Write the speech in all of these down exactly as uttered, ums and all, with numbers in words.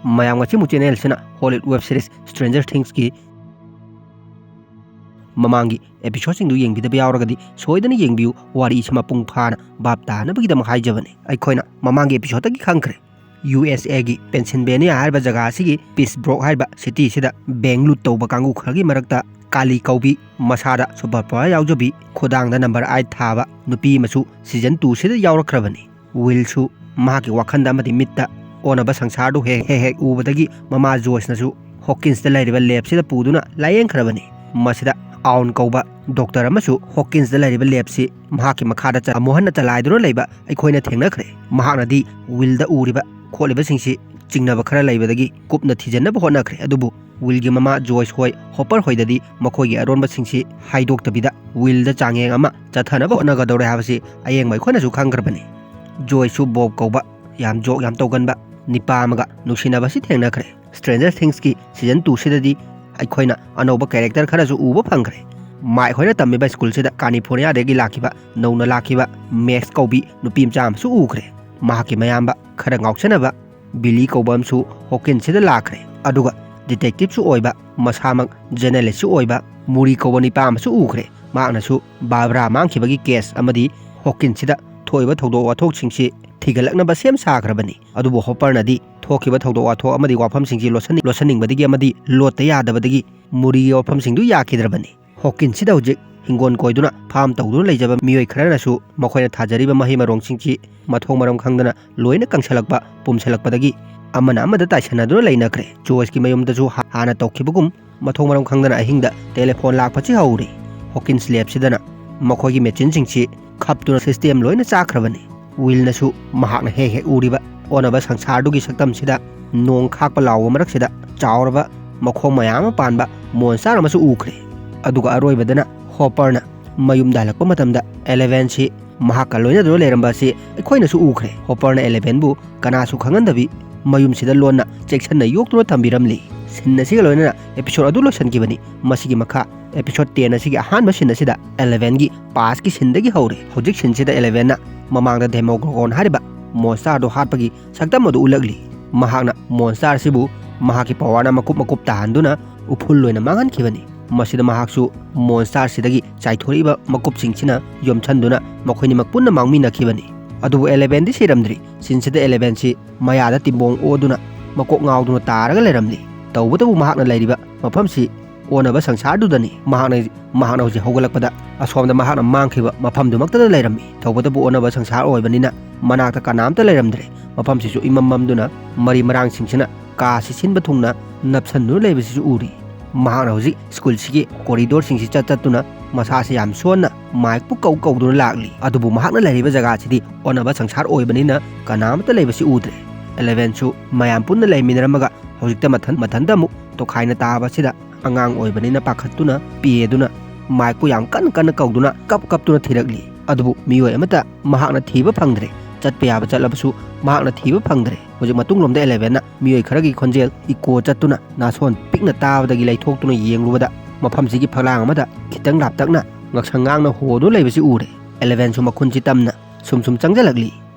ꯃꯌꯥꯝ ꯉꯁꯤꯃꯨꯛ ꯆꯦꯅꯦꯜꯁꯤꯅ Hollywood web series ꯁ꯭ꯇ꯭ꯔꯦꯟꯖꯔ ꯊꯤꯡꯁꯀꯤ ꯃꯃꯥꯡꯒꯤ ꯑꯦꯄꯤꯁꯣꯗꯁꯤꯡꯗꯨ ꯌꯦꯡꯕꯤꯗꯕ ꯌꯥꯎꯔꯒꯗꯤ ꯁꯣꯏꯗꯅ ꯌꯦꯡꯕꯤꯌꯨ꯫ ꯋꯥꯔꯤꯁꯤ ꯃꯄꯨꯡ ꯐꯥꯅ ꯚꯥꯞ ꯇꯥꯅꯕꯒꯤꯗꯃꯛ ꯍꯥꯏꯖꯕꯅꯤ꯫ ꯑꯩꯈꯣꯏꯅ ꯃꯃꯥꯡꯒꯤ ꯑꯦꯄꯤꯁꯣꯗꯇꯒꯤ ꯈꯪꯈ꯭ꯔꯦ, ꯌꯨ ꯑꯦꯁ ꯑꯦꯒꯤ ꯄꯦꯟꯁꯤꯜꯚꯦꯅꯤꯌꯥ ꯍꯥꯏꯔꯤꯕ ꯖꯒꯥ ꯑꯁꯤꯒꯤ ꯄꯤꯠꯁꯕ꯭ꯔꯣꯛ ꯍꯥꯏꯔꯤꯕ ꯁꯤꯇꯤ ꯑꯁꯤꯗ ꯕꯦꯡꯛ ꯂꯨꯠ ꯇꯧꯕ ꯀꯥꯡꯕꯨ ꯈꯔꯒꯤ ꯃꯔꯛꯇ ꯀꯥꯂꯤ ꯀꯧꯕꯤ, ꯃꯁꯥꯗ ꯁꯨꯄꯔ ꯄꯥꯋꯔ ꯌꯥꯎꯖꯕꯤ, ꯈꯨꯗꯥꯡꯗ ꯅꯝꯕꯔ ꯑꯥꯏꯠ ꯊꯥꯕ ꯅꯨꯄꯤ ꯑꯃꯁꯨ ꯁꯤꯖꯟ ꯇꯨ ꯁꯤꯗ ꯌꯥꯎꯔꯛꯈ꯭ꯔꯕꯅꯤ꯫ ꯋꯤꯜꯁꯨ ꯃꯍꯥꯛꯀꯤ ꯋꯥꯈꯜꯗ ꯑꯃꯗꯤ ꯃꯤꯠꯇ ꯑꯣꯟꯅꯕ ꯁꯪꯁꯥꯔꯗꯨ ꯍꯦꯛ ꯍꯦꯛ ꯍꯦꯛ ꯎꯕꯗꯒꯤ ꯃꯃꯥ ꯖꯣꯏꯁꯅꯁꯨ ꯍꯣꯀꯤꯟꯁꯇ ꯂꯩꯔꯤꯕ ꯂꯦꯞꯁꯤꯗ ꯄꯨꯗꯨꯅ ꯂꯥꯌꯦꯡꯈ꯭ꯔꯕꯅꯤ꯫ ꯃꯁꯤꯗ ꯑꯥꯎꯟ ꯀꯧꯕ ꯗꯣꯛꯇꯔ ꯑꯃꯁꯨ ꯍꯣꯀꯤꯟꯁꯇ ꯂꯩꯔꯤꯕ ꯂꯦꯞꯁꯤ ꯃꯍꯥꯛꯀꯤ ꯃꯈꯥꯗ ꯆ-, ꯑꯃꯨꯛ ꯍꯟꯅ ꯆꯂꯥꯏꯗꯨꯅ ꯂꯩꯕ ꯑꯩꯈꯣꯏꯅ ꯊꯦꯡꯅꯈ꯭ꯔꯦ꯫ ꯃꯍꯥꯛꯅꯗꯤ ꯋꯤꯜꯗ ꯎꯔꯤꯕ ꯈꯣꯠꯂꯤꯕꯁꯤꯡꯁꯤ ꯆꯤꯡꯅꯕ ꯈꯔ ꯂꯩꯕꯗꯒꯤ ꯀꯨꯞꯅ ꯊꯤꯖꯤꯟꯅꯕ ꯍꯣꯠꯅꯈ꯭ꯔꯦ, ꯑꯗꯨꯕꯨ ꯋꯤꯜꯒꯤ ꯃꯃꯥ ꯖꯣꯏꯁ ꯍꯣꯏ ꯍꯣꯄꯔ ꯍꯣꯏꯗꯗꯤ ꯃꯈꯣꯏꯒꯤ ꯑꯔꯣꯟꯕꯁꯤꯡꯁꯤ ꯍꯥꯏꯗꯣꯛꯇꯕꯤꯗ ꯋꯤꯜꯗ ꯆꯥꯡꯌꯦꯡ ꯑꯃ ꯆꯠꯊꯅꯕ ꯍꯣꯠꯅꯒꯗꯧꯔꯦ ꯍꯥꯏꯕꯁꯤ ꯑꯌꯦꯡꯕ ꯑꯩꯈꯣꯏꯅꯁꯨ ꯈꯪꯈ꯭ꯔꯕꯅꯤ꯫ ꯖꯣꯏꯁꯁꯨ ꯕꯣꯕ ꯀꯧꯕ ꯌꯥꯝ ꯖꯣꯛ ꯌꯥꯝ ꯇꯧꯒꯟꯕ ꯅꯤꯄꯥ ꯑꯃꯒ ꯅꯨꯡꯁꯤꯅꯕꯁꯤ ꯊꯦꯡꯅꯈ꯭ꯔꯦ꯫ ꯁ꯭ꯇ꯭ꯔꯦꯟꯖꯔ ꯊꯤꯡꯁꯀꯤ ꯁꯤꯖꯟ ꯇꯨ ꯁꯤꯗꯗꯤ ꯑꯩꯈꯣꯏꯅ ꯑꯅꯧꯕ ꯀꯦꯔꯦꯛꯇꯔ ꯈꯔꯁꯨ ꯎꯕ ꯐꯪꯈ꯭ꯔꯦ꯫ ꯃꯥꯏꯛ ꯍꯣꯏꯅ ꯇꯝꯃꯤꯕ ꯁ꯭ꯀꯨꯜꯁꯤꯗ ꯀꯥꯂꯤꯐꯣꯔꯅꯤꯌꯥꯗꯒꯤ ꯂꯥꯛꯈꯤꯕ, ꯅꯧꯅ ꯂꯥꯛꯈꯤꯕ ꯃꯦꯛꯁ ꯀꯧꯕꯤ ꯅꯨꯄꯤ ꯃꯆꯥ ꯑꯃꯁꯨ ꯎꯈ꯭ꯔꯦ꯫ ꯃꯍꯥꯛꯀꯤ ꯃꯌꯥꯝꯕ ꯈꯔ ꯉꯥꯎꯁꯟꯅꯕ ꯕꯤꯂꯤ ꯀꯧꯕ ꯑꯃꯁꯨ ꯍꯣꯀꯤꯟꯁꯤꯗ ꯂꯥꯛꯈ꯭ꯔꯦ꯫ ꯑꯗꯨꯒ ꯗꯤꯇꯦꯛꯇꯤꯚꯁꯨ ꯑꯣꯏꯕ, ꯃꯁꯥꯃꯛ ꯖꯔꯅꯦꯂꯤꯁꯁꯨ ꯑꯣꯏꯕ ꯃꯨꯔꯤ ꯀꯧꯕ ꯅꯤꯄꯥ ꯑꯃꯁꯨ ꯎꯈ꯭ꯔꯦ꯫ ꯃꯍꯥꯛꯅꯁꯨ ꯕꯥꯔꯕꯔꯥ ꯃꯥꯡꯈꯤꯕꯒꯤ ꯀꯦꯁ ꯑꯃꯗꯤ ꯍꯣꯀꯤꯟꯁꯤꯗ ꯊꯣꯛꯏꯕ ꯊꯧꯗꯣꯛ ꯋꯥꯊꯣꯛꯁꯤꯡꯁꯤ ꯊꯤꯒꯠꯂꯛꯅꯕ ꯁꯦꯝ ꯁꯥꯈ꯭ꯔꯕꯅꯤ꯫ ꯑꯗꯨꯕꯨ ꯍꯣꯄꯔꯅꯗꯤ ꯊꯣꯛꯈꯤꯕ ꯊꯧꯗꯣꯛ ꯋꯥꯊꯣꯛ ꯑꯃꯗꯤ ꯋꯥꯐꯝꯁꯤꯡꯁꯤ ꯂꯣꯠꯁꯟ-, ꯂꯣꯠꯁꯤꯟꯅꯤꯡꯕꯗꯒꯤ ꯑꯃꯗꯤ ꯂꯣꯠꯇ ꯌꯥꯗꯕꯗꯒꯤ ꯃꯨꯔꯤꯒꯤ ꯋꯥꯐꯝꯁꯤꯡꯗꯨ ꯌꯥꯈꯤꯗ꯭ꯔꯕꯅꯤ꯫ ꯍꯣꯀꯤꯟꯁꯤꯗ ꯍꯧꯖꯤꯛ ꯍꯤꯡꯒꯣꯜ ꯀꯣꯏꯗꯨꯅ ꯐꯥꯔꯝ ꯇꯧꯗꯨꯅ ꯂꯩꯖꯕ ꯃꯤꯑꯣꯏ ꯈꯔꯅꯁꯨ ꯃꯈꯣꯏꯅ ꯊꯥꯖꯔꯤꯕ ꯃꯍꯩ ꯃꯔꯣꯡꯁꯤꯡꯁꯤ ꯃꯊꯣꯡ ꯃꯔꯝ ꯈꯪꯗꯅ ꯂꯣꯏꯅ ꯀꯪꯁꯜꯂꯛꯄ, ꯄꯨꯝꯁꯜꯂꯛꯄꯗꯒꯤ ꯑꯃꯅ ꯑꯃꯗ ꯇꯥꯏꯁꯟꯅꯗꯨꯅ ꯂꯩꯅꯈ꯭ꯔꯦ꯫ ꯖꯣꯏꯁꯀꯤ ꯃꯌꯨꯝꯗꯁꯨ ꯍꯥ-, ꯍꯥꯟꯅ ꯇꯧꯈꯤꯕꯒꯨꯝ ꯃꯊꯣꯡ ꯃꯔꯝ ꯈꯪꯗꯅ ꯑꯍꯤꯡꯗ ꯇꯦꯂꯦꯐꯣꯟ ꯂꯥꯛꯄꯁꯤ ꯍꯧꯔꯦ꯫ ꯍꯣꯀꯤꯟꯁ ꯂꯦꯞꯁꯤꯗꯅ ꯃꯈꯣꯏꯒꯤ ꯃꯦꯆꯤꯟꯁꯤꯡꯁꯤ ꯈꯞꯇꯨꯅ ꯁꯤꯁꯇꯦꯝ ꯂꯣꯏꯅ ꯆꯥꯈ꯭ꯔꯕꯅꯤ꯫ ꯋꯤꯜꯅꯁꯨ ꯃꯍꯥꯛꯅ ꯍꯦꯛ ꯍꯦꯛ ꯎꯔꯤꯕ ꯑꯣꯟꯅꯕ ꯁꯪꯁꯥꯔꯗꯨꯒꯤ ꯁꯛꯇꯝꯁꯤꯗ ꯅꯣꯡ ꯈꯥꯛꯄ ꯂꯥꯎꯕ ꯃꯔꯛꯁꯤꯗ ꯆꯥꯎꯔꯕ ꯃꯈꯣꯡ ꯃꯌꯥꯝ ꯑꯃ ꯄꯥꯟꯕ ꯃꯣꯟꯁꯇꯔ ꯑꯃꯁꯨ ꯎꯈ꯭ꯔꯦ꯫ ꯑꯗꯨꯒ ꯑꯔꯣꯏꯕꯗꯅ ꯍꯣꯄꯔꯅ ꯃꯌꯨꯝꯗ ꯍꯜꯂꯛꯄ ꯃꯇꯝꯗ ꯑꯦꯂꯦꯚꯦꯟꯁꯤ ꯃꯍꯥꯛꯀ ꯂꯣꯏꯅꯗꯨꯅ ꯂꯩꯔꯝꯕ ꯑꯁꯤ ꯑꯩꯈꯣꯏꯅꯁꯨ ꯎꯈ꯭ꯔꯦ꯫ ꯍꯣꯄꯔꯅ ꯑꯦꯂꯦꯚꯦꯟꯕꯨ ꯀꯅꯥꯁꯨ ꯈꯪꯍꯟꯗꯕꯤ ꯃꯌꯨꯝꯁꯤꯗ ꯂꯣꯟꯅ ꯆꯦꯛꯁꯤꯟꯅ ꯌꯣꯛꯇꯨꯅ ꯊꯝꯕꯤꯔꯝꯂꯤ꯫ ꯁꯤꯟ ꯑꯁꯤꯒ ꯂꯣꯏꯅꯅ ꯑꯦꯄꯤꯁꯣꯗ ꯑꯗꯨ ꯂꯣꯏꯁꯤꯟꯈꯤꯕꯅꯤ꯫ ꯃꯁꯤꯒꯤ ꯃꯈꯥ ꯑꯦꯄꯤꯁꯣꯗ ꯇꯦꯟ ꯑꯁꯤꯒꯤ ꯑꯍꯥꯟꯕ ꯁꯤꯟ ꯑꯁꯤꯗ ꯑꯦꯂꯦꯚꯦꯟꯒꯤ ꯄꯥꯁꯀꯤ ꯁꯤꯟꯗꯒꯤ ꯍꯧꯔꯦ꯫ ꯍꯧꯖꯤꯛ ꯁꯤꯟꯁꯤꯗ ꯑꯦꯂꯦꯚꯦꯟꯅ ꯃꯃꯥꯡꯗ ꯗꯦꯃꯣꯒꯣꯔꯒꯣꯟ ꯍꯥꯏꯔꯤꯕ ꯃꯣꯟꯁꯇꯔ ꯑꯗꯨ ꯍꯥꯠꯄꯒꯤ ꯁꯛꯇꯝ ꯑꯗꯨ ꯎꯠꯂꯛꯂꯤ꯫ ꯃꯍꯥꯛꯅ ꯃꯣꯟꯁꯇꯥꯔ ꯑꯁꯤꯕꯨ ꯃꯍꯥꯛꯀꯤ ꯄꯋꯥꯔꯅ ꯃꯀꯨꯞ ꯃꯀꯨꯞ ꯇꯥꯍꯟꯗꯨꯅ ꯎꯐꯨꯜ ꯑꯣꯏꯅ ꯃꯥꯡꯍꯟꯈꯤꯕꯅꯤ꯫ ꯃꯁꯤꯗ ꯃꯍꯥꯛꯁꯨ ꯃꯣꯟꯁꯇꯥꯔꯁꯤꯗꯒꯤ ꯆꯥꯏꯊꯣꯔꯛꯏꯕ ꯃꯀꯨꯞꯁꯤꯡꯁꯤꯅ ꯌꯣꯝꯁꯟꯗꯨꯅ ꯃꯈꯣꯏꯅꯤꯃꯛ ꯄꯨꯟꯅ ꯃꯥꯡꯃꯤꯟꯅꯈꯤꯕꯅꯤ꯫ ꯑꯗꯨꯕꯨ ꯑꯦꯂꯦꯚꯦꯟꯗꯤ ꯁꯤꯔꯝꯗ꯭ꯔꯤ꯫ ꯁꯤꯟꯁꯤꯗ ꯑꯦꯂꯦꯚꯦꯟꯁꯤ ꯃꯌꯥꯗ ꯇꯤꯝꯕꯣꯡ ꯑꯣꯗꯨꯅ ꯃꯀꯣꯛ ꯉꯥꯎꯗꯨꯅ ꯇꯥꯔꯒ ꯂꯩꯔꯝꯂꯤ꯫ ꯇꯧꯕꯇꯕꯨ ꯃꯍꯥꯛꯅ ꯂꯩꯔꯤꯕ ꯃꯐꯝꯁꯤ ꯑꯣꯟꯅꯕ ꯁꯪꯁꯥꯔꯗꯨꯗꯅꯤ꯫ ꯃꯍꯥꯛꯅ ꯃꯍꯥꯛꯅ ꯍꯧꯖꯤꯛ ꯍꯧꯒꯠꯂꯛꯄꯗ ꯑꯁꯣꯝꯗ ꯃꯍꯥꯛꯅ ꯃꯥꯡꯈꯤꯕ ꯃꯐꯝꯗꯨꯃꯛꯇꯗ ꯂꯩꯔꯝꯃꯤ꯫ ꯇꯧꯕꯇꯕꯨ ꯑꯣꯟꯅꯕ ꯁꯪꯁꯥꯔ ꯑꯣꯏꯕꯅꯤꯅ ꯃꯅꯥꯛꯇ ꯀꯅꯥꯝꯇ ꯂꯩꯔꯝꯗ꯭ꯔꯦ꯫ ꯃꯐꯝꯁꯤꯁꯨ ꯏꯃꯝ ꯃꯝꯗꯨꯅ ꯃꯔꯤ ꯃꯔꯥꯡꯁꯤꯡꯁꯤꯅ ꯀꯥꯁꯤ ꯁꯤꯟꯕ ꯊꯨꯡꯅ ꯅꯞꯁꯟꯗꯨꯅ ꯂꯩꯕꯁꯤꯁꯨ ꯎꯔꯤ꯫ ꯃꯍꯥꯛꯅ ꯍꯧꯖꯤꯛ ꯁ꯭ꯀꯨꯜꯁꯤꯒꯤ ꯀꯣꯔꯤꯗꯣꯔꯁꯤꯡꯁꯤ ꯆꯠ ꯆꯠꯇꯨꯅ ꯃꯁꯥꯁꯤ ꯌꯥꯝ ꯁꯣꯟꯅ ꯃꯥꯏꯛꯄꯨ ꯀꯧ ꯀꯧꯗꯨꯅ ꯂꯥꯛꯂꯤ꯫ ꯑꯗꯨꯕꯨ ꯃꯍꯥꯛꯅ ꯂꯩꯔꯤꯕ ꯖꯒꯥꯁꯤꯗꯤ ꯑꯣꯟꯅꯕ ꯁꯪꯁꯥꯔ ꯑꯣꯏꯕꯅꯤꯅ ꯀꯅꯥꯃꯠꯇ ꯂꯩꯕꯁꯤ ꯎꯗ꯭ꯔꯦ꯫ ꯑꯦꯂꯦꯚꯦꯟꯁꯨ ꯃꯌꯥꯝ ꯄꯨꯟꯅ ꯂꯩꯃꯤꯟꯅꯔꯝꯃꯒ ꯍꯧꯖꯤꯛꯇ ꯃꯊꯟ ꯃꯊꯟꯇ ꯑꯃꯨꯛ ꯇꯣꯈꯥꯏꯅ ꯇꯥꯕꯁꯤꯗ ꯑꯉꯥꯡ ꯑꯣꯏꯕꯅꯤꯅ ꯄꯥꯈꯠꯇꯨꯅ ꯄꯦꯗꯨꯅ ꯃꯥꯏꯛꯄꯨ ꯌꯥꯝ ꯀꯟꯅ ꯀꯟꯅ ꯀꯧꯗꯨꯅ ꯀꯞ ꯀꯞꯇꯨꯅ ꯊꯤꯔꯛꯂꯤ꯫ ꯑꯗꯨꯕꯨ ꯃꯤꯑꯣꯏ ꯑꯃꯠꯇ ꯃꯍꯥꯛꯅ ꯊꯤꯕ ꯐꯪꯗ꯭ꯔꯦ꯫ ꯆꯠꯄ ꯌꯥꯕ ꯆꯠꯂꯕꯁꯨ ꯃꯍꯥꯛꯅ ꯊꯤꯕ ꯐꯪꯗ꯭ꯔꯦ꯫ ꯍꯧꯖꯤꯛ ꯃꯇꯨꯡꯂꯣꯝꯗ ꯑꯦꯂꯦꯚꯦꯟꯅ ꯃꯤꯑꯣꯏ ꯈꯔꯒꯤ ꯈꯣꯟꯖꯦꯜ ꯏꯀꯣ ꯆꯠꯇꯨꯅ ꯅꯥꯁꯣꯟ ꯄꯤꯛꯅ ꯇꯥꯕꯗꯒꯤ ꯂꯩꯊꯣꯛꯇꯨꯅ ꯌꯦꯡꯂꯨꯕꯗ ꯃꯐꯝꯁꯤꯒꯤ ꯐꯛꯂꯥꯡ ꯑꯃꯗ ꯈꯤꯇꯪ ꯂꯥꯞꯇꯛꯅ ꯉꯛꯁꯪ ꯉꯥꯡꯅ ꯍꯣꯗꯨꯅ ꯂꯩꯕꯁꯤ ꯎꯔꯦ꯫ ꯑꯦꯂꯦꯚꯦꯟꯁꯨ ꯃꯈꯨꯟꯁꯤ ꯇꯝꯅ ꯁꯨꯝ ꯁꯨꯝ ꯆꯪꯁꯤꯜꯂꯛꯂꯤ꯫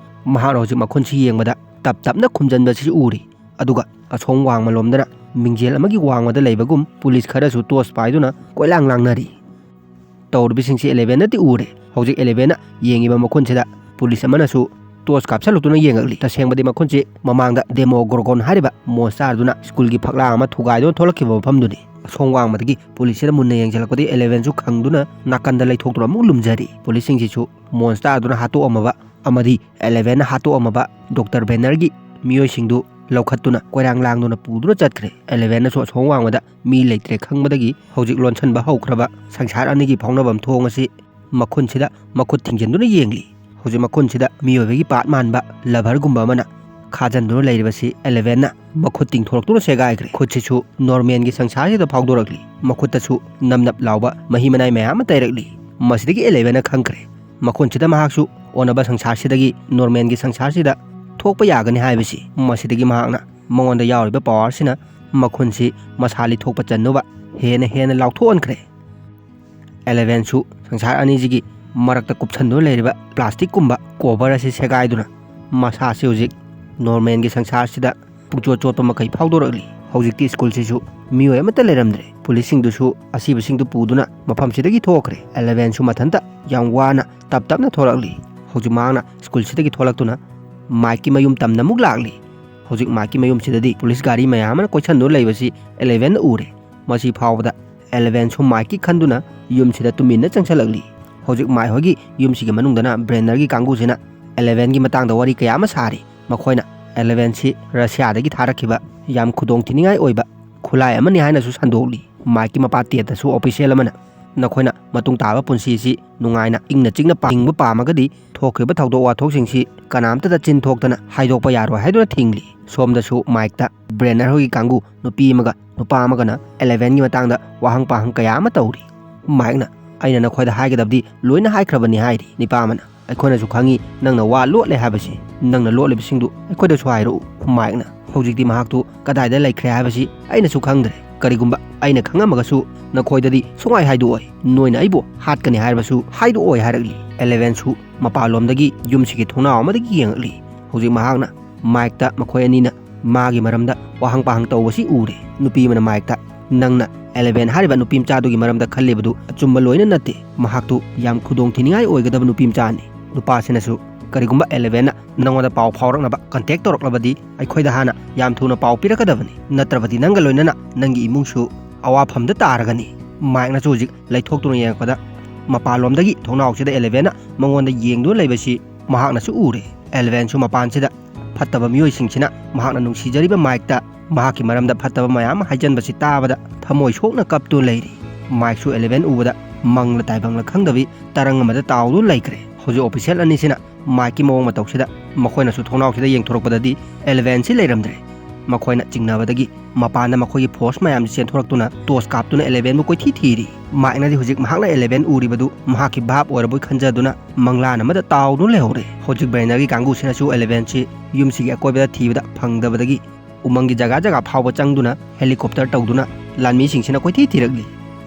ꯃꯍꯥꯛꯅ ꯍꯧꯖꯤꯛ ꯃꯈꯨꯟꯁꯤ ꯌꯦꯡꯕꯗ ꯇꯞ ꯇꯞꯅ ꯈꯨꯝꯖꯤꯟꯕꯁꯤꯁꯨ ꯎꯔꯤ꯫ ꯑꯗꯨꯒ ꯑꯁꯣꯝ ꯋꯥꯡꯃꯂꯣꯝꯗꯅ ꯃꯤꯡꯖꯦꯜ ꯑꯃꯒꯤ ꯋꯥꯡꯃꯗ ꯂꯩꯕꯒꯨꯝ ꯄꯨꯂꯤꯁ ꯈꯔꯁꯨ ꯇꯣꯔꯆ ꯄꯥꯏꯗꯨꯅ ꯀꯣꯏꯂꯥꯡ ꯂꯥꯡꯅꯔꯤ꯫ ꯇꯧꯔꯤꯕꯁꯤꯡꯁꯤ ꯑꯦꯂꯦꯚꯦꯟꯅꯗꯤ ꯎꯔꯦ꯫ ꯍꯧꯖꯤꯛ ꯑꯦꯂꯦꯚꯦꯟꯅ ꯌꯦꯡꯉꯤꯕ ꯃꯈꯨꯟꯁꯤꯗ ꯄꯨꯂꯤꯁ ꯑꯃꯅꯁꯨ ꯇꯣꯔꯆ ꯀꯥꯞꯁꯜꯂꯨꯗꯨꯅ ꯌꯦꯡꯉꯛꯂꯤ꯫ ꯇꯁꯦꯡꯕꯗꯤ ꯃꯈꯨꯟꯁꯤ ꯃꯃꯥꯡꯗ ꯗꯦꯃꯣꯒꯣꯔꯒꯣꯟ ꯍꯥꯏꯔꯤꯕ ꯃꯣꯟꯁꯇꯥꯔꯗꯨꯅ ꯁ꯭ꯀꯨꯜꯒꯤ ꯐꯛꯂꯥꯡ ꯑꯃ ꯊꯨꯒꯥꯏꯗꯨꯅ ꯊꯣꯛꯂꯛꯈꯤꯕ ꯃꯐꯝꯗꯨꯅꯤ꯫ ꯑꯁꯣꯝ ꯋꯥꯡꯃꯗꯒꯤ ꯄꯨꯂꯤꯁꯁꯤꯅ ꯃꯨꯟꯅ ꯌꯦꯡꯁꯤꯜꯂꯛꯄꯗꯒꯤ ꯑꯦꯂꯦꯚꯦꯟꯁꯨ ꯈꯪꯗꯨꯅ ꯅꯥꯀꯟꯗ ꯂꯩꯊꯣꯛꯇꯨꯅ ꯑꯃꯨꯛ ꯂꯨꯝꯖꯔꯤ꯫ ꯄꯨꯂꯤꯁꯁꯤꯡꯁꯤꯁꯨ ꯃꯣꯟꯁꯇꯥꯔꯗꯨꯅ ꯍꯥꯠꯇꯣꯛꯑꯝꯃꯕ ꯑꯃꯗꯤ ꯑꯦꯂꯦꯚꯦꯟꯅ ꯍꯥꯠꯇꯣꯛꯑꯝꯃꯕ ꯗꯣꯛꯇꯔ ꯕꯦꯅꯔꯒꯤ ꯃꯤꯑꯣꯏꯁꯤꯡꯗꯨ ꯂꯧꯈꯠꯇꯨꯅ ꯀꯣꯏꯔꯥꯡ ꯂꯥꯡꯗꯨꯅ ꯄꯨꯗꯨꯅ ꯆꯠꯈ꯭ꯔꯦ꯫ ꯑꯦꯂꯦꯚꯦꯟꯅꯁꯨ ꯑꯁꯣꯝ ꯋꯥꯡꯃꯗ ꯃꯤ ꯂꯩꯇ꯭ꯔꯦ ꯈꯪꯕꯗꯒꯤ ꯍꯧꯖꯤꯛ ꯂꯣꯟꯁꯤꯟꯕ ꯍꯧꯈ꯭ꯔꯕ ꯁꯪꯁꯥꯔ ꯑꯅꯤꯒꯤ ꯐꯥꯎꯅꯐꯝ ꯊꯣꯡ ꯑꯁꯤ ꯃꯈꯨꯟꯁꯤꯗ ꯃꯈꯨꯠ ꯊꯤꯡꯖꯤꯟꯗꯨꯅ ꯌꯦꯡꯂꯤ꯫ ꯍꯧꯖꯤꯛ ꯃꯈꯨꯟꯁꯤꯗ ꯃꯤꯑꯣꯏꯕꯒꯤ ꯄꯥꯠ ꯃꯥꯟꯕ ꯂꯚꯔꯒꯨꯝꯕ ꯑꯃꯅ ꯈꯥꯖꯟꯗꯨꯅ ꯂꯩꯔꯤꯕꯁꯤ ꯑꯦꯂꯦꯚꯦꯟꯅ ꯃꯈꯨꯠ ꯇꯤꯡꯊꯣꯔꯛꯇꯨꯅ ꯁꯦꯒꯥꯏꯈ꯭ꯔꯦ꯫ ꯈꯨꯠꯁꯤꯁꯨ ꯅꯣꯔꯃꯦꯟꯒꯤ ꯁꯪꯁꯥꯔꯁꯤꯗ ꯐꯥꯎꯗꯣꯔꯛꯂꯤ꯫ ꯃꯈꯨꯠꯇꯁꯨ ꯅꯝꯅꯞ ꯂꯥꯎꯕ ꯃꯍꯤ ꯃꯅꯥꯏ ꯃꯌꯥꯝ ꯑꯃ ꯇꯩꯔꯛꯂꯤ꯫ ꯃꯁꯤꯗꯒꯤ ꯑꯦꯂꯦꯚꯦꯟꯅ ꯈꯪꯈ꯭ꯔꯦ, ꯃꯈꯨꯟꯁꯤꯗ ꯃꯍꯥꯛꯁꯨ ꯑꯣꯟꯅꯕ ꯁꯪꯁꯥꯔꯁꯤꯗꯒꯤ ꯅꯣꯔꯃꯦꯟꯒꯤ ꯁꯪꯁꯥꯔꯁꯤꯗ ꯊꯣꯛꯄ ꯌꯥꯒꯅꯤ ꯍꯥꯏꯕꯁꯤ꯫ ꯃꯁꯤꯗꯒꯤ ꯃꯍꯥꯛꯅ ꯃꯉꯣꯟꯗ ꯌꯥꯎꯔꯤꯕ ꯄꯋꯥꯔꯁꯤꯅ ꯃꯈꯨꯟꯁꯤ ꯃꯁꯥ ꯂꯤꯊꯣꯛꯄ ꯆꯟꯅꯕ ꯍꯦꯟꯅ ꯍꯦꯟꯅ ꯂꯥꯎꯊꯣꯛꯍꯟꯈ꯭ꯔꯦ꯫ ꯑꯦꯂꯦꯚꯦꯟꯁꯨ ꯁꯪꯁꯥꯔ ꯑꯅꯤꯁꯤꯒꯤ ꯃꯔꯛꯇ ꯀꯨꯞꯁꯟꯗꯨꯅ ꯂꯩꯔꯤꯕ ꯄ꯭ꯂꯥꯁꯇꯤꯛꯀꯨꯝꯕ ꯀꯣꯚꯔ ꯑꯁꯤ ꯁꯦꯒꯥꯏꯗꯨꯅ ꯃꯁꯥꯁꯤ ꯍꯧꯖꯤꯛ ꯅꯣꯔꯃꯦꯟꯒꯤ ꯁꯪꯁꯥꯔꯁꯤꯗ ꯄꯨꯡꯆꯣꯠ ꯆꯣꯠꯄ ꯃꯈꯩ ꯐꯥꯎꯗꯣꯔꯛꯂꯤ꯫ ꯍꯧꯖꯤꯛꯇꯤ ꯁ꯭ꯀꯨꯜꯁꯤꯁꯨ ꯃꯤꯑꯣꯏ ꯑꯃꯠꯇ ꯂꯩꯔꯝꯗ꯭ꯔꯦ꯫ ꯄꯨꯂꯤꯁꯁꯤꯡꯗꯨꯁꯨ ꯑꯁꯤꯕꯁꯤꯡꯗꯨ ꯄꯨꯗꯨꯅ ꯃꯐꯝꯁꯤꯗꯒꯤ ꯊꯣꯛꯈ꯭ꯔꯦ꯫ ꯑꯦꯂꯦꯚꯦꯟꯁꯨ ꯃꯊꯟꯇ ꯌꯥꯝ ꯋꯥꯅ ꯇꯞ ꯇꯞꯅ ꯊꯣꯔꯛꯂꯤ꯫ ꯍꯧꯖꯤꯛ ꯃꯍꯥꯛꯅ ꯁ꯭ꯀꯨꯜꯁꯤꯗꯒꯤ ꯊꯣꯛꯂꯛꯇꯨꯅ ꯃꯥꯏꯛꯀꯤ ꯃꯌꯨꯝ ꯇꯝꯅ ꯑꯃꯨꯛ ꯂꯥꯛꯂꯤ꯫ ꯍꯧꯖꯤꯛ ꯃꯥꯏꯛꯀꯤ ꯃꯌꯨꯝꯁꯤꯗꯗꯤ ꯄꯨꯂꯤꯁ ꯒꯥꯔꯤ ꯃꯌꯥꯝ ꯑꯃꯅ ꯀꯣꯏꯁꯟꯗꯨꯅ ꯂꯩꯕꯁꯤ ꯑꯦꯂꯦꯚꯦꯟꯅ ꯎꯔꯦ꯫ ꯃꯁꯤ ꯐꯥꯎꯕꯗ ꯑꯦꯂꯦꯚꯦꯟꯁꯨ ꯃꯥꯏꯛꯀꯤ ꯈꯟꯗꯨꯅ ꯌꯨꯝꯁꯤꯗ ꯇꯨꯃꯤꯟꯅ ꯆꯪꯁꯜꯂꯛꯂꯤ꯫ ꯍꯧꯖꯤꯛ ꯃꯥꯏꯛ ꯍꯣꯏꯒꯤ ꯌꯨꯝꯁꯤꯒꯤ ꯃꯅꯨꯡꯗꯅ ꯕ꯭ꯔꯦꯅꯔꯒꯤ ꯀꯥꯡꯕꯨꯁꯤꯅ ꯑꯦꯂꯦꯚꯦꯟꯒꯤ ꯃꯇꯥꯡꯗ ꯋꯥꯔꯤ ꯀꯌꯥ ꯑꯃ ꯁꯥꯔꯤ꯫ ꯃꯈꯣꯏꯅ ꯑꯦꯂꯦꯚꯦꯟꯁꯤ ꯔꯁꯤꯌꯥꯗꯒꯤ ꯊꯥꯔꯛꯈꯤꯕ ꯌꯥꯝ ꯈꯨꯗꯣꯡꯊꯤꯅꯤꯡꯉꯥꯏ ꯑꯣꯏꯕ ꯈꯨꯠꯂꯥꯏ ꯑꯃꯅꯤ ꯍꯥꯏꯅꯁꯨ ꯁꯟꯗꯣꯛꯂꯤ꯫ ꯃꯥꯏꯛꯀꯤ ꯃꯄꯥ ꯇꯦꯗꯇꯁꯨ ꯑꯣꯐꯤꯁꯤꯌꯦꯜ ꯑꯃꯅ ꯅꯈꯣꯏꯅ ꯃꯇꯨꯡ ꯇꯥꯕ ꯄꯨꯟꯁꯤꯁꯤ ꯅꯨꯡꯉꯥꯏꯅ ꯏꯪꯅ ꯆꯤꯛꯅ ꯄꯥ-, ꯍꯤꯡꯕ ꯄꯥꯝꯃꯒꯗꯤ ꯊꯣꯛꯈ꯭ꯔꯤꯕ ꯊꯧꯗꯣꯛ ꯋꯥꯊꯣꯛꯁꯤꯡꯁꯤ ꯀꯅꯥꯝꯇꯗ ꯆꯤꯟ ꯊꯣꯛꯇꯅ ꯍꯥꯏꯗꯣꯛꯄ ꯌꯥꯔꯣꯏ ꯍꯥꯏꯗꯨꯅ ꯊꯤꯡꯂꯤ꯫ ꯁꯣꯝꯗꯁꯨ ꯃꯥꯏꯛꯇ ꯕ꯭ꯔꯦꯅꯔ ꯍꯣꯏꯒꯤ ꯀꯥꯡꯕꯨ ꯅꯨꯄꯤ ꯑꯃꯒ ꯅꯨꯄꯥ ꯑꯃꯒꯅ ꯑꯦꯂꯦꯚꯦꯟꯒꯤ ꯃꯇꯥꯡꯗ ꯋꯥꯍꯪ ꯄꯥꯍꯪ ꯀꯌꯥ ꯑꯃ ꯇꯧꯔꯤ꯫ ꯃꯥꯏꯛꯅ, "ꯑꯩꯅ ꯅꯈꯣꯏꯗ ꯍꯥꯏꯒꯗꯕꯗꯤ ꯂꯣꯏꯅ ꯍꯥꯏꯈ꯭ꯔꯕꯅꯤ," ꯍꯥꯏꯔꯤ꯫ ꯅꯨꯄꯥ ꯑꯃꯅ, "ꯑꯩꯈꯣꯏꯅꯁꯨ ꯈꯪꯉꯤ ꯅꯪꯅ ꯋꯥ ꯂꯣꯠꯂꯦ ꯍꯥꯏꯕꯁꯤ꯫ ꯅꯪꯅ ꯂꯣꯠꯂꯤꯕꯁꯤꯡꯗꯨ ꯑꯩꯈꯣꯏꯗꯁꯨ ꯍꯥꯏꯔꯛꯎ꯫" ꯃꯥꯏꯛꯅ, "ꯍꯧꯖꯤꯛꯇꯤ ꯃꯍꯥꯛꯇꯨ ꯀꯗꯥꯏꯗ ꯂꯩꯈ꯭ꯔꯦ ꯍꯥꯏꯕꯁꯤ ꯑꯩꯅꯁꯨ ꯈꯪꯗ꯭ꯔꯦ꯫ ꯀꯔꯤꯒꯨꯝꯕ ꯑꯩꯅ ꯈꯪꯉꯝꯃꯒꯁꯨ ꯅꯈꯣꯏꯗꯗꯤ ꯁꯨꯡꯍꯥꯏ ꯍꯥꯏꯗꯣꯛꯑꯣꯏ꯫ ꯅꯣꯏꯅ ꯑꯩꯕꯨ ꯍꯥꯠꯀꯅꯤ ꯍꯥꯏꯔꯕꯁꯨ ꯍꯥꯏꯗꯣꯛꯑꯣꯏ," ꯍꯥꯏꯔꯛꯂꯤ꯫ ꯑꯦꯂꯦꯚꯦꯟꯁꯨ ꯃꯄꯥꯟꯂꯣꯝꯗꯒꯤ ꯌꯨꯝꯁꯤꯒꯤ ꯊꯣꯡꯅꯥꯎ ꯑꯃꯗꯒꯤ ꯌꯦꯡꯉꯛꯂꯤ꯫ ꯍꯧꯖꯤꯛ ꯃꯍꯥꯛꯅ ꯃꯥꯏꯛꯇ ꯃꯈꯣꯏ ꯑꯅꯤꯅ ꯃꯥꯒꯤ ꯃꯔꯝꯗ ꯋꯥꯍꯪ ꯄꯥꯍꯪ ꯇꯧꯕꯁꯤ ꯎꯔꯦ꯫ ꯅꯨꯄꯤ ꯑꯃꯅ ꯃꯥꯏꯛꯇ, "ꯅꯪꯅ ꯑꯦꯂꯦꯚꯦꯟ ꯍꯥꯏꯔꯤꯕ ꯅꯨꯄꯤ ꯃꯆꯥꯗꯨꯒꯤ ꯃꯔꯝꯗ ꯈꯜꯂꯤꯕꯗꯨ ꯑꯆꯨꯝꯕ ꯂꯣꯏꯅ ꯅꯠꯇꯦ꯫ ꯃꯍꯥꯛꯇꯨ ꯌꯥꯝ ꯈꯨꯗꯣꯡꯊꯤꯅꯤꯡꯉꯥꯏ ꯑꯣꯏꯒꯗꯕ ꯅꯨꯄꯤ ꯃꯆꯥꯅꯤ꯫" ꯅꯨꯄꯥꯁꯤꯅꯁꯨ, "ꯀꯔꯤꯒꯨꯝꯕ ꯑꯦꯂꯦꯚꯦꯟꯅ ꯅꯉꯣꯟꯗ ꯄꯥꯎ ꯐꯥꯎꯔꯛꯅꯕ ꯀꯟꯇꯦꯛ ꯇꯧꯔꯛꯂꯕꯗꯤ ꯑꯩꯈꯣꯏꯗ ꯍꯥꯟꯅ ꯌꯥꯝ ꯊꯨꯅ ꯄꯥꯎ ꯄꯤꯔꯛꯀꯗꯕꯅꯤ꯫ ꯅꯠꯇ꯭ꯔꯕꯗꯤ ꯅꯪꯒ ꯂꯣꯏꯅꯅ ꯅꯪꯒꯤ ꯏꯃꯨꯡꯁꯨ ꯑꯋꯥꯐꯝꯗ ꯇꯥꯔꯒꯅꯤ꯫" ꯃꯥꯏꯛꯅꯁꯨ ꯍꯧꯖꯤꯛ ꯂꯩꯊꯣꯛꯇꯨꯅ ꯌꯦꯡꯉꯛꯄꯗ ꯃꯄꯥꯟꯂꯣꯝꯗꯒꯤ ꯊꯣꯡꯅꯥꯎꯁꯤꯗ ꯑꯦꯂꯦꯚꯦꯟꯅ ꯃꯉꯣꯟꯗ ꯌꯦꯡꯗꯨꯅ ꯂꯩꯕꯁꯤ ꯃꯍꯥꯛꯅꯁꯨ ꯎꯔꯦ꯫ ꯑꯦꯂꯦꯚꯦꯟꯁꯨ ꯃꯄꯥꯟꯁꯤꯗ ꯐꯠꯇꯕ ꯃꯤꯑꯣꯏꯁꯤꯡꯁꯤꯅ ꯃꯍꯥꯛꯅ ꯅꯨꯡꯁꯤꯖꯔꯤꯕ ꯃꯥꯏꯛꯇ ꯃꯍꯥꯛꯀꯤ ꯃꯔꯝꯗ ꯐꯠꯇꯕ ꯃꯌꯥꯝ ꯑꯃ ꯍꯥꯏꯖꯟꯕꯁꯤ ꯇꯥꯕꯗ ꯊꯃꯣꯏ ꯁꯣꯛꯅ ꯀꯞꯇꯨꯅ ꯂꯩꯔꯤ꯫ ꯃꯥꯏꯛꯁꯨ ꯑꯦꯂꯦꯚꯦꯟ ꯎꯕꯗ ꯃꯪꯂ ꯇꯥꯏꯕꯪꯂ ꯈꯪꯗꯕꯤ ꯇꯔꯪ ꯑꯃꯗ ꯇꯥꯎꯗꯨꯅ ꯂꯩꯈ꯭ꯔꯦ꯫ ꯍꯧꯖꯤꯛ ꯑꯣꯐꯤꯁꯦꯜ ꯑꯅꯤꯁꯤꯅ ꯃꯥꯏꯛꯀꯤ ꯃꯑꯣꯡ ꯃꯇꯧꯁꯤꯗ ꯃꯈꯣꯏꯅꯁꯨ ꯊꯣꯡꯅꯥꯎꯁꯤꯗ ꯌꯦꯡꯊꯣꯔꯛꯄꯗꯗꯤ ꯑꯦꯂꯦꯚꯦꯟꯁꯤ ꯂꯩꯔꯝꯗ꯭ꯔꯦ꯫ ꯃꯈꯣꯏꯅ ꯆꯤꯡꯅꯕꯗꯒꯤ ꯃꯄꯥꯟꯗ ꯃꯈꯣꯏꯒꯤ ꯐꯣꯔꯁ ꯃꯌꯥꯝꯁꯤ ꯆꯦꯟꯊꯣꯔꯛꯇꯨꯅ ꯇꯣꯔꯆ ꯀꯥꯞꯇꯨꯅ ꯑꯦꯂꯦꯚꯦꯟꯕꯨ ꯀꯣꯏꯊꯤ ꯊꯤꯔꯤ꯫ ꯃꯥꯏꯛꯅꯗꯤ ꯍꯧꯖꯤꯛ ꯃꯍꯥꯛꯅ ꯑꯦꯂꯦꯚꯦꯟ ꯎꯔꯤꯕꯗꯨ ꯃꯍꯥꯛꯀꯤ ꯚꯥꯞ ꯑꯣꯏꯔꯕꯣꯏ ꯈꯟꯖꯗꯨꯅ ꯃꯪꯂꯥꯟ ꯑꯃꯗ ꯇꯥꯎꯗꯨꯅ ꯂꯩꯍꯧꯔꯦ꯫ ꯍꯧꯖꯤꯛ ꯕ꯭ꯔꯦꯅꯔꯒꯤ ꯀꯥꯡꯕꯨꯁꯤꯅꯁꯨ ꯑꯦꯂꯦꯚꯦꯟꯁꯤ ꯌꯨꯝꯁꯤꯒꯤ ꯑꯀꯣꯏꯕꯗ ꯊꯤꯕꯗ ꯐꯪꯗꯕꯗꯒꯤ ꯎꯃꯪꯒꯤ ꯖꯒꯥ ꯖꯒꯥ ꯐꯥꯎꯕ ꯆꯪꯗꯨꯅ ꯍꯦꯂꯤꯀꯣꯞꯇꯔ ꯇꯧꯗꯨꯅ ꯂꯥꯟꯃꯤꯁꯤꯡꯁꯤꯅ ꯀꯣꯏꯊꯤ ꯊꯤꯔꯛꯂꯤ꯫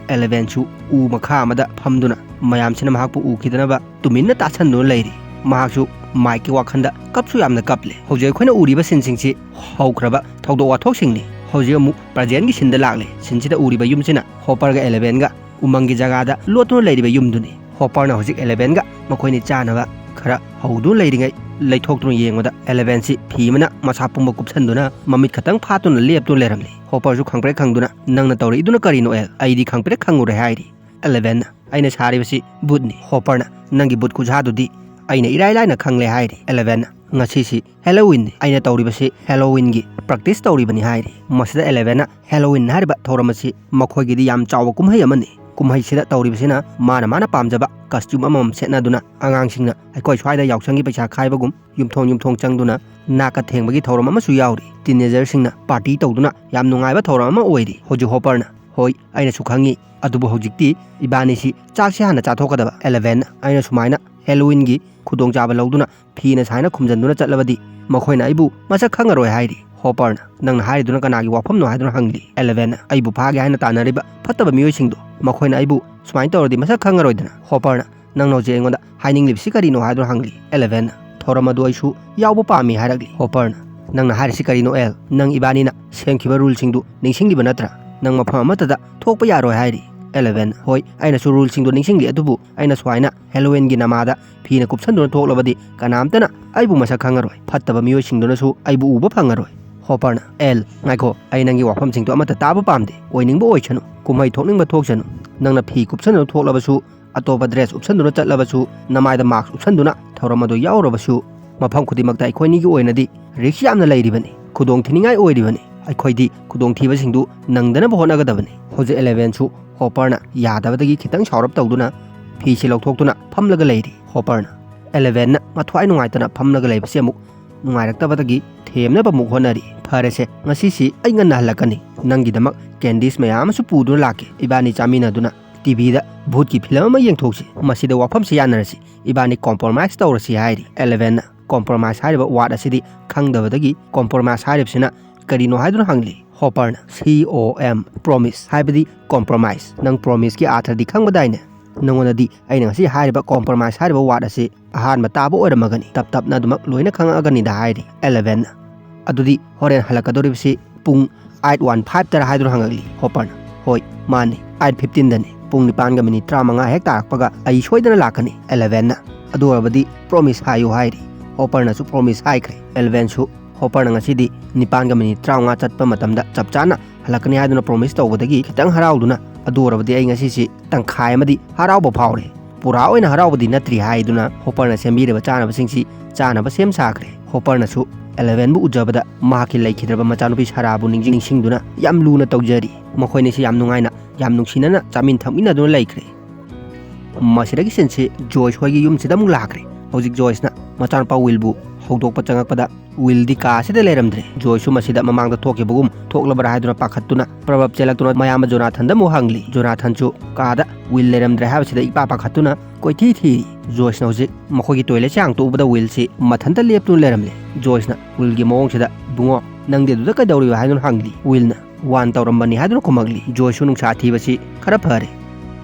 ꯑꯦꯂꯦꯚꯦꯟꯁꯨ ꯎ ꯃꯈꯥ ꯑꯃꯗ ꯐꯝꯗꯨꯅ ꯃꯌꯥꯝꯁꯤꯅ ꯃꯍꯥꯛꯄꯨ ꯎꯈꯤꯗꯅꯕ ꯇꯨꯃꯤꯟꯅ ꯇꯥꯁꯟꯗꯨꯅ ꯂꯩꯔꯤ꯫ ꯃꯍꯥꯛꯁꯨ ꯃꯥꯏꯛꯀꯤ ꯋꯥꯈꯜꯗ ꯀꯞꯁꯨ ꯌꯥꯝꯅ ꯀꯞꯂꯦ꯫ ꯍꯧꯖꯤꯛ ꯑꯩꯈꯣꯏꯅ ꯎꯔꯤꯕ ꯁꯤꯟꯁꯤꯡꯁꯤ ꯍꯧꯈ꯭ꯔꯕ ꯊꯧꯗꯣꯛ ꯋꯥꯊꯣꯛꯁꯤꯡꯅꯤ꯫ ꯍꯧꯖꯤꯛ ꯑꯃꯨꯛ ꯄ꯭ꯔꯖꯦꯟꯒꯤ ꯁꯤꯟꯗ ꯂꯥꯛꯂꯦ꯫ ꯁꯤꯟꯁꯤꯗ ꯎꯔꯤꯕ ꯌꯨꯝꯁꯤꯅ ꯍꯣꯄꯔꯒ ꯑꯦꯂꯦꯚꯦꯟꯒ ꯎꯃꯪꯒꯤ ꯖꯒꯥꯗ ꯂꯣꯠꯇꯨꯅ ꯂꯩꯔꯤꯕ ꯌꯨꯝꯗꯨꯅꯤ꯫ ꯍꯣꯄꯔꯅ ꯍꯧꯖꯤꯛ ꯑꯦꯂꯦꯚꯦꯟꯒ ꯃꯈꯣꯏꯅꯤ ꯆꯥꯅꯕ ꯈꯔ ꯍꯧꯗꯨꯅ ꯂꯩꯔꯤꯉꯩ ꯂꯩꯊꯣꯛꯇꯨꯅ ꯌꯦꯡꯕꯗ ꯑꯦꯂꯦꯚꯦꯟꯁꯤ ꯐꯤ ꯑꯃꯅ ꯃꯁꯥ ꯄꯨꯝꯕ ꯀꯨꯞꯁꯟꯗꯨꯅ ꯃꯃꯤꯠ ꯈꯛꯇꯪ ꯐꯥꯠꯇꯨꯅ ꯂꯦꯞꯇꯨꯅ ꯂꯩꯔꯝꯂꯤ꯫ ꯍꯣꯄꯔꯁꯨ ꯈꯪꯄ꯭ꯔꯦꯛ ꯈꯪꯗꯨꯅ, "ꯅꯪꯅ ꯇꯧꯔꯛꯏꯗꯨꯅ ꯀꯔꯤꯅꯣ ꯑꯦꯜ? ꯑꯩꯗꯤ ꯈꯪꯄ꯭ꯔꯦꯛ ꯈꯪꯉꯨꯔꯦ" ꯍꯥꯏꯔꯤ꯫ ꯑꯦꯂꯦꯚꯦꯟꯅ, "ꯑꯩꯅ ꯁꯥꯔꯤꯕꯁꯤ ꯕꯨꯠꯅꯤ"꯫ ꯍꯣꯄꯔꯅ, "ꯅꯪꯒꯤ ꯕꯨꯠ ꯈꯨꯁꯥꯗꯨꯗꯤ ꯑꯩꯅ ꯏꯔꯥꯏ ꯂꯥꯏꯅ ꯈꯪꯂꯦ" ꯍꯥꯏꯔꯤ꯫ ꯑꯦꯂꯦꯚꯦꯟꯅ, "ꯉꯁꯤꯁꯤ ꯍꯦꯂꯣꯋꯤꯟꯅꯤ, ꯑꯩꯅ ꯇꯧꯔꯤꯕꯁꯤ ꯍꯦꯂꯣꯋꯤꯟꯒꯤ ꯄ꯭ꯔꯦꯛꯇꯤꯁ ꯇꯧꯔꯤꯕꯅꯤ" ꯍꯥꯏꯔꯤ꯫ ꯃꯁꯤꯗ ꯑꯦꯂꯦꯚꯦꯟꯅ, "ꯍꯦꯂꯣꯋꯤꯟ ꯍꯥꯏꯔꯤꯕ ꯊꯧꯔꯝ ꯑꯁꯤ ꯃꯈꯣꯏꯒꯤꯗꯤ ꯌꯥꯝ ꯆꯥꯎꯕ ꯀꯨꯝꯍꯩ ꯑꯃꯅꯤ꯫ ꯀꯨꯝꯍꯩꯁꯤꯗ ꯇꯧꯔꯤꯕꯁꯤꯅ ꯃꯥꯅ ꯃꯥꯅ ꯄꯥꯝꯖꯕ ꯀꯁꯇ꯭ꯌꯨꯝ ꯑꯃꯃꯝ ꯁꯦꯠꯅꯗꯨꯅ ꯑꯉꯥꯡꯁꯤꯡꯅ ꯑꯩꯈꯣꯏ ꯁ꯭ꯋꯥꯏꯗ ꯌꯥꯎꯁꯪꯒꯤ ꯄꯩꯁꯥ ꯈꯥꯏꯕꯒꯨꯝ ꯌꯨꯝꯊꯣꯡ ꯌꯨꯝꯊꯣꯡ ꯆꯪꯗꯨꯅ ꯅꯥꯀ ꯊꯦꯡꯕꯒꯤ ꯊꯧꯔꯝ ꯑꯃꯁꯨ ꯌꯥꯎꯔꯤ꯫ ꯇꯤꯟꯑꯦꯖꯔꯁꯤꯡꯅ ꯄꯥꯔꯇꯤ ꯇꯧꯗꯨꯅ ꯌꯥꯝ ꯅꯨꯡꯉꯥꯏꯕ ꯊꯧꯔꯝ ꯑꯃ ꯑꯣꯏꯔꯤ"꯫ ꯍꯧꯖꯤꯛ ꯍꯣꯄꯔꯅ, "ꯍꯣꯏ, ꯑꯩꯅꯁꯨ ꯈꯪꯉꯤ, ꯑꯗꯨꯕꯨ ꯍꯧꯖꯤꯛꯇꯤ ꯏꯕꯥꯅꯤꯁꯤ ꯆꯥꯛꯁꯤ ꯍꯥꯟꯅ ꯆꯥꯊꯣꯛꯀꯗꯕ"꯫ ꯑꯦꯂꯦꯚꯦꯟꯅ, "ꯑꯩꯅ ꯁꯨꯃꯥꯏꯅ ꯍꯦꯂꯣꯋꯤꯟꯒꯤ ꯈꯨꯗꯣꯡꯆꯥꯕ ꯂꯧꯗꯨꯅ ꯐꯤꯅ ꯁꯥꯏꯅ ꯈꯨꯝꯖꯤꯟꯗꯨꯅ ꯆꯠꯂꯕꯗꯤ ꯃꯈꯣꯏꯅ ꯑꯩꯕꯨ ꯃꯁꯛ ꯈꯪꯉꯔꯣꯏ" ꯍꯥꯏꯔꯤ꯫ ꯍꯣꯄꯔꯅ, "ꯅꯪꯅ ꯍꯥꯏꯔꯤꯗꯨꯅ ꯀꯅꯥꯒꯤ ꯋꯥꯐꯝꯅꯣ?" ꯍꯥꯏꯗꯨꯅ ꯍꯪꯂꯤ꯫ ꯑꯦꯂꯦꯚꯦꯟꯅ, "ꯑꯩꯕꯨ ꯐꯥꯒꯦ ꯍꯥꯏꯅ ꯇꯥꯟꯅꯔꯤꯕ ꯐꯠꯇꯕ ꯃꯤꯑꯣꯏꯁꯤꯡꯗꯣ, ꯃꯈꯣꯏꯅ ꯑꯩꯕꯨ ꯁꯨꯃꯥꯏꯅ ꯇꯧꯔꯗꯤ ꯃꯁꯛ ꯈꯪꯉꯔꯣꯏꯗꯅ"꯫ ꯍꯣꯄꯔꯅ, "ꯅꯪꯅ ꯍꯧꯖꯤꯛ ꯑꯩꯉꯣꯟꯗ ꯍꯥꯏꯅꯤꯡꯂꯤꯕꯁꯤ ꯀꯔꯤꯅꯣ?" ꯍꯥꯏꯗꯨꯅ ꯍꯪꯂꯤ꯫ ꯑꯦꯂꯦꯚꯦꯟꯅ, "ꯊꯧꯔꯝ ꯑꯗꯨ ꯑꯩꯁꯨ ꯌꯥꯎꯕ ꯄꯥꯝꯃꯤ" ꯍꯥꯏꯔꯛꯂꯤ꯫ ꯍꯣꯄꯔꯅ, "ꯅꯪꯅ ꯍꯥꯏꯔꯤꯁꯤ ꯀꯔꯤꯅꯣ ꯑꯦꯜ? ꯅꯪ ꯏꯕꯥꯅꯤꯅ ꯁꯦꯝꯈꯤꯕ ꯔꯨꯜꯁꯤꯡꯗꯨ ꯅꯤꯡꯁꯤꯡꯂꯤꯕ ꯅꯠꯇ꯭ꯔꯥ? ꯅꯪ ꯃꯐꯝ ꯑꯃꯠꯇꯗ ꯊꯣꯛꯄ ꯌꯥꯔꯣꯏ" ꯍꯥꯏꯔꯤ꯫ ꯑꯦꯂꯦꯚꯦꯟꯅ, "ꯍꯣꯏ, ꯑꯩꯅꯁꯨ ꯔꯨꯜꯁꯤꯡꯗꯣ ꯅꯤꯡꯁꯤꯡꯂꯤ, ꯑꯗꯨꯕꯨ ꯑꯩꯅ ꯁꯨꯃꯥꯏꯅ ꯍꯦꯂꯣꯋꯤꯟꯒꯤ ꯅꯃꯥꯗ ꯐꯤꯅ ꯀꯨꯞꯁꯟꯗꯨꯅ ꯊꯣꯛꯂꯕꯗꯤ ꯀꯅꯥꯝꯇꯅ ꯑꯩꯕꯨ ꯃꯁꯛ ꯈꯪꯉꯔꯣꯏ, ꯐꯠꯇꯕ ꯃꯤꯑꯣꯏꯁꯤꯡꯗꯨꯅꯁꯨ ꯑꯩꯕꯨ ꯎꯕ ꯐꯪꯉꯔꯣꯏ"꯫ ꯍꯣꯄꯔꯅ, "ꯑꯦꯜ, ꯉꯥꯏꯈꯣ, ꯑꯩ ꯅꯪꯒꯤ ꯋꯥꯐꯝꯁꯤꯡꯗꯣ ꯑꯃꯠꯇ ꯇꯥꯕ ꯄꯥꯝꯗꯦ꯫ ꯑꯣꯏꯅꯤꯡꯕ ꯑꯣꯏꯁꯅꯨ, ꯀꯨꯝꯍꯩ ꯊꯣꯛꯅꯤꯡꯕ ꯊꯣꯛꯁꯅꯨ, ꯅꯪꯅ ꯐꯤ ꯀꯨꯞꯁꯟꯗꯨꯅ ꯊꯣꯛꯂꯕꯁꯨ, ꯑꯇꯣꯞꯄ ꯗ꯭ꯔꯦꯁ ꯎꯞꯁꯟꯗꯨꯅ ꯆꯠꯂꯕꯁꯨ, ꯅꯃꯥꯏꯗ ꯃꯥꯛꯁ ꯎꯞꯁꯟꯗꯨꯅ ꯊꯧꯔꯝ ꯑꯗꯨ ꯌꯥꯎꯔꯕꯁꯨ, ꯃꯐꯝ ꯈꯨꯗꯤꯡꯃꯛꯇ ꯑꯩꯈꯣꯏꯅꯤꯒꯤ ꯑꯣꯏꯅꯗꯤ ꯔꯤꯛꯁ ꯌꯥꯝꯅ ꯂꯩꯔꯤꯕꯅꯤ, ꯈꯨꯗꯣꯡ ꯊꯤꯅꯤꯡꯉꯥꯏ ꯑꯣꯏꯔꯤꯕꯅꯤ꯫ ꯑꯩꯈꯣꯏꯗꯤ ꯈꯨꯗꯣꯡꯊꯤꯕꯁꯤꯡꯗꯨ ꯅꯪꯗꯅꯕ ꯍꯣꯠꯅꯒꯗꯕꯅꯤ"꯫ ꯍꯧꯖꯤꯛ ꯑꯦꯂꯦꯚꯦꯟꯁꯨ ꯍꯣꯄꯔꯅ ꯌꯥꯗꯕꯗꯒꯤ ꯈꯤꯇꯪ ꯁꯥꯎꯔꯞ ꯇꯧꯗꯨꯅ ꯐꯤꯁꯤ ꯂꯧꯊꯣꯛꯇꯨꯅ ꯐꯝꯂꯒ ꯂꯩꯔꯤ꯫ ꯍꯣꯄꯔꯅ, ꯑꯦꯂꯦꯚꯦꯟꯅ ꯃꯊ꯭ꯋꯥꯏ ꯅꯨꯡꯉꯥꯏꯇꯅ ꯐꯝꯂꯒ ꯂꯩꯕꯁꯤ ꯑꯃꯨꯛ ꯅꯨꯡꯉꯥꯏꯔꯛꯇꯕꯗꯒꯤ ꯊꯦꯝꯅꯕ ꯑꯃꯨꯛ ꯍꯣꯠꯅꯔꯤ꯫ "ꯐꯔꯦꯁꯦ, ꯉꯁꯤꯁꯤ ꯑꯩ ꯉꯟꯅ ꯍꯜꯂꯛꯀꯅꯤ꯫ ꯅꯪꯒꯤꯗꯃꯛ ꯀꯦꯟꯗꯤꯁ ꯃꯌꯥꯝ ꯑꯃꯁꯨ ꯄꯨꯗꯨꯅ ꯂꯥꯛꯀꯦ꯫ ꯏꯕꯥꯅꯤ ꯆꯥꯃꯤꯟꯅꯗꯨꯅ ꯇꯤꯚꯤꯗ ꯚꯨꯠꯀꯤ ꯐꯤꯂꯝ ꯑꯃ ꯌꯦꯡꯊꯣꯛꯁꯤ꯫ ꯃꯁꯤꯗ ꯋꯥꯐꯝꯁꯤ ꯌꯥꯅꯔꯁꯤ꯫ ꯏꯕꯥꯅꯤ ꯀꯣꯝꯄ꯭ꯔꯣꯃꯥꯏꯁ ꯇꯧꯔꯁꯤ" ꯍꯥꯏꯔꯤ꯫ ꯑꯦꯂꯦꯚꯦꯟꯅ ꯀꯣꯝꯄ꯭ꯔꯣꯃꯥꯏꯁ ꯍꯥꯏꯔꯤꯕ ꯋꯥꯔꯗ ꯑꯁꯤꯗꯤ ꯈꯪꯗꯕꯗꯒꯤ ꯀꯣꯝꯄ꯭ꯔꯣꯃꯥꯏꯁ ꯍꯥꯏꯔꯤꯕꯁꯤꯅ ꯀꯔꯤꯅꯣ ꯍꯥꯏꯗꯨꯅ ꯍꯪꯂꯤ꯫ ꯍꯣꯄꯔꯅ, "ꯁꯤ ꯑꯣ ꯑꯦꯝ, ꯄ꯭ꯔꯣꯃꯤꯁ, ꯍꯥꯏꯕꯗꯤ ꯀꯣꯝꯄ꯭ꯔꯣꯃꯥꯏꯁ꯫ ꯅꯪ ꯄ꯭ꯔꯣꯃꯤꯁꯀꯤ ꯑꯥꯔꯊꯗꯤ ꯈꯪꯕꯗꯥꯏꯅꯦ?" ꯅꯉꯣꯟꯗꯗꯤ ꯑꯩꯅ ꯉꯁꯤ ꯍꯥꯏꯔꯤꯕ compromise ꯍꯥꯏꯔꯤꯕ word ꯑꯁꯤ ꯑꯍꯥꯟꯕ ꯇꯥꯕ ꯑꯣꯏꯔꯝꯃꯒꯅꯤ, ꯇꯞ ꯇꯞꯅ ꯑꯗꯨꯃꯛ ꯂꯣꯏꯅ ꯈꯪꯉꯛꯑꯒꯅꯤꯗ" ꯍꯥꯏꯔꯤ ꯑꯦꯂꯦꯚꯦꯟꯅ꯫ "ꯑꯗꯨꯗꯤ ꯍꯣꯔꯦꯟ ꯍꯜꯂꯛꯀꯗꯧꯔꯤꯕꯁꯤ ꯄꯨꯡ eight one five ꯇꯔꯥ ꯍꯥꯏꯗꯨꯅ?" ꯍꯪꯉꯛꯂꯤ ꯍꯣꯄꯔꯅ꯫ "ꯍꯣꯏ, ꯃꯥꯅꯤ, eight fifteenꯗꯅꯤ꯫ ꯄꯨꯡ ꯅꯤꯄꯥꯟꯒ ꯃꯤꯅꯤꯠ ꯇꯔꯥꯃꯉꯥ ꯍꯦꯛ ꯇꯥꯔꯛꯄꯒ ꯑꯩ ꯁꯣꯏꯗꯅ ꯂꯥꯛꯀꯅꯤ, ꯑꯦꯂꯦꯚꯦꯟꯅ꯫ ꯑꯗꯨ ꯑꯣꯏꯔꯕꯗꯤ promise ꯍꯥꯏꯌꯨ" ꯍꯥꯏꯔꯤ꯫ ꯍꯣꯄꯔꯅꯁꯨ promise ꯍꯥꯏꯈ꯭ꯔꯦ꯫ ꯑꯦꯂꯦꯚꯦꯟꯁꯨ ꯍꯣꯄꯔꯅ ꯉꯁꯤꯗꯤ ꯅꯤꯄꯥꯟꯒ ꯃꯤꯅꯤꯠ ꯇꯔꯥꯃꯉꯥ ꯆꯠꯄ ꯃꯇꯝꯗ ꯆꯞ ꯆꯥꯅ ꯍꯜꯂꯛꯀꯅꯤ ꯍꯥꯏꯗꯨꯅ promise ꯇꯧꯕꯗꯒꯤ ꯈꯤꯇꯪ ꯍꯔꯥꯎꯗꯨꯅ, "ꯑꯗꯨ ꯑꯣꯏꯔꯕꯗꯤ ꯑꯩ ꯉꯁꯤꯁꯤ ꯇꯪꯈꯥꯏ ꯑꯃꯗꯤ ꯍꯔꯥꯎꯕ ꯐꯥꯎꯔꯦ, ꯄꯨꯔꯥ ꯑꯣꯏꯅ ꯍꯔꯥꯎꯕꯗꯤ ꯅꯠꯇ꯭ꯔꯤ" ꯍꯥꯏꯗꯨꯅ ꯍꯣꯄꯔꯅ ꯁꯦꯝꯕꯤꯔꯤꯕ ꯆꯥꯅꯕꯁꯤꯡꯁꯤ ꯆꯥꯅꯕ ꯁꯦꯝ ꯁꯥꯈ꯭ꯔꯦ꯫ ꯍꯣꯄꯔꯅꯁꯨ ꯑꯦꯂꯦꯚꯦꯟꯕꯨ ꯎꯖꯕꯗ ꯃꯍꯥꯛꯀꯤ ꯂꯩꯈꯤꯗ꯭ꯔꯕ ꯃꯆꯥꯅꯨꯄꯤ ꯁꯥꯔꯥꯕꯨ ꯅꯤꯡꯁꯤꯡ-, ꯅꯤꯡꯁꯤꯡꯗꯨꯅ ꯌꯥꯝ ꯂꯨꯅ ꯇꯧꯖꯔꯤ꯫ ꯃꯈꯣꯏꯅꯤꯁꯤ ꯌꯥꯝ ꯅꯨꯡꯉꯥꯏꯅ, ꯌꯥꯝ ꯅꯨꯡꯁꯤꯅꯅ ꯆꯥꯃꯤꯟ ꯊꯛꯃꯤꯟꯅꯗꯨꯅ ꯂꯩꯈ꯭ꯔꯦ꯫ ꯃꯁꯤꯗꯒꯤ ꯁꯤꯟꯁꯤ ꯖꯣꯏꯁ ꯍꯣꯏꯒꯤ ꯌꯨꯝꯁꯤꯗ ꯑꯃꯨꯛ ꯂꯥꯛꯈ꯭ꯔꯦ꯫ ꯍꯧꯖꯤꯛ ꯖꯣꯏꯁꯅ ꯃꯆꯥꯅꯨꯄꯥ ꯋꯤꯜꯕꯨ ꯍꯧꯗꯣꯛꯄ ꯆꯪꯉꯛꯄꯗ ꯋꯤꯜꯗꯤ ꯀꯥ ꯑꯁꯤꯗ ꯂꯩꯔꯝꯗ꯭ꯔꯦ꯫ ꯖꯣꯏꯁꯁꯨ ꯃꯁꯤꯗ ꯃꯃꯥꯡꯗ ꯊꯣꯛꯈꯤꯕꯒꯨꯝ ꯊꯣꯛꯂꯕ꯭ꯔꯥ ꯍꯥꯏꯗꯨꯅ ꯄꯥꯈꯠꯇꯨꯅ ꯄ꯭ꯔꯕꯞ ꯆꯦꯜꯂꯛꯇꯨꯅ ꯃꯌꯥꯝꯕ ꯖꯣꯅꯥꯊꯟꯗ ꯑꯃꯨꯛ ꯍꯪꯂꯤ꯫ ꯖꯣꯅꯥꯊꯟꯁꯨ ꯀꯥꯗ ꯋꯤꯜ ꯂꯩꯔꯝꯗ꯭ꯔꯦ ꯍꯥꯏꯕꯁꯤꯗ ꯏꯄꯥ ꯄꯥꯈꯠꯇꯨꯅ ꯀꯣꯏꯊꯤ ꯊꯤꯔꯤ꯫ ꯖꯣꯏꯁꯅ ꯍꯧꯖꯤꯛ ꯃꯈꯣꯏꯒꯤ toiletꯁꯦ ꯍꯥꯡꯇꯣꯛꯎꯕꯗ ꯋꯤꯜꯁꯤ ꯃꯊꯟꯇ ꯂꯦꯞꯇꯨꯅ ꯂꯩꯔꯝꯂꯦ꯫ ꯖꯣꯏꯁꯅ ꯋꯤꯜꯒꯤ ꯃꯑꯣꯡꯁꯤꯗ, "ꯏꯕꯨꯡꯉꯣ, ꯅꯪꯗꯤ ꯑꯗꯨꯗ ꯀꯩꯗꯧꯔꯤꯕ?" ꯍꯥꯏꯗꯨꯅ ꯍꯪꯂꯤ꯫ ꯋꯤꯜꯅ, "ꯋꯥꯟ ꯇꯧꯔꯝꯕꯅꯤ" ꯍꯥꯏꯗꯨꯅ ꯈꯨꯝꯃꯛꯂꯤ꯫ ꯖꯣꯏꯁꯁꯨ ꯅꯨꯡꯁꯥ ꯊꯤꯕꯁꯤ ꯈꯔ ꯐꯔꯦ꯫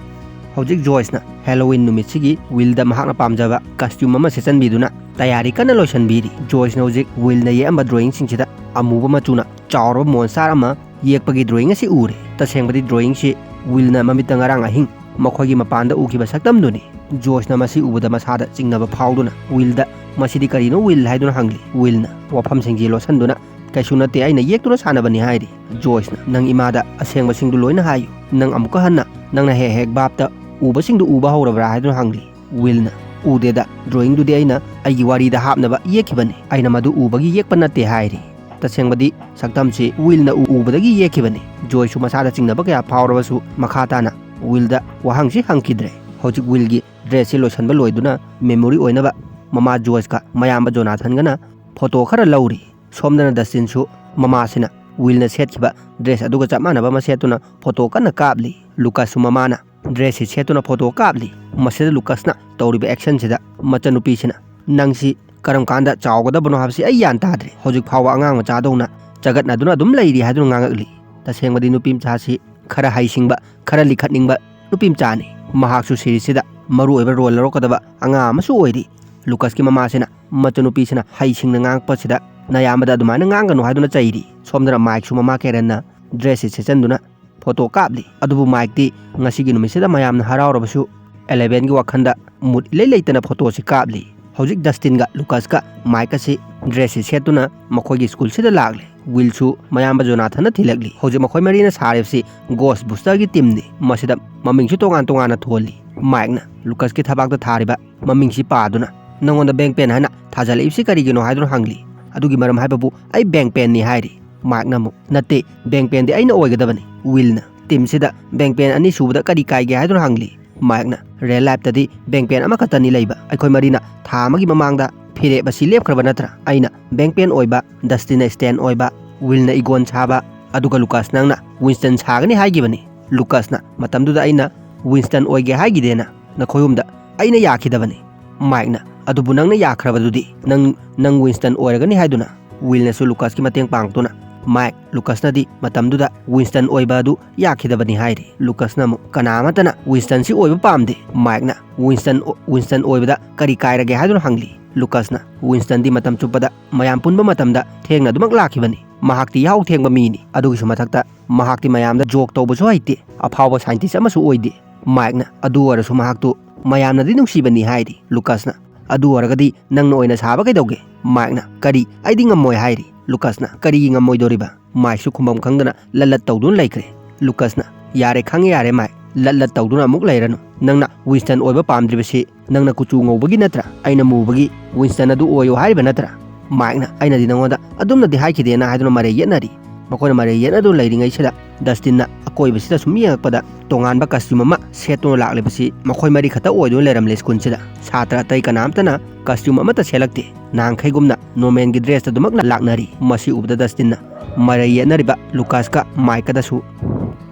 ꯍꯧꯖꯤꯛ ꯖꯣꯏꯁꯅ ꯍꯦꯂꯣꯋꯤꯟ ꯅꯨꯃꯤꯠꯁꯤꯒꯤ ꯋꯤꯜꯗ ꯃꯍꯥꯛꯅ ꯄꯥꯝꯖꯕ costume ꯑꯃ ꯁꯦꯠꯆꯟꯕꯤꯗꯨꯅ ꯇꯌꯥꯔꯤ ꯀꯟꯅ ꯂꯣꯏꯁꯤꯟꯕꯤꯔꯤ꯫ ꯖꯣꯏꯁꯅ ꯍꯧꯖꯤꯛ ꯋꯤꯜꯅ ꯌꯦꯛꯑꯝꯕ drawingꯁꯤꯡꯁꯤꯗ ꯑꯃꯨꯕ ꯃꯆꯨꯅ ꯆꯥꯎꯔꯕ monster ꯑꯃ ꯌꯦꯛꯄꯒꯤ drawing ꯑꯁꯤ ꯎꯔꯦ꯫ ꯇꯁꯦꯡꯕꯗꯤ drawingꯁꯤ ꯋꯤꯜꯅ ꯃꯃꯤꯠꯇ ꯉꯔꯥꯡ ꯑꯍꯤꯡ ꯃꯈꯣꯏꯒꯤ ꯃꯄꯥꯟꯗ ꯎꯈꯤꯕ ꯁꯛꯇꯝꯗꯨꯅꯤ꯫ ꯖꯣꯏꯁꯅ ꯃꯁꯤ ꯎꯕꯗ ꯃꯁꯥꯗ ꯆꯤꯡꯅꯕ ꯐꯥꯎꯗꯨꯅ ꯋꯤꯜꯗ, "ꯃꯁꯤꯗꯤ ꯀꯔꯤꯅꯣ, ꯋꯤꯜ?" ꯍꯥꯏꯗꯨꯅ ꯍꯪꯂꯤ꯫ ꯋꯤꯜꯅ ꯋꯥꯐꯝꯁꯤꯡꯁꯤ ꯂꯣꯠꯁꯤꯟꯗꯨꯅ, "ꯀꯩꯁꯨ ꯅꯠꯇꯦ, ꯑꯩꯅ ꯌꯦꯛꯇꯨꯅ ꯁꯥꯟꯅꯕꯅꯤ" ꯍꯥꯏꯔꯤ꯫ ꯖꯣꯏꯁꯅ, "ꯅꯪ ꯏꯃꯥꯗ ꯑꯁꯦꯡꯕꯁꯤꯡꯗꯨ ꯂꯣꯏꯅ ꯍꯥꯏꯌꯨ꯫ ꯅꯪ ꯑꯃꯨꯛꯀ ꯍꯟꯅ ꯅꯪꯅ ꯍꯦꯛ ꯍꯦꯛ ꯚꯥꯞꯇ ꯎꯕꯁꯤꯡꯗꯨ ꯎꯕ ꯍꯧꯔꯕ꯭ꯔꯥ?" ꯍꯥꯏꯗꯨꯅ ꯍꯪꯂꯤ꯫ ꯋꯤꯜꯅ, "ꯎꯗꯦꯗ, drawingꯗꯨꯗꯤ ꯑꯩꯅ ꯑꯩꯒꯤ ꯋꯥꯔꯤꯗ ꯍꯥꯞꯅꯕ ꯌꯦꯛꯈꯤꯕꯅꯤ꯫ ꯑꯩꯅ ꯃꯗꯨ ꯎꯕꯒꯤ ꯌꯦꯛꯄ ꯅꯠꯇꯦ" ꯍꯥꯏꯔꯤ꯫ ꯇꯁꯦꯡꯕꯗꯤ ꯁꯛꯇꯝꯁꯤ ꯋꯤꯜꯅ ꯎ-, ꯎꯕꯗꯒꯤ ꯌꯦꯛꯈꯤꯕꯅꯤ꯫ ꯖꯣꯏꯁꯁꯨ ꯃꯁꯥꯗ ꯆꯤꯡꯅꯕ ꯀꯌꯥ ꯐꯥꯎꯔꯕꯁꯨ ꯃꯈꯥ ꯇꯥꯅ ꯋꯤꯜꯗ ꯋꯥꯍꯪꯁꯤ ꯍꯪꯈꯤꯗ꯭ꯔꯦ꯫ ꯍꯧꯖꯤꯛ ꯋꯤꯜꯒꯤ dressꯁꯤ ꯂꯣꯏꯁꯤꯟꯕ ꯂꯣꯏꯗꯨꯅ memory ꯑꯣꯏꯅꯕ ꯃꯃꯥ ꯖꯣꯏꯁꯀ ꯃꯌꯥꯝꯕ ꯖꯣꯅꯥꯊꯟꯒꯅ photo ꯈꯔ ꯂꯧꯔꯤ꯫ ꯁꯣꯝꯗꯅ ꯗꯁꯇꯤꯟꯁꯨ ꯃꯃꯥꯁꯤꯅ ꯋꯤꯜꯅ ꯁꯦꯠꯈꯤꯕ dress ꯑꯗꯨꯒ ꯆꯞ ꯃꯥꯟꯅꯕ ꯑꯃ ꯁꯦꯠꯇꯨꯅ photo ꯀꯟꯅ ꯀꯥꯞꯂꯤ꯫ ꯂꯨꯀꯥꯁꯁꯨ ꯃꯃꯥꯅ dressꯁꯤ ꯁꯦꯠꯇꯨꯅ photo ꯀꯥꯞꯂꯤ꯫ ꯃꯁꯤꯗ ꯂꯨꯀꯥꯁꯅ ꯇꯧꯔꯤꯕ actionꯁꯤꯗ ꯃꯆꯟꯅꯨꯄꯤꯁꯤꯅ, "ꯅꯪꯁꯤ ꯀꯔꯝ ꯀꯥꯟꯗ ꯆꯥꯎꯒꯗꯕꯅꯣ ꯍꯥꯏꯕꯁꯤ ꯑꯩ ꯒ꯭ꯌꯥꯟ ꯇꯥꯗ꯭ꯔꯦ꯫ ꯍꯧꯖꯤꯛ ꯐꯥꯎꯕ ꯑꯉꯥꯡ ꯃꯆꯥꯗꯧꯅ ꯆꯒꯠꯅꯗꯨꯅ ꯑꯗꯨꯝ ꯂꯩꯔꯤ" ꯍꯥꯏꯗꯨꯅ ꯉꯥꯡꯉꯛꯂꯤ꯫ ꯇꯁꯦꯡꯕꯗꯤ ꯅꯨꯄꯤ ꯃꯆꯥꯁꯤ ꯈꯔ ꯍꯩꯁꯤꯡꯕ, ꯈꯔ ꯂꯤꯈꯠꯅꯤꯡꯕ ꯅꯨꯄꯤ ꯃꯆꯥꯅꯤ꯫ ꯃꯍꯥꯛꯁꯨ ꯁꯤꯔꯤꯁꯁꯤꯗ ꯃꯔꯨ ꯑꯣꯏꯕ ꯔꯣꯜ ꯂꯧꯔꯛꯀꯗꯕ ꯑꯉꯥꯡ ꯑꯃꯁꯨ ꯑꯣꯏꯔꯤ꯫ ꯂꯨꯀꯁꯀꯤ ꯃꯃꯥꯁꯤꯅ ꯃꯆꯟꯅꯨꯄꯤꯁꯤꯅ ꯍꯩꯁꯤꯡꯅ ꯉꯥꯡꯉꯛꯄꯁꯤꯗ ꯅꯌꯥꯝꯕꯗ ꯑꯗꯨꯃꯥꯏꯅ ꯉꯥꯡꯒꯅꯨ ꯍꯥꯏꯗꯨꯅ ꯆꯩꯔꯤ꯫ ꯁꯣꯝꯗꯅ ꯃꯥꯏꯛꯁꯨ ꯃꯃꯥ ꯀꯦꯔꯟꯅ ꯗ꯭ꯔꯦꯁꯁꯤ ꯁꯦꯠꯆꯟꯗꯨꯅ ꯐꯣꯇꯣ ꯀꯥꯞꯂꯤ꯫ ꯑꯗꯨꯕꯨ ꯃꯥꯏꯛꯇꯤ ꯉꯁꯤꯒꯤ ꯅꯨꯃꯤꯠꯁꯤꯗ ꯃꯌꯥꯝꯅ ꯍꯔꯥꯎꯔꯕꯁꯨ ꯑꯦꯂꯦꯚꯦꯟꯒꯤ ꯋꯥꯈꯜꯗ ꯃꯨꯠ ꯏꯂꯩ ꯂꯩꯇꯅ ꯐꯣꯇꯣꯁꯤ ꯀꯥꯞꯂꯤ꯫ ꯍꯧꯖꯤꯛ ꯗꯁꯇꯤꯟꯒ ꯂꯨꯀꯁꯀ ꯃꯥꯏꯛ ꯑꯁꯤ ꯗ꯭ꯔꯦꯁꯁꯤ ꯁꯦꯠꯇꯨꯅ ꯃꯈꯣꯏꯒꯤ ꯁ꯭ꯀꯨꯜꯁꯤꯗ ꯂꯥꯛꯂꯤ꯫ ꯋꯤꯜꯁꯨ ꯃꯌꯥꯝꯕ ꯖꯣꯅꯥꯊꯟꯅ ꯊꯤꯜꯂꯛꯂꯤ꯫ ꯍꯧꯖꯤꯛ ꯃꯈꯣꯏ ꯃꯔꯤꯅ ꯁꯥꯔꯤꯕꯁꯤ ꯒꯣꯁ ꯕꯨꯁꯇꯔꯒꯤ ꯇꯤꯝꯅꯤ꯫ ꯃꯁꯤꯗ ꯃꯃꯤꯡꯁꯨ ꯇꯣꯉꯥꯟ ꯇꯣꯉꯥꯟꯅ ꯊꯣꯜꯂꯤ꯫ ꯃꯥꯏꯛꯅ ꯂꯨꯀꯁꯀꯤ ꯊꯕꯥꯛꯇ ꯊꯥꯔꯤꯕ ꯃꯃꯤꯡꯁꯤ ꯄꯥꯗꯨꯅ, "ꯅꯉꯣꯟꯗ ꯕꯦꯡ ꯄꯦꯟ ꯍꯥꯏꯅ ꯊꯥꯖꯜꯂꯛꯏꯕꯁꯤ ꯀꯔꯤꯒꯤꯅꯣ?" ꯍꯥꯏꯗꯨꯅ ꯍꯪꯂꯤ꯫ "ꯑꯗꯨꯒꯤ ꯃꯔꯝ ꯍꯥꯏꯕꯕꯨ ꯑꯩ ꯕꯦꯡ ꯄꯦꯟꯅꯤ" ꯍꯥꯏꯔꯤ꯫ ꯃꯥꯏꯛꯅ ꯑꯃꯨꯛ, "ꯅꯠꯇꯦ, ꯕꯦꯡ ꯄꯦꯟꯗꯤ ꯑꯩꯅ ꯑꯣꯏꯒꯗꯕꯅꯤ꯫" ꯋꯤꯜꯅ, "ꯇꯤꯝꯁꯤꯗ ꯕꯦꯡ ꯄꯦꯟ ꯑꯅꯤ ꯁꯨꯕꯗ ꯀꯔꯤ ꯀꯥꯏꯒꯦ?" ꯍꯥꯏꯗꯨꯅ ꯍꯪꯂꯤ꯫ ꯃꯥꯏꯛꯅ, "ꯔꯤꯌꯦꯜ ꯂꯥꯏꯐꯇꯗꯤ ꯕꯦꯡ ꯄꯦꯟ ꯑꯃꯈꯛꯇꯅꯤ ꯂꯩꯕ꯫ ꯑꯩꯈꯣꯏ ꯃꯔꯤꯅ ꯊꯥ ꯑꯃꯒꯤ ꯃꯃꯥꯡꯗ ꯐꯤꯔꯦꯞ ꯑꯁꯤ ꯂꯦꯞꯈ꯭ꯔꯕ ꯅꯠꯇ꯭ꯔꯥ? ꯑꯩꯅ ꯕꯦꯡ ꯄꯦꯟ ꯑꯣꯏꯕ, ꯗꯁꯇꯤꯟꯅ ꯁ꯭ꯇꯦꯟ ꯑꯣꯏꯕ, ꯋꯤꯜꯅ ꯏꯒꯣꯟ ꯁꯥꯕ, ꯑꯗꯨꯒ ꯂꯨꯀꯥꯁ ꯅꯪꯅ ꯋꯤꯟꯁꯇꯟ ꯁꯥꯒꯅꯤ ꯍꯥꯏꯈꯤꯕꯅꯤ꯫ ꯂꯨꯀꯥꯁꯅ ꯃꯇꯝꯗꯨꯗ ꯑꯩꯅ ꯋꯤꯟꯁꯇꯟ ꯑꯣꯏꯒꯦ ꯍꯥꯏꯈꯤꯗꯦꯅ ꯅꯈꯣꯏ ꯑꯍꯨꯝꯗ ꯑꯩꯅ ꯌꯥꯈꯤꯗꯕꯅꯤ꯫" ꯃꯥꯏꯛꯅ, "ꯑꯗꯨꯕꯨ ꯅꯪꯅ ꯌꯥꯈ꯭ꯔꯕꯗꯨꯗꯤ, ꯅꯪ, ꯅꯪ ꯋꯤꯟꯁꯇꯟ ꯑꯣꯏꯔꯒꯅꯤ ꯍꯥꯏꯗꯨꯅ?" ꯋꯤꯜꯅꯁꯨ ꯂꯨꯀꯥꯁꯀꯤ ꯃꯇꯦꯡ ꯄꯥꯡꯗꯨꯅ, "ꯃꯥꯏꯛ, ꯂꯨꯀꯥꯁꯅꯗꯤ ꯃꯇꯝꯗꯨꯗ ꯋꯤꯟꯁꯇꯟ ꯑꯣꯏꯕ ꯑꯗꯨ ꯌꯥꯈꯤꯗꯕꯅꯤ" ꯍꯥꯏꯔꯤ꯫ ꯂꯨꯀꯥꯁꯅ ꯑꯃꯨꯛ, "ꯀꯅꯥ ꯑꯃꯠꯇꯅ ꯋꯤꯟꯁꯇꯟꯁꯤ ꯑꯣꯏꯕ ꯄꯥꯝꯗꯦ꯫" ꯃꯥꯏꯛꯅ, "ꯋꯤꯟꯁꯇꯟ, ꯋꯤꯟꯁꯇꯟ ꯑꯣꯏꯕꯗ ꯀꯔꯤ ꯀꯥꯏꯔꯒꯦ?" ꯍꯥꯏꯗꯨꯅ ꯍꯪꯂꯤ꯫ ꯂꯨꯀꯥꯁꯅ, "ꯋꯤꯟꯁꯇꯟꯗꯤ ꯃꯇꯝ ꯆꯨꯞꯄꯗ ꯃꯌꯥꯝ ꯄꯨꯟꯕ ꯃꯇꯝꯗ ꯊꯦꯡꯅ ꯑꯗꯨꯃꯛ ꯂꯥꯛꯈꯤꯕꯅꯤ꯫ ꯃꯍꯥꯛꯇꯤ ꯌꯥꯍꯧ ꯊꯦꯡꯕ ꯃꯤꯅꯤ꯫ ꯑꯗꯨꯒꯤꯁꯨ ꯃꯊꯛꯇ ꯃꯍꯥꯛꯇꯤ ꯃꯌꯥꯝꯗ ꯖꯣꯛ ꯇꯧꯕꯁꯨ ꯍꯩꯇꯦ꯫ ꯑꯐꯥꯎꯕ ꯁꯥꯏꯟꯇꯤꯁ ꯑꯃꯁꯨ ꯑꯣꯏꯗꯦ꯫" ꯃꯥꯏꯛꯅ, "ꯑꯗꯨ ꯑꯣꯏꯔꯁꯨ ꯃꯍꯥꯛꯇꯨ ꯃꯌꯥꯝꯅꯗꯤ ꯅꯨꯡꯁꯤꯕꯅꯤ" ꯍꯥꯏꯔꯤ꯫ ꯂꯨꯀꯥꯁꯅ, "ꯑꯗꯨ ꯑꯣꯏꯔꯒꯗꯤ ꯅꯪꯅ ꯑꯣꯏꯅ ꯁꯥꯕ ꯀꯩꯗꯧꯒꯦ?" ꯃꯥꯏꯛꯅ, "ꯀꯔꯤ? ꯑꯩꯗꯤ ꯉꯝꯃꯣꯏ" ꯍꯥꯏꯔꯤ꯫ ꯂꯨꯀꯥꯁꯅ, "ꯀꯔꯤꯒꯤ ꯉꯝꯃꯣꯏꯗꯣꯔꯤꯕ?" ꯃꯥꯏꯛꯁꯨ ꯈꯨꯝꯐꯝ ꯈꯪꯗꯅ ꯂꯠ ꯂꯠ ꯇꯧꯗꯨꯅ ꯂꯩꯈ꯭ꯔꯦ꯫ ꯂꯨꯀꯥꯁꯅ, "ꯌꯥꯔꯦ, ꯈꯪꯉꯦ ꯌꯥꯔꯦ ꯃꯥꯏꯛ, ꯂꯠ ꯂꯠ ꯇꯧꯗꯨꯅ ꯑꯃꯨꯛ ꯂꯩꯔꯅꯨ꯫ ꯅꯪꯅ ꯋꯤꯟꯁꯇꯟ ꯑꯣꯏꯕ ꯄꯥꯝꯗ꯭ꯔꯤꯕꯁꯤ ꯅꯪꯅ ꯀꯨꯆꯨ ꯉꯧꯕꯒꯤ ꯅꯠꯇ꯭ꯔꯥ? ꯑꯩꯅ ꯃꯨꯕꯒꯤ ꯋꯤꯟꯁꯇꯟ ꯑꯗꯨ ꯑꯣꯏꯌꯨ ꯍꯥꯏꯔꯤꯕ ꯅꯠꯇ꯭ꯔꯥ?" ꯃꯥꯏꯛꯅ, "ꯑꯩꯅꯗꯤ ꯅꯉꯣꯟꯗ ꯑꯗꯨꯝꯅꯗꯤ ꯍꯥꯏꯈꯤꯗꯦꯅ" ꯍꯥꯏꯗꯨꯅ ꯃꯔꯩ ꯌꯦꯠꯅꯔꯤ꯫ ꯃꯈꯣꯏꯅ ꯃꯔꯩ ꯌꯦꯠꯅꯗꯨꯅ ꯂꯩꯔꯤꯉꯩꯁꯤꯗ ꯗꯁꯇꯤꯟꯅ ꯑꯀꯣꯏꯕꯁꯤꯗ ꯁꯨꯝ ꯌꯦꯡꯉꯛꯄꯗ ꯇꯣꯉꯥꯟꯕ ꯀꯁꯇ꯭ꯌꯨꯝ ꯑꯃ ꯁꯦꯠꯇꯨꯅ ꯂꯥꯛꯂꯤꯕꯁꯤ ꯃꯈꯣꯏ ꯃꯔꯤ ꯈꯛꯇ ꯑꯣꯏꯗꯨꯅ ꯂꯩꯔꯝꯂꯦ ꯁ꯭ꯀꯨꯜꯁꯤꯗ꯫ ꯁꯥꯇ꯭ꯔ ꯑꯇꯩ ꯀꯅꯥꯝꯇꯅ ꯀꯁꯇ꯭ꯌꯨꯝ ꯑꯃꯠꯇ ꯁꯦꯠꯂꯛꯇꯦ꯫ ꯅꯍꯥꯟꯈꯩꯒꯨꯝꯅ ꯅꯣꯔꯃꯦꯜꯒꯤ ꯗ꯭ꯔꯦꯁꯇ ꯑꯗꯨꯃꯛꯅ ꯂꯥꯛꯅꯔꯤ꯫ ꯃꯁꯤ ꯎꯕꯗ ꯗꯁꯇꯤꯟꯅ ꯃꯔꯩ ꯌꯦꯠꯅꯔꯤꯕ ꯂꯨꯀꯥꯁꯀ ꯃꯥꯏꯛꯀꯗꯁꯨ,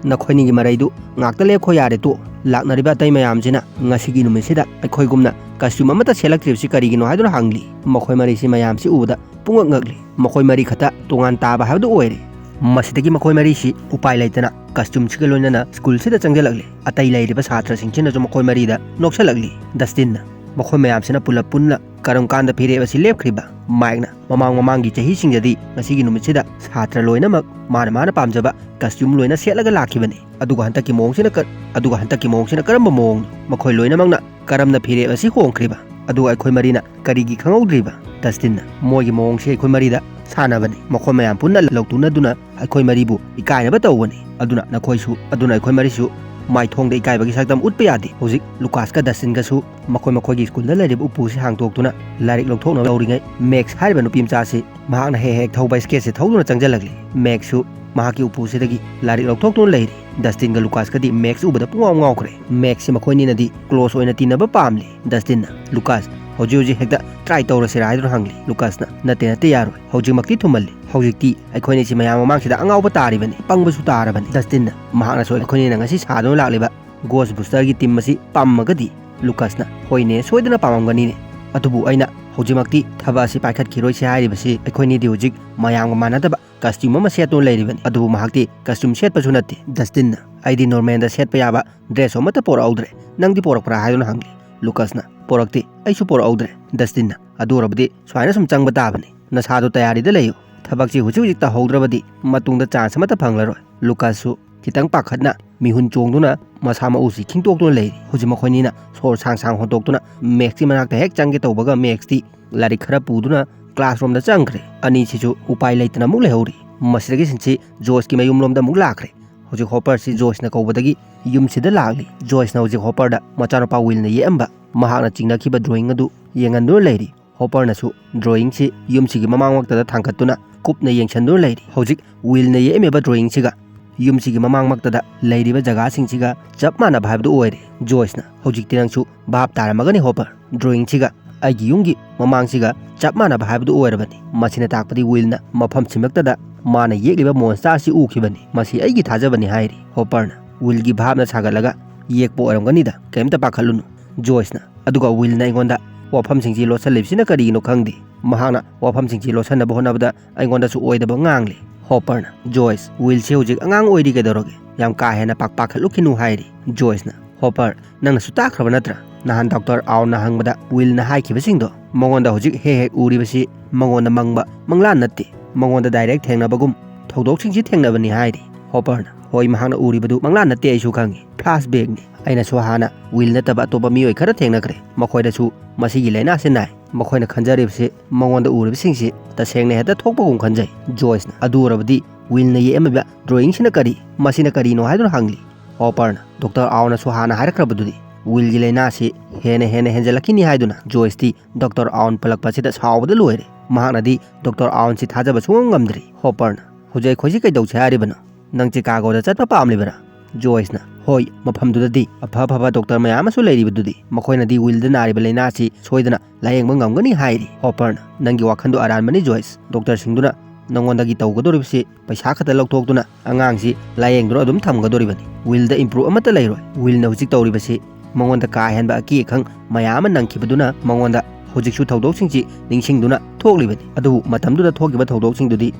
"ꯅꯈꯣꯏꯅꯤꯒꯤ ꯃꯔꯩꯗꯨ ꯉꯥꯛꯇ ꯂꯦꯞꯈꯣ ꯌꯥꯔꯦ ꯇꯣꯛꯑꯣ꯫ ꯂꯥꯛꯅꯔꯤꯕ ꯑꯇꯩ ꯃꯌꯥꯝꯁꯤꯅ ꯉꯁꯤꯒꯤ ꯅꯨꯃꯤꯠꯁꯤꯗ ꯑꯩꯈꯣꯏꯒꯨꯝꯅ ꯀꯁꯇ꯭ꯌꯨꯝ ꯑꯃꯠꯇ ꯁꯦꯠꯂꯛꯇ꯭ꯔꯤꯕꯁꯤ ꯀꯔꯤꯒꯤꯅꯣ?" ꯍꯥꯏꯗꯨꯅ ꯍꯪꯂꯤ꯫ ꯃꯈꯣꯏ ꯃꯔꯤꯁꯤ ꯃꯌꯥꯝꯁꯤ ꯎꯕꯗ ꯄꯨꯡꯉꯛ ꯉꯛꯂꯤ꯫ ꯃꯈꯣꯏ ꯃꯔꯤ ꯈꯛꯇ ꯇꯣꯉꯥꯟ ꯇꯥꯕ ꯍꯥꯏꯕꯗꯨ ꯑꯣꯏꯔꯦ꯫ ꯃꯁꯤꯗꯒꯤ ꯃꯈꯣꯏ ꯃꯔꯤꯁꯤ ꯎꯄꯥꯏ ꯂꯩꯇꯅ ꯀꯁꯇ꯭ꯌꯨꯝꯁꯤꯒ ꯂꯣꯏꯅꯅ ꯁ꯭ꯀꯨꯜꯁꯤꯗ ꯆꯪꯁꯤꯜꯂꯛꯂꯤ꯫ ꯑꯇꯩ ꯂꯩꯔꯤꯕ ꯁꯥꯇ꯭ꯔꯁꯤꯡꯁꯤꯅꯁꯨ ꯃꯈꯣꯏ ꯃꯔꯤꯗ ꯅꯣꯛꯁꯜꯂꯛꯂꯤ꯫ ꯗꯁꯇꯤꯟꯅ ꯃꯈꯣꯏ ꯃꯌꯥꯝꯁꯤꯅ ꯄꯨꯂꯞ ꯄꯨꯟꯅ ꯀꯔꯝ ꯀꯥꯟꯗ ꯐꯤꯔꯦꯞ ꯑꯁꯤ ꯂꯦꯞꯈ꯭ꯔꯤꯕ? ꯃꯥꯏꯛꯅ ꯃꯃꯥꯡ ꯃꯃꯥꯡꯒꯤ ꯆꯍꯤꯁꯤꯡꯗꯗꯤ ꯉꯁꯤꯒꯤ ꯅꯨꯃꯤꯠꯁꯤꯗ ꯁꯥꯇ꯭ꯔ ꯂꯣꯏꯅꯃꯛ ꯃꯥꯅ ꯃꯥꯅ ꯄꯥꯝꯖꯕ ꯀꯁꯇ꯭ꯌꯨꯝ ꯂꯣꯏꯅ ꯁꯦꯠꯂꯒ ꯂꯥꯛꯈꯤꯕꯅꯤ꯫ ꯑꯗꯨꯒ ꯍꯟꯗꯛꯀꯤ ꯃꯑꯣꯡꯁꯤꯅ ꯀ-, ꯑꯗꯨꯒ ꯍꯟꯗꯛꯀꯤ ꯃꯑꯣꯡꯁꯤꯅ ꯀꯔꯝꯕ ꯃꯑꯣꯡꯅꯣ? ꯃꯈꯣꯏ ꯂꯣꯏꯅꯃꯛꯅ ꯀꯔꯝꯅ ꯐꯤꯔꯦꯞ ꯑꯁꯤ ꯍꯣꯡꯈ꯭ꯔꯤꯕ? ꯑꯗꯨꯒ ꯑꯩꯈꯣꯏ ꯃꯔꯤꯅ ꯀꯔꯤꯒꯤ ꯈꯪꯍꯧꯗ꯭ꯔꯤꯕ? ꯗꯁꯇꯤꯟꯅ ꯃꯣꯏꯒꯤ ꯃꯑꯣꯡꯁꯤ ꯑꯩꯈꯣꯏ ꯃꯔꯤꯗ ꯁꯥꯟꯅꯕꯅꯤ꯫ ꯃꯈꯣꯏ ꯃꯌꯥꯝ ꯄꯨꯟꯅ ꯂꯧꯇꯨꯅꯗꯨꯅ ꯑꯩꯈꯣꯏ ꯃꯔꯤꯕꯨ ꯏꯀꯥꯏꯅꯕ ꯇꯧꯕꯅꯤ꯫ ꯑꯗꯨꯅ ꯅꯈꯣꯏꯁꯨ, ꯑꯗꯨꯅ ꯑꯩꯈꯣꯏ ꯃꯔꯤꯁꯨ ꯃꯥꯏꯊꯣꯡꯗ ꯏꯀꯥꯏꯕꯒꯤ ꯁꯛꯇꯝ ꯎꯠꯄ ꯌꯥꯗꯦ꯫ ꯍꯧꯖꯤꯛ ꯂꯨꯀꯥꯁꯀ ꯗꯁꯇꯤꯟꯒꯁꯨ ꯃꯈꯣꯏ ꯃꯈꯣꯏꯒꯤ ꯁ꯭ꯀꯨꯜꯗ ꯂꯩꯔꯤꯕ ꯎꯄꯨꯁꯤ ꯍꯥꯡꯗꯣꯛꯇꯨꯅ ꯂꯥꯏꯔꯤꯛ ꯂꯧꯊꯣꯛꯅꯕ ꯇꯧꯔꯤꯉꯩ, ꯃꯦꯛꯁ ꯍꯥꯏꯔꯤꯕ ꯅꯨꯄꯤ ꯃꯆꯥꯁꯤ ꯃꯍꯥꯛꯅ ꯍꯦꯛ ꯍꯦꯛ ꯊꯧꯕ ꯁ꯭ꯀꯦꯠꯁꯦ ꯊꯧꯗꯨꯅ ꯆꯪꯁꯤꯜꯂꯛꯂꯤ꯫ ꯃꯦꯛꯁꯁꯨ ꯃꯍꯥꯛꯀꯤ ꯎꯄꯨꯁꯤꯗꯒꯤ ꯂꯥꯏꯔꯤꯛ ꯂꯧꯊꯣꯛꯇꯨꯅ ꯂꯩꯔꯤ꯫ ꯗꯁꯇꯤꯟꯒ ꯂꯨꯀꯥꯁꯀꯗꯤ ꯃꯦꯛꯁ ꯎꯕꯗ ꯄꯨꯡꯉꯥꯎ ꯉꯥꯎꯈ꯭ꯔꯦ꯫ ꯃꯦꯛꯁꯁꯤ ꯃꯈꯣꯏꯅꯤꯅꯗꯤ ꯀ꯭ꯂꯣꯁ ꯑꯣꯏꯅ ꯇꯤꯟꯅꯕ ꯄꯥꯝꯂꯤ꯫ ꯗꯁꯇꯤꯟꯅ, "ꯂꯨꯀꯥꯁ, ꯍꯧꯖꯤꯛ ꯍꯧꯖꯤꯛ ꯍꯦꯛꯇ ꯇ꯭ꯔꯥꯏ ꯇꯧꯔꯁꯤꯔꯥ?" ꯍꯥꯏꯗꯨꯅ ꯍꯪꯂꯤ꯫ ꯂꯨꯀꯥꯁꯅ, "ꯅꯠꯇꯦ, ꯅꯠꯇꯦ, ꯌꯥꯔꯣꯏ꯫ ꯍꯧꯖꯤꯛꯃꯛꯇꯤ ꯊꯨꯃꯜꯂꯤ꯫ ꯍꯧꯖꯤꯛꯇꯤ ꯑꯩꯈꯣꯏꯅꯤꯁꯤ ꯃꯌꯥꯝ ꯃꯃꯥꯡꯁꯤꯗ ꯑꯉꯥꯎꯕ ꯇꯥꯔꯤꯕꯅꯤ, ꯄꯪꯕꯁꯨ ꯇꯥꯔꯕꯅꯤ꯫" ꯗꯁꯇꯤꯟꯅ, ꯃꯍꯥꯛꯅꯁꯨ ꯑꯩꯈꯣꯏꯅꯤꯅ ꯉꯁꯤ ꯁꯥꯗꯨꯅ ꯂꯥꯛꯂꯤꯕ ꯒꯣꯁ ꯕꯨꯁꯇꯔꯒꯤ ꯇꯤꯝ ꯑꯁꯤ ꯄꯥꯝꯃꯒꯗꯤ? ꯂꯨꯀꯥꯁꯅ, "ꯍꯣꯏꯅꯦ, ꯁꯣꯏꯗꯅ ꯄꯥꯝꯃꯝꯒꯅꯤꯅꯦ꯫ ꯑꯗꯨꯕꯨ ꯑꯩꯅ ꯍꯧꯖꯤꯛꯃꯛꯇꯤ ꯊꯕꯛ ꯑꯁꯤ ꯄꯥꯏꯈꯠꯈꯤꯔꯣꯏꯁꯤ ꯍꯥꯏꯔꯤꯕꯁꯤ ꯑꯩꯈꯣꯏꯅꯤꯗꯤ ꯍꯧꯖꯤꯛ ꯃꯌꯥꯝꯒ ꯃꯥꯟꯅꯗꯕ ꯀꯁꯇ꯭ꯌꯨꯝ ꯑꯃ ꯁꯦꯠꯇꯨꯅ ꯂꯩꯔꯤꯕꯅꯤ꯫ ꯑꯗꯨꯕꯨ ꯃꯍꯥꯛꯇꯤ ꯀꯁꯇ꯭ꯌꯨꯝ ꯁꯦꯠꯄꯁꯨ ꯅꯠꯇꯦ꯫" ꯗꯁꯇꯤꯟꯅ, "ꯑꯩꯗꯤ ꯅꯣꯔꯃꯦꯜꯗ ꯁꯦꯠꯄ ꯌꯥꯕ ꯗ꯭ꯔꯦꯁ ꯑꯃꯠꯇ ꯄꯣꯔꯛꯍꯧꯗ꯭ꯔꯦ꯫ ꯅꯪꯗꯤ ꯄꯣꯔꯛꯄ꯭ꯔꯥ?" ꯍꯥꯏꯗꯨꯅ ꯍꯪꯂꯤ꯫ ꯂꯨꯀꯥꯁꯅ, "ꯄꯣꯔꯛꯇꯦ, ꯑꯩꯁꯨ ꯄꯣꯔꯛꯍꯧꯗ꯭ꯔꯦ꯫" ꯗꯁꯇꯤꯟꯅ, "ꯑꯗꯨ ꯑꯣꯏꯔꯕꯗꯤ ꯁꯨꯃꯥꯏꯅ ꯁꯨꯝ ꯆꯪꯕ ꯇꯥꯕꯅꯤ꯫ ꯅꯁꯥꯗꯣ ꯇꯌꯥꯔꯤꯗ ꯂꯩꯌꯨ꯫ ꯊꯕꯛꯁꯤ ꯍꯧꯖꯤꯛ ꯍꯧꯖꯤꯛ ꯇꯧꯍꯧꯗ꯭ꯔꯕꯗꯤ ꯃꯇꯨꯡꯗ ꯆꯥꯟꯁ ꯑꯃꯠꯇ ꯐꯪꯂꯔꯣꯏ꯫" ꯂꯨꯀꯥꯁꯁꯨ ꯈꯤꯇꯪ ꯄꯥꯈꯠꯅ ꯃꯤꯍꯨꯟ ꯆꯣꯡꯗꯨꯅ ꯃꯁꯥ ꯃꯎꯁꯤ ꯈꯤꯡꯇꯣꯛꯇꯨꯅ ꯂꯩꯔꯤ꯫ ꯍꯧꯖꯤꯛ ꯃꯈꯣꯏꯅꯤꯅ ꯁꯣꯔ ꯁꯥꯡ ꯁꯥꯡ ꯍꯣꯟꯇꯣꯛꯇꯨꯅ ꯃꯦꯛꯁꯀꯤ ꯃꯅꯥꯛꯇ ꯍꯦꯛ ꯆꯪꯒꯦ ꯇꯧꯕꯒ, ꯃꯦꯛꯁꯇꯤ ꯂꯥꯏꯔꯤꯛ ꯈꯔ ꯄꯨꯗꯨꯅ ꯀ꯭ꯂꯥꯁꯔꯨꯝꯗ ꯆꯪꯈ꯭ꯔꯦ꯫ ꯑꯅꯤꯁꯤꯁꯨ ꯎꯄꯥꯏ ꯂꯩꯇꯅ ꯑꯃꯨꯛ ꯂꯩꯍꯧꯔꯤ꯫ ꯃꯁꯤꯗꯒꯤ ꯁꯤꯟꯁꯤ ꯖꯣꯏꯁꯀꯤ ꯃꯌꯨꯝꯂꯣꯝꯗ ꯑꯃꯨꯛ ꯂꯥꯛꯈ꯭ꯔꯦ꯫ ꯍꯧꯖꯤꯛ ꯍꯣꯄꯔꯁꯤ ꯖꯣꯏꯁꯅ ꯀꯧꯕꯗꯒꯤ ꯌꯨꯝꯁꯤꯗ ꯂꯥꯛꯂꯤ꯫ ꯖꯣꯏꯁꯅ ꯍꯧꯖꯤꯛ ꯍꯣꯄꯔꯗ ꯃꯆꯥꯅꯨꯄꯥ ꯋꯤꯜꯅ ꯌꯦꯛꯑꯝꯕ ꯃꯍꯥꯛꯅ ꯆꯤꯡꯅꯈꯤꯕ ꯗ꯭ꯔꯣꯌꯤꯡ ꯑꯗꯨ ꯌꯦꯡꯍꯟꯗꯨꯅ ꯂꯩꯔꯤ꯫ ꯍꯣꯄꯔꯅꯁꯨ ꯗ꯭ꯔꯣꯌꯤꯡꯁꯤ ꯌꯨꯝꯁꯤꯒꯤ ꯃꯃꯥꯡꯃꯛꯇꯗ ꯊꯥꯡꯒꯠꯇꯨꯅ ꯀꯨꯞꯅ ꯌꯦꯡꯁꯤꯟꯗꯨꯅ ꯂꯩꯔꯤ꯫ ꯍꯧꯖꯤꯛ ꯋꯤꯜꯅ ꯌꯦꯛꯑꯝꯃꯤꯕ ꯗ꯭ꯔꯣꯌꯤꯡꯁꯤꯒ ꯌꯨꯝꯁꯤꯒꯤ ꯃꯃꯥꯡꯃꯛꯇꯗ ꯂꯩꯔꯤꯕ ꯖꯒꯥꯁꯤꯡꯁꯤꯒ ꯆꯞ ꯃꯥꯟꯅꯕ ꯍꯥꯏꯕꯗꯨ ꯑꯣꯏꯔꯦ꯫ ꯖꯣꯏꯁꯅ, "ꯍꯧꯖꯤꯛꯇꯤ ꯅꯪꯁꯨ ꯚꯥꯞ ꯇꯥꯔꯝꯃꯒꯅꯤ ꯍꯣꯄꯔ꯫ ꯗ꯭ꯔꯣꯌꯤꯡꯁꯤꯒ ꯑꯩꯒꯤ ꯌꯨꯝꯒꯤ ꯃꯃꯥꯡꯁꯤꯒ ꯆꯞ ꯃꯥꯟꯅꯕ ꯍꯥꯏꯕꯗꯨ ꯑꯣꯏꯔꯕꯅꯤ꯫" ꯃꯁꯤꯅ ꯇꯥꯛꯄꯗꯤ ꯋꯤꯜꯅ ꯃꯐꯝ ꯁꯤꯃꯛꯇꯗ ꯃꯥꯅ ꯌꯦꯛꯂꯤꯕ ꯃꯣꯟꯁꯇꯥꯔꯁꯤ ꯎꯈꯤꯕꯅꯤ꯫ "ꯃꯁꯤ ꯑꯩꯒꯤ ꯊꯥꯖꯕꯅꯤ" ꯍꯥꯏꯔꯤ꯫ ꯍꯣꯄꯔꯅ, "ꯋꯤꯜꯒꯤ ꯚꯥꯞꯅ ꯁꯥꯒꯠꯂꯒ ꯌꯦꯛꯄ ꯑꯣꯏꯔꯝꯒꯅꯤꯗ, ꯀꯔꯤꯝꯇ ꯄꯥꯈꯠꯂꯨꯅꯨ꯫" ꯖꯣꯏꯁꯅ, "ꯑꯗꯨꯒ ꯋꯤꯜꯅ ꯑꯩꯉꯣꯟꯗ ꯋꯥꯐꯝꯁꯤꯡꯁꯤ ꯂꯣꯠꯁꯤꯜꯂꯤꯕꯁꯤꯅ ꯀꯔꯤꯒꯤꯅꯣ ꯈꯪꯗꯦ꯫ ꯃꯍꯥꯛꯅ ꯋꯥꯐꯝꯁꯤꯡꯁꯤ ꯂꯣꯠꯁꯤꯟꯅꯕ ꯍꯣꯠꯅꯕꯗ ꯑꯩꯉꯣꯟꯗꯁꯨ ꯑꯣꯏꯗꯕ ꯉꯥꯡꯂꯤ꯫" ꯍꯣꯄꯔꯅ, "ꯖꯣꯏꯁ, ꯋꯤꯜꯁꯤ ꯍꯧꯖꯤꯛ ꯑꯉꯥꯡ ꯑꯣꯏꯔꯤ, ꯀꯩꯗꯧꯔꯒꯦ? ꯌꯥꯝ ꯀꯥ ꯍꯦꯟꯅ ꯄꯥꯛ ꯄꯥꯈꯠꯂꯨꯈꯤꯅꯨ" ꯍꯥꯏꯔꯤ꯫ ꯖꯣꯏꯁꯅ, "ꯍꯣꯄꯔ, ꯅꯪꯅꯁꯨ ꯇꯥꯈ꯭ꯔꯕ ꯅꯠꯇ꯭ꯔꯥ? ꯅꯍꯥꯟ ꯗꯣꯛꯇꯔ ꯑꯥꯎꯟꯅ ꯍꯪꯕꯗ ꯋꯤꯜꯅ ꯍꯥꯏꯈꯤꯕꯁꯤꯡꯗꯣ, ꯃꯉꯣꯟꯗ ꯍꯧꯖꯤꯛ ꯍꯦꯛ ꯍꯦꯛ ꯎꯔꯤꯕꯁꯤ ꯃꯉꯣꯟꯗ ꯃꯪꯕ ꯃꯪꯂꯥꯟ ꯅꯠꯇꯦ, ꯃꯉꯣꯟꯗ ꯗꯥꯏꯔꯦꯛ ꯊꯦꯡꯅꯕꯒꯨꯝ ꯊꯧꯗꯣꯛꯁꯤꯡꯁꯤ ꯊꯦꯡꯅꯕꯅꯤ" ꯍꯥꯏꯔꯤ꯫ ꯍꯣꯄꯔꯅ, "ꯍꯣꯏ, ꯃꯍꯥꯛꯅ ꯎꯔꯤꯕꯗꯨ ꯃꯪꯂꯥꯟ ꯅꯠꯇꯦ, ꯑꯩꯁꯨ ꯈꯪꯉꯤ, ꯐ꯭ꯂꯥꯁꯕꯦꯛꯅꯤ꯫ ꯑꯩꯅꯁꯨ ꯍꯥꯟꯅ ꯋꯤꯜ ꯅꯠꯇꯕ ꯑꯇꯣꯞꯄ ꯃꯤꯑꯣꯏ ꯈꯔ ꯊꯦꯡꯅꯈ꯭ꯔꯦ, ꯃꯈꯣꯏꯗꯁꯨ ꯃꯁꯤꯒꯤ ꯂꯥꯏꯅꯥꯁꯤ ꯅꯥꯏ꯫ ꯃꯈꯣꯏꯅ ꯈꯟꯖꯔꯤꯕꯁꯤ ꯃꯉꯣꯟꯗ ꯎꯔꯤꯕꯁꯤꯡꯁꯤ ꯇꯁꯦꯡꯅ ꯍꯦꯛꯇ ꯊꯣꯛꯄꯒꯨꯝ ꯈꯟꯖꯩ꯫" ꯖꯣꯏꯁꯅ, "ꯑꯗꯨ ꯑꯣꯏꯔꯕꯗꯤ ꯋꯤꯜꯅ ꯌꯦꯛꯑꯝꯃꯤꯕ ꯗ꯭ꯔꯣꯌꯤꯡꯁꯤꯅ ꯀꯔꯤ? ꯃꯁꯤꯅ ꯀꯔꯤꯅꯣ?" ꯍꯥꯏꯗꯨꯅ ꯍꯪꯂꯤ꯫ ꯍꯣꯄꯔꯅ, "ꯗꯣꯛꯇꯔ ꯑꯥꯎꯟꯅꯁꯨ ꯍꯥꯟꯅ ꯍꯥꯏꯔꯛꯈ꯭ꯔꯕꯗꯨꯗꯤ, ꯋꯤꯜꯒꯤ ꯂꯥꯏꯅꯥꯁꯤ ꯍꯦꯟꯅ ꯍꯦꯟꯅ ꯍꯦꯟꯖꯜꯂꯛꯈꯤꯅꯤ ꯍꯥꯏꯗꯨꯅ꯫" ꯖꯣꯏꯁꯇꯤ ꯗꯣꯛꯇꯔ ꯑꯥꯎꯟ ꯄꯜꯂꯛꯄꯁꯤꯗ ꯁꯥꯎꯕꯗ ꯂꯣꯏꯔꯦ꯫ ꯃꯍꯥꯛꯅꯗꯤ ꯗꯣꯛꯇꯔ ꯑꯥꯎꯟꯁꯤ ꯊꯥꯖꯕ ꯁꯨꯡꯉꯝ ꯉꯝꯗ꯭ꯔꯤ꯫ ꯍꯣꯄꯔꯅ, "ꯍꯧꯖꯤꯛ ꯑꯩꯈꯣꯏꯁꯤ ꯀꯩꯗꯧꯁꯦ ꯍꯥꯏꯔꯤꯕꯅꯣ? ꯅꯪ ꯆꯤꯀꯥꯒꯣꯗ ꯆꯠꯄ ꯄꯥꯝꯂꯤꯕꯔꯥ?" ꯖꯣꯏꯁꯅ, "ꯍꯣꯏ, ꯃꯐꯝꯗꯨꯗꯗꯤ ꯑꯐ ꯑꯐꯕ ꯗꯣꯛꯇꯔ ꯃꯌꯥꯝ ꯑꯃꯁꯨ ꯂꯩꯔꯤꯕꯗꯨꯗꯤ, ꯃꯈꯣꯏꯅꯗꯤ ꯋꯤꯜꯗ ꯅꯥꯔꯤꯕ ꯂꯥꯏꯅꯥꯁꯤ ꯁꯣꯏꯗꯅ ꯂꯥꯌꯦꯡꯕ ꯉꯝꯒꯅꯤ" ꯍꯥꯏꯔꯤ꯫ ꯍꯣꯄꯔꯅ, "ꯅꯪꯒꯤ ꯋꯥꯈꯜꯗꯣ ꯑꯔꯥꯟꯕꯅꯤ ꯖꯣꯏꯁ꯫ ꯗꯣꯛꯇꯔꯁꯤꯡꯗꯨꯅ ꯅꯉꯣꯟꯗꯒꯤ ꯇꯧꯒꯗꯧꯔꯤꯕꯁꯤ ꯄꯩꯁꯥ ꯈꯛꯇ ꯂꯧꯊꯣꯛꯇꯨꯅ ꯑꯉꯥꯡꯁꯤ ꯂꯥꯌꯦꯡꯗꯨꯅ ꯑꯗꯨꯝ ꯊꯝꯒꯗꯧꯔꯤꯕꯅꯤ꯫ ꯋꯤꯜꯗ ꯏꯝꯄ꯭ꯔꯨꯞ ꯑꯃꯠꯇ ꯂꯩꯔꯣꯏ꯫ ꯋꯤꯜꯅ ꯍꯧꯖꯤꯛ ꯇꯧꯔꯤꯕꯁꯤ ꯃꯉꯣꯟꯗ ꯀꯥ ꯍꯦꯟꯕ ꯑꯀꯤ ꯑꯈꯪ ꯃꯌꯥꯝ ꯑꯃ ꯅꯪꯈꯤꯕꯗꯨꯅ ꯃꯉꯣꯟꯗ ꯍꯧꯖꯤꯛꯁꯨ ꯊꯧꯗꯣꯛꯁꯤꯡꯁꯤ ꯅꯤꯡꯁꯤꯡꯗꯨꯅ ꯊꯣꯛꯂꯤꯕꯅꯤ꯫ ꯑꯗꯨꯕꯨ ꯃꯇꯝꯗꯨꯗ ꯊꯣꯛꯈꯤꯕ ꯊꯧꯗꯣꯛꯁꯤꯡꯗꯨꯗꯤ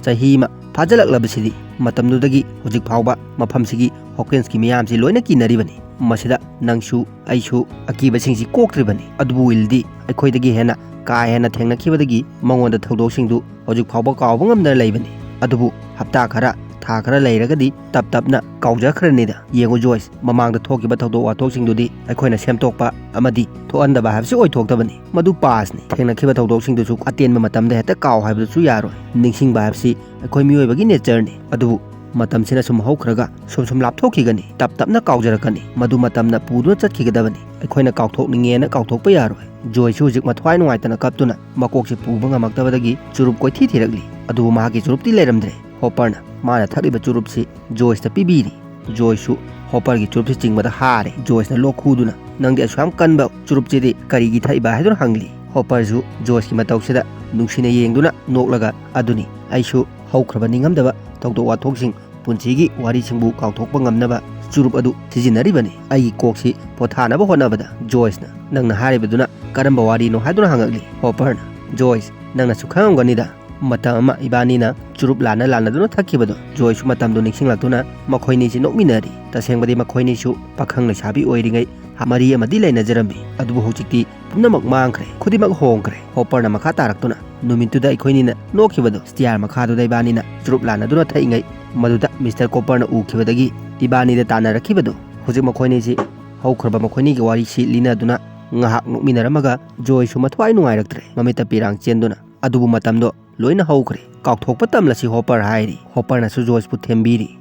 ꯆꯍꯤ ꯑꯃ ꯐꯥꯖꯤꯜꯂꯛꯂꯕꯁꯤꯗꯤ, ꯃꯇꯝꯗꯨꯗꯒꯤ ꯍꯧꯖꯤꯛ ꯐꯥꯎꯕ ꯃꯐꯝꯁꯤꯒꯤ ꯍꯣꯀꯤꯟꯁꯀꯤ ꯃꯤꯌꯥꯝꯁꯤ ꯂꯣꯏꯅ ꯀꯤꯅꯔꯤꯕꯅꯤ꯫ ꯃꯁꯤꯗ ꯅꯪꯁꯨ ꯑꯩꯁꯨ ꯑꯀꯤꯕꯁꯤꯡꯁꯤ ꯀꯣꯛꯇ꯭ꯔꯤꯕꯅꯤ꯫ ꯑꯗꯨꯕꯨ ꯋꯤꯜꯗꯤ ꯑꯩꯈꯣꯏꯗꯒꯤ ꯍꯦꯟꯅ ꯀꯥ ꯍꯦꯟꯅ ꯊꯦꯡꯅꯈꯤꯕꯗꯒꯤ ꯃꯉꯣꯟꯗ ꯊꯧꯗꯣꯛꯁꯤꯡꯗꯨ ꯍꯧꯖꯤꯛ ꯐꯥꯎꯕ ꯀꯥꯎꯕ ꯉꯝꯗꯅ ꯂꯩꯕꯅꯤ꯫ ꯑꯗꯨꯕꯨ ꯍꯞꯇꯥ ꯈꯔ, ꯊꯥ ꯈꯔ ꯂꯩꯔꯒꯗꯤ ꯇꯞ ꯇꯞꯅ ꯀꯥꯎꯖꯈ꯭ꯔꯅꯤꯗ꯫ ꯌꯦꯡꯉꯨ ꯖꯣꯏꯁ, ꯃꯃꯥꯡꯗ ꯊꯣꯛꯈꯤꯕ ꯊꯧꯗꯣꯛ ꯋꯥꯊꯣꯛꯁꯤꯡꯗꯨꯗꯤ ꯑꯩꯈꯣꯏꯅ ꯁꯦꯝꯗꯣꯛꯄ ꯑꯃꯗꯤ ꯊꯣꯛꯍꯟꯗꯕ ꯍꯥꯏꯕꯁꯤ ꯑꯣꯏꯊꯣꯛꯇꯕꯅꯤ꯫ ꯃꯗꯨ ꯄꯥꯁꯅꯤ꯫ ꯊꯦꯡꯅꯈꯤꯕ ꯊꯧꯗꯣꯛꯁꯤꯡꯗꯨꯁꯨ ꯑꯇꯦꯟꯕ ꯃꯇꯝꯗ ꯍꯦꯛꯇ ꯀꯥꯎ ꯍꯥꯏꯕꯗꯨꯁꯨ ꯌꯥꯔꯣꯏ꯫ ꯅꯤꯡꯁꯤꯡꯕ ꯍꯥꯏꯕꯁꯤ ꯑꯩꯈꯣꯏ ꯃꯤꯑꯣꯏꯕꯒꯤ ꯅꯦꯆꯔꯅꯤ꯫ ꯑꯗꯨꯕꯨ ꯃꯇꯝꯁꯤꯅ ꯁꯨꯝ ꯍꯧꯈ꯭ꯔꯒ ꯁꯨꯝ ꯁꯨꯝ ꯂꯥꯞꯊꯣꯛꯈꯤꯒꯅꯤ, ꯇꯞ ꯇꯞꯅ ꯀꯥꯎꯖꯔꯛꯀꯅꯤ꯫ ꯃꯗꯨ ꯃꯇꯝꯅ ꯄꯨꯗꯨꯅ ꯆꯠꯈꯤꯒꯗꯕꯅꯤ꯫ ꯑꯩꯈꯣꯏꯅ ꯀꯥꯎꯊꯣꯛꯅꯤꯡꯉꯦꯅ ꯀꯥꯎꯊꯣꯛꯄ ꯌꯥꯔꯣꯏ꯫" ꯖꯣꯏꯁꯨ ꯍꯧꯖꯤꯛ ꯃꯊ꯭ꯋꯥꯏ ꯅꯨꯡꯉꯥꯏꯇꯅ ꯀꯞꯇꯨꯅ ꯃꯀꯣꯛꯁꯤ ꯄꯨꯕ ꯉꯝꯃꯛꯇꯕꯗꯒꯤ ꯆꯨꯔꯨꯞ ꯀꯣꯏꯊꯤ ꯊꯤꯔꯛꯂꯤ꯫ ꯑꯗꯨꯕꯨ ꯃꯍꯥꯛꯀꯤ ꯆꯨꯔꯨꯞꯇꯤ ꯂꯩꯔꯝꯗ꯭ꯔꯦ꯫ ꯍꯣꯄꯔꯅ ꯃꯥꯅ ꯊꯛꯂꯤꯕ ꯆꯨꯔꯨꯞꯁꯤ ꯖꯣꯏꯁꯇ ꯄꯤꯕꯤꯔꯤ꯫ ꯖꯣꯏꯁꯁꯨ ꯍꯣꯄꯔꯒꯤ ꯆꯨꯔꯨꯞꯁꯤ ꯆꯤꯡꯕꯗ ꯍꯥꯔꯦ꯫ ꯖꯣꯏꯁꯅ ꯂꯣꯛ ꯈꯨꯗꯨꯅ, "ꯅꯪꯗꯤ ꯑꯁꯨꯛ ꯌꯥꯝ ꯀꯟꯕ ꯆꯨꯔꯨꯞꯁꯤꯗꯤ ꯀꯔꯤꯒꯤ ꯊꯛꯏꯕ?" ꯍꯥꯏꯗꯨꯅ ꯍꯪꯂꯤ꯫ ꯍꯣꯄꯔꯁꯨ ꯖꯣꯏꯁꯀꯤ ꯃꯇꯧꯁꯤꯗ ꯅꯨꯡꯁꯤꯅ ꯌꯦꯡꯗꯨꯅ ꯅꯣꯛꯂꯒ, "ꯑꯗꯨꯅꯤ, ꯑꯩꯁꯨ ꯍꯧꯈ꯭ꯔꯕ ꯅꯤꯡꯉꯝꯗꯕ ꯊꯧꯗꯣꯛ ꯋꯥꯊꯣꯛꯁꯤꯡ, ꯄꯨꯟꯁꯤꯒꯤ ꯋꯥꯔꯤꯁꯤꯡꯕꯨ ꯀꯥꯎꯊꯣꯛꯄ ꯉꯝꯅꯕ ꯆꯨꯔꯨꯞ ꯑꯗꯨ ꯁꯤꯖꯤꯟꯅꯔꯤꯕꯅꯤ꯫ ꯑꯩꯒꯤ ꯀꯣꯛꯁꯤ ꯄꯣꯊꯥꯅꯕ ꯍꯣꯠꯅꯕꯗ꯫" ꯖꯣꯏꯁꯅ, "ꯅꯪꯅ ꯍꯥꯏꯔꯤꯕꯗꯨꯅ ꯀꯔꯝꯕ ꯋꯥꯔꯤꯅꯣ?" ꯍꯥꯏꯗꯨꯅ ꯍꯪꯉꯛꯂꯤ꯫ ꯍꯣꯄꯔꯅ, "ꯖꯣꯏꯁ, ꯅꯪꯅꯁꯨ ꯈꯪꯉꯝꯒꯅꯤꯗ, ꯃꯇꯝ ꯑꯃ ꯏꯕꯥꯅꯤꯅ ꯆꯨꯔꯨꯞ ꯂꯥꯟꯅ ꯂꯥꯟꯅꯗꯨꯅ ꯊꯛꯈꯤꯕꯗꯣ꯫ ꯖꯣꯏꯁꯨ ꯃꯇꯝꯗꯨ ꯅꯤꯡꯁꯤꯡꯂꯛꯇꯨꯅ ꯃꯈꯣꯏꯅꯤꯁꯤ ꯅꯣꯛꯃꯤꯟꯅꯔꯤ꯫ ꯇꯁꯦꯡꯕꯗꯤ ꯃꯈꯣꯏꯅꯤꯁꯨ ꯄꯥꯈꯪ ꯂꯩꯁꯥꯕꯤ ꯑꯣꯏꯔꯤꯉꯩ ꯃꯔꯤ ꯑꯃꯗꯤ ꯂꯩꯅꯖꯔꯝꯃꯤ꯫ ꯑꯗꯨꯕꯨ ꯍꯧꯖꯤꯛꯇꯤ ꯄꯨꯝꯅꯃꯛ ꯃꯥꯡꯈ꯭ꯔꯦ, ꯈꯨꯗꯤꯡꯃꯛ ꯍꯣꯡꯈ꯭ꯔꯦ꯫ ꯍꯣꯄꯔꯅ ꯃꯈꯥ ꯇꯥꯔꯛꯇꯨꯅ, "ꯅꯨꯃꯤꯠꯇꯨꯗ ꯑꯩꯈꯣꯏꯅꯤꯅ ꯅꯣꯛꯈꯤꯕꯗꯣ, ꯁ꯭ꯇꯤꯌꯥꯔ ꯃꯈꯥꯗꯨꯗ ꯏꯕꯥꯅꯤꯅ ꯆꯨꯔꯨꯞ ꯂꯥꯟꯅꯗꯨꯅ ꯊꯛꯏꯉꯩ, ꯃꯗꯨꯗ ꯃꯤꯁꯇꯔ ꯀꯣꯄꯔꯅ ꯎꯈꯤꯕꯗꯒꯤ ꯏꯕꯥꯅꯤꯗ ꯇꯥꯟꯅꯔꯛꯈꯤꯕꯗꯣ, ꯍꯧꯖꯤꯛ ꯃꯈꯣꯏꯅꯤꯁꯤ ꯍꯧꯈ꯭ꯔꯕ ꯃꯈꯣꯏꯅꯤꯒꯤ ꯋꯥꯔꯤꯁꯤ ꯂꯤꯅꯗꯨꯅ ꯉꯥꯏꯍꯥꯛ ꯅꯣꯛꯃꯤꯟꯅꯔꯝꯃꯒ ꯖꯣꯏꯁꯨ ꯃꯊ꯭ꯋꯥꯏ ꯅꯨꯡꯉꯥꯏꯔꯛꯇ꯭ꯔꯦ꯫ ꯃꯃꯤꯠꯇ ꯄꯤꯔꯥꯡ ꯆꯦꯟꯗꯨꯅ ꯑꯗꯨꯕꯨ ꯃꯇꯝꯗꯣ ꯂꯣꯏꯅ ꯍꯧꯈ꯭ꯔꯦ꯫ "ꯀꯥꯎꯊꯣꯛꯄ ꯇꯝꯂꯁꯤ ꯍꯣꯄꯔ" ꯍꯥꯏꯔꯤ꯫ ꯍꯣꯄꯔꯅꯁꯨ ꯖꯣꯏꯁꯄꯨ ꯊꯦꯝꯕꯤꯔꯤ꯫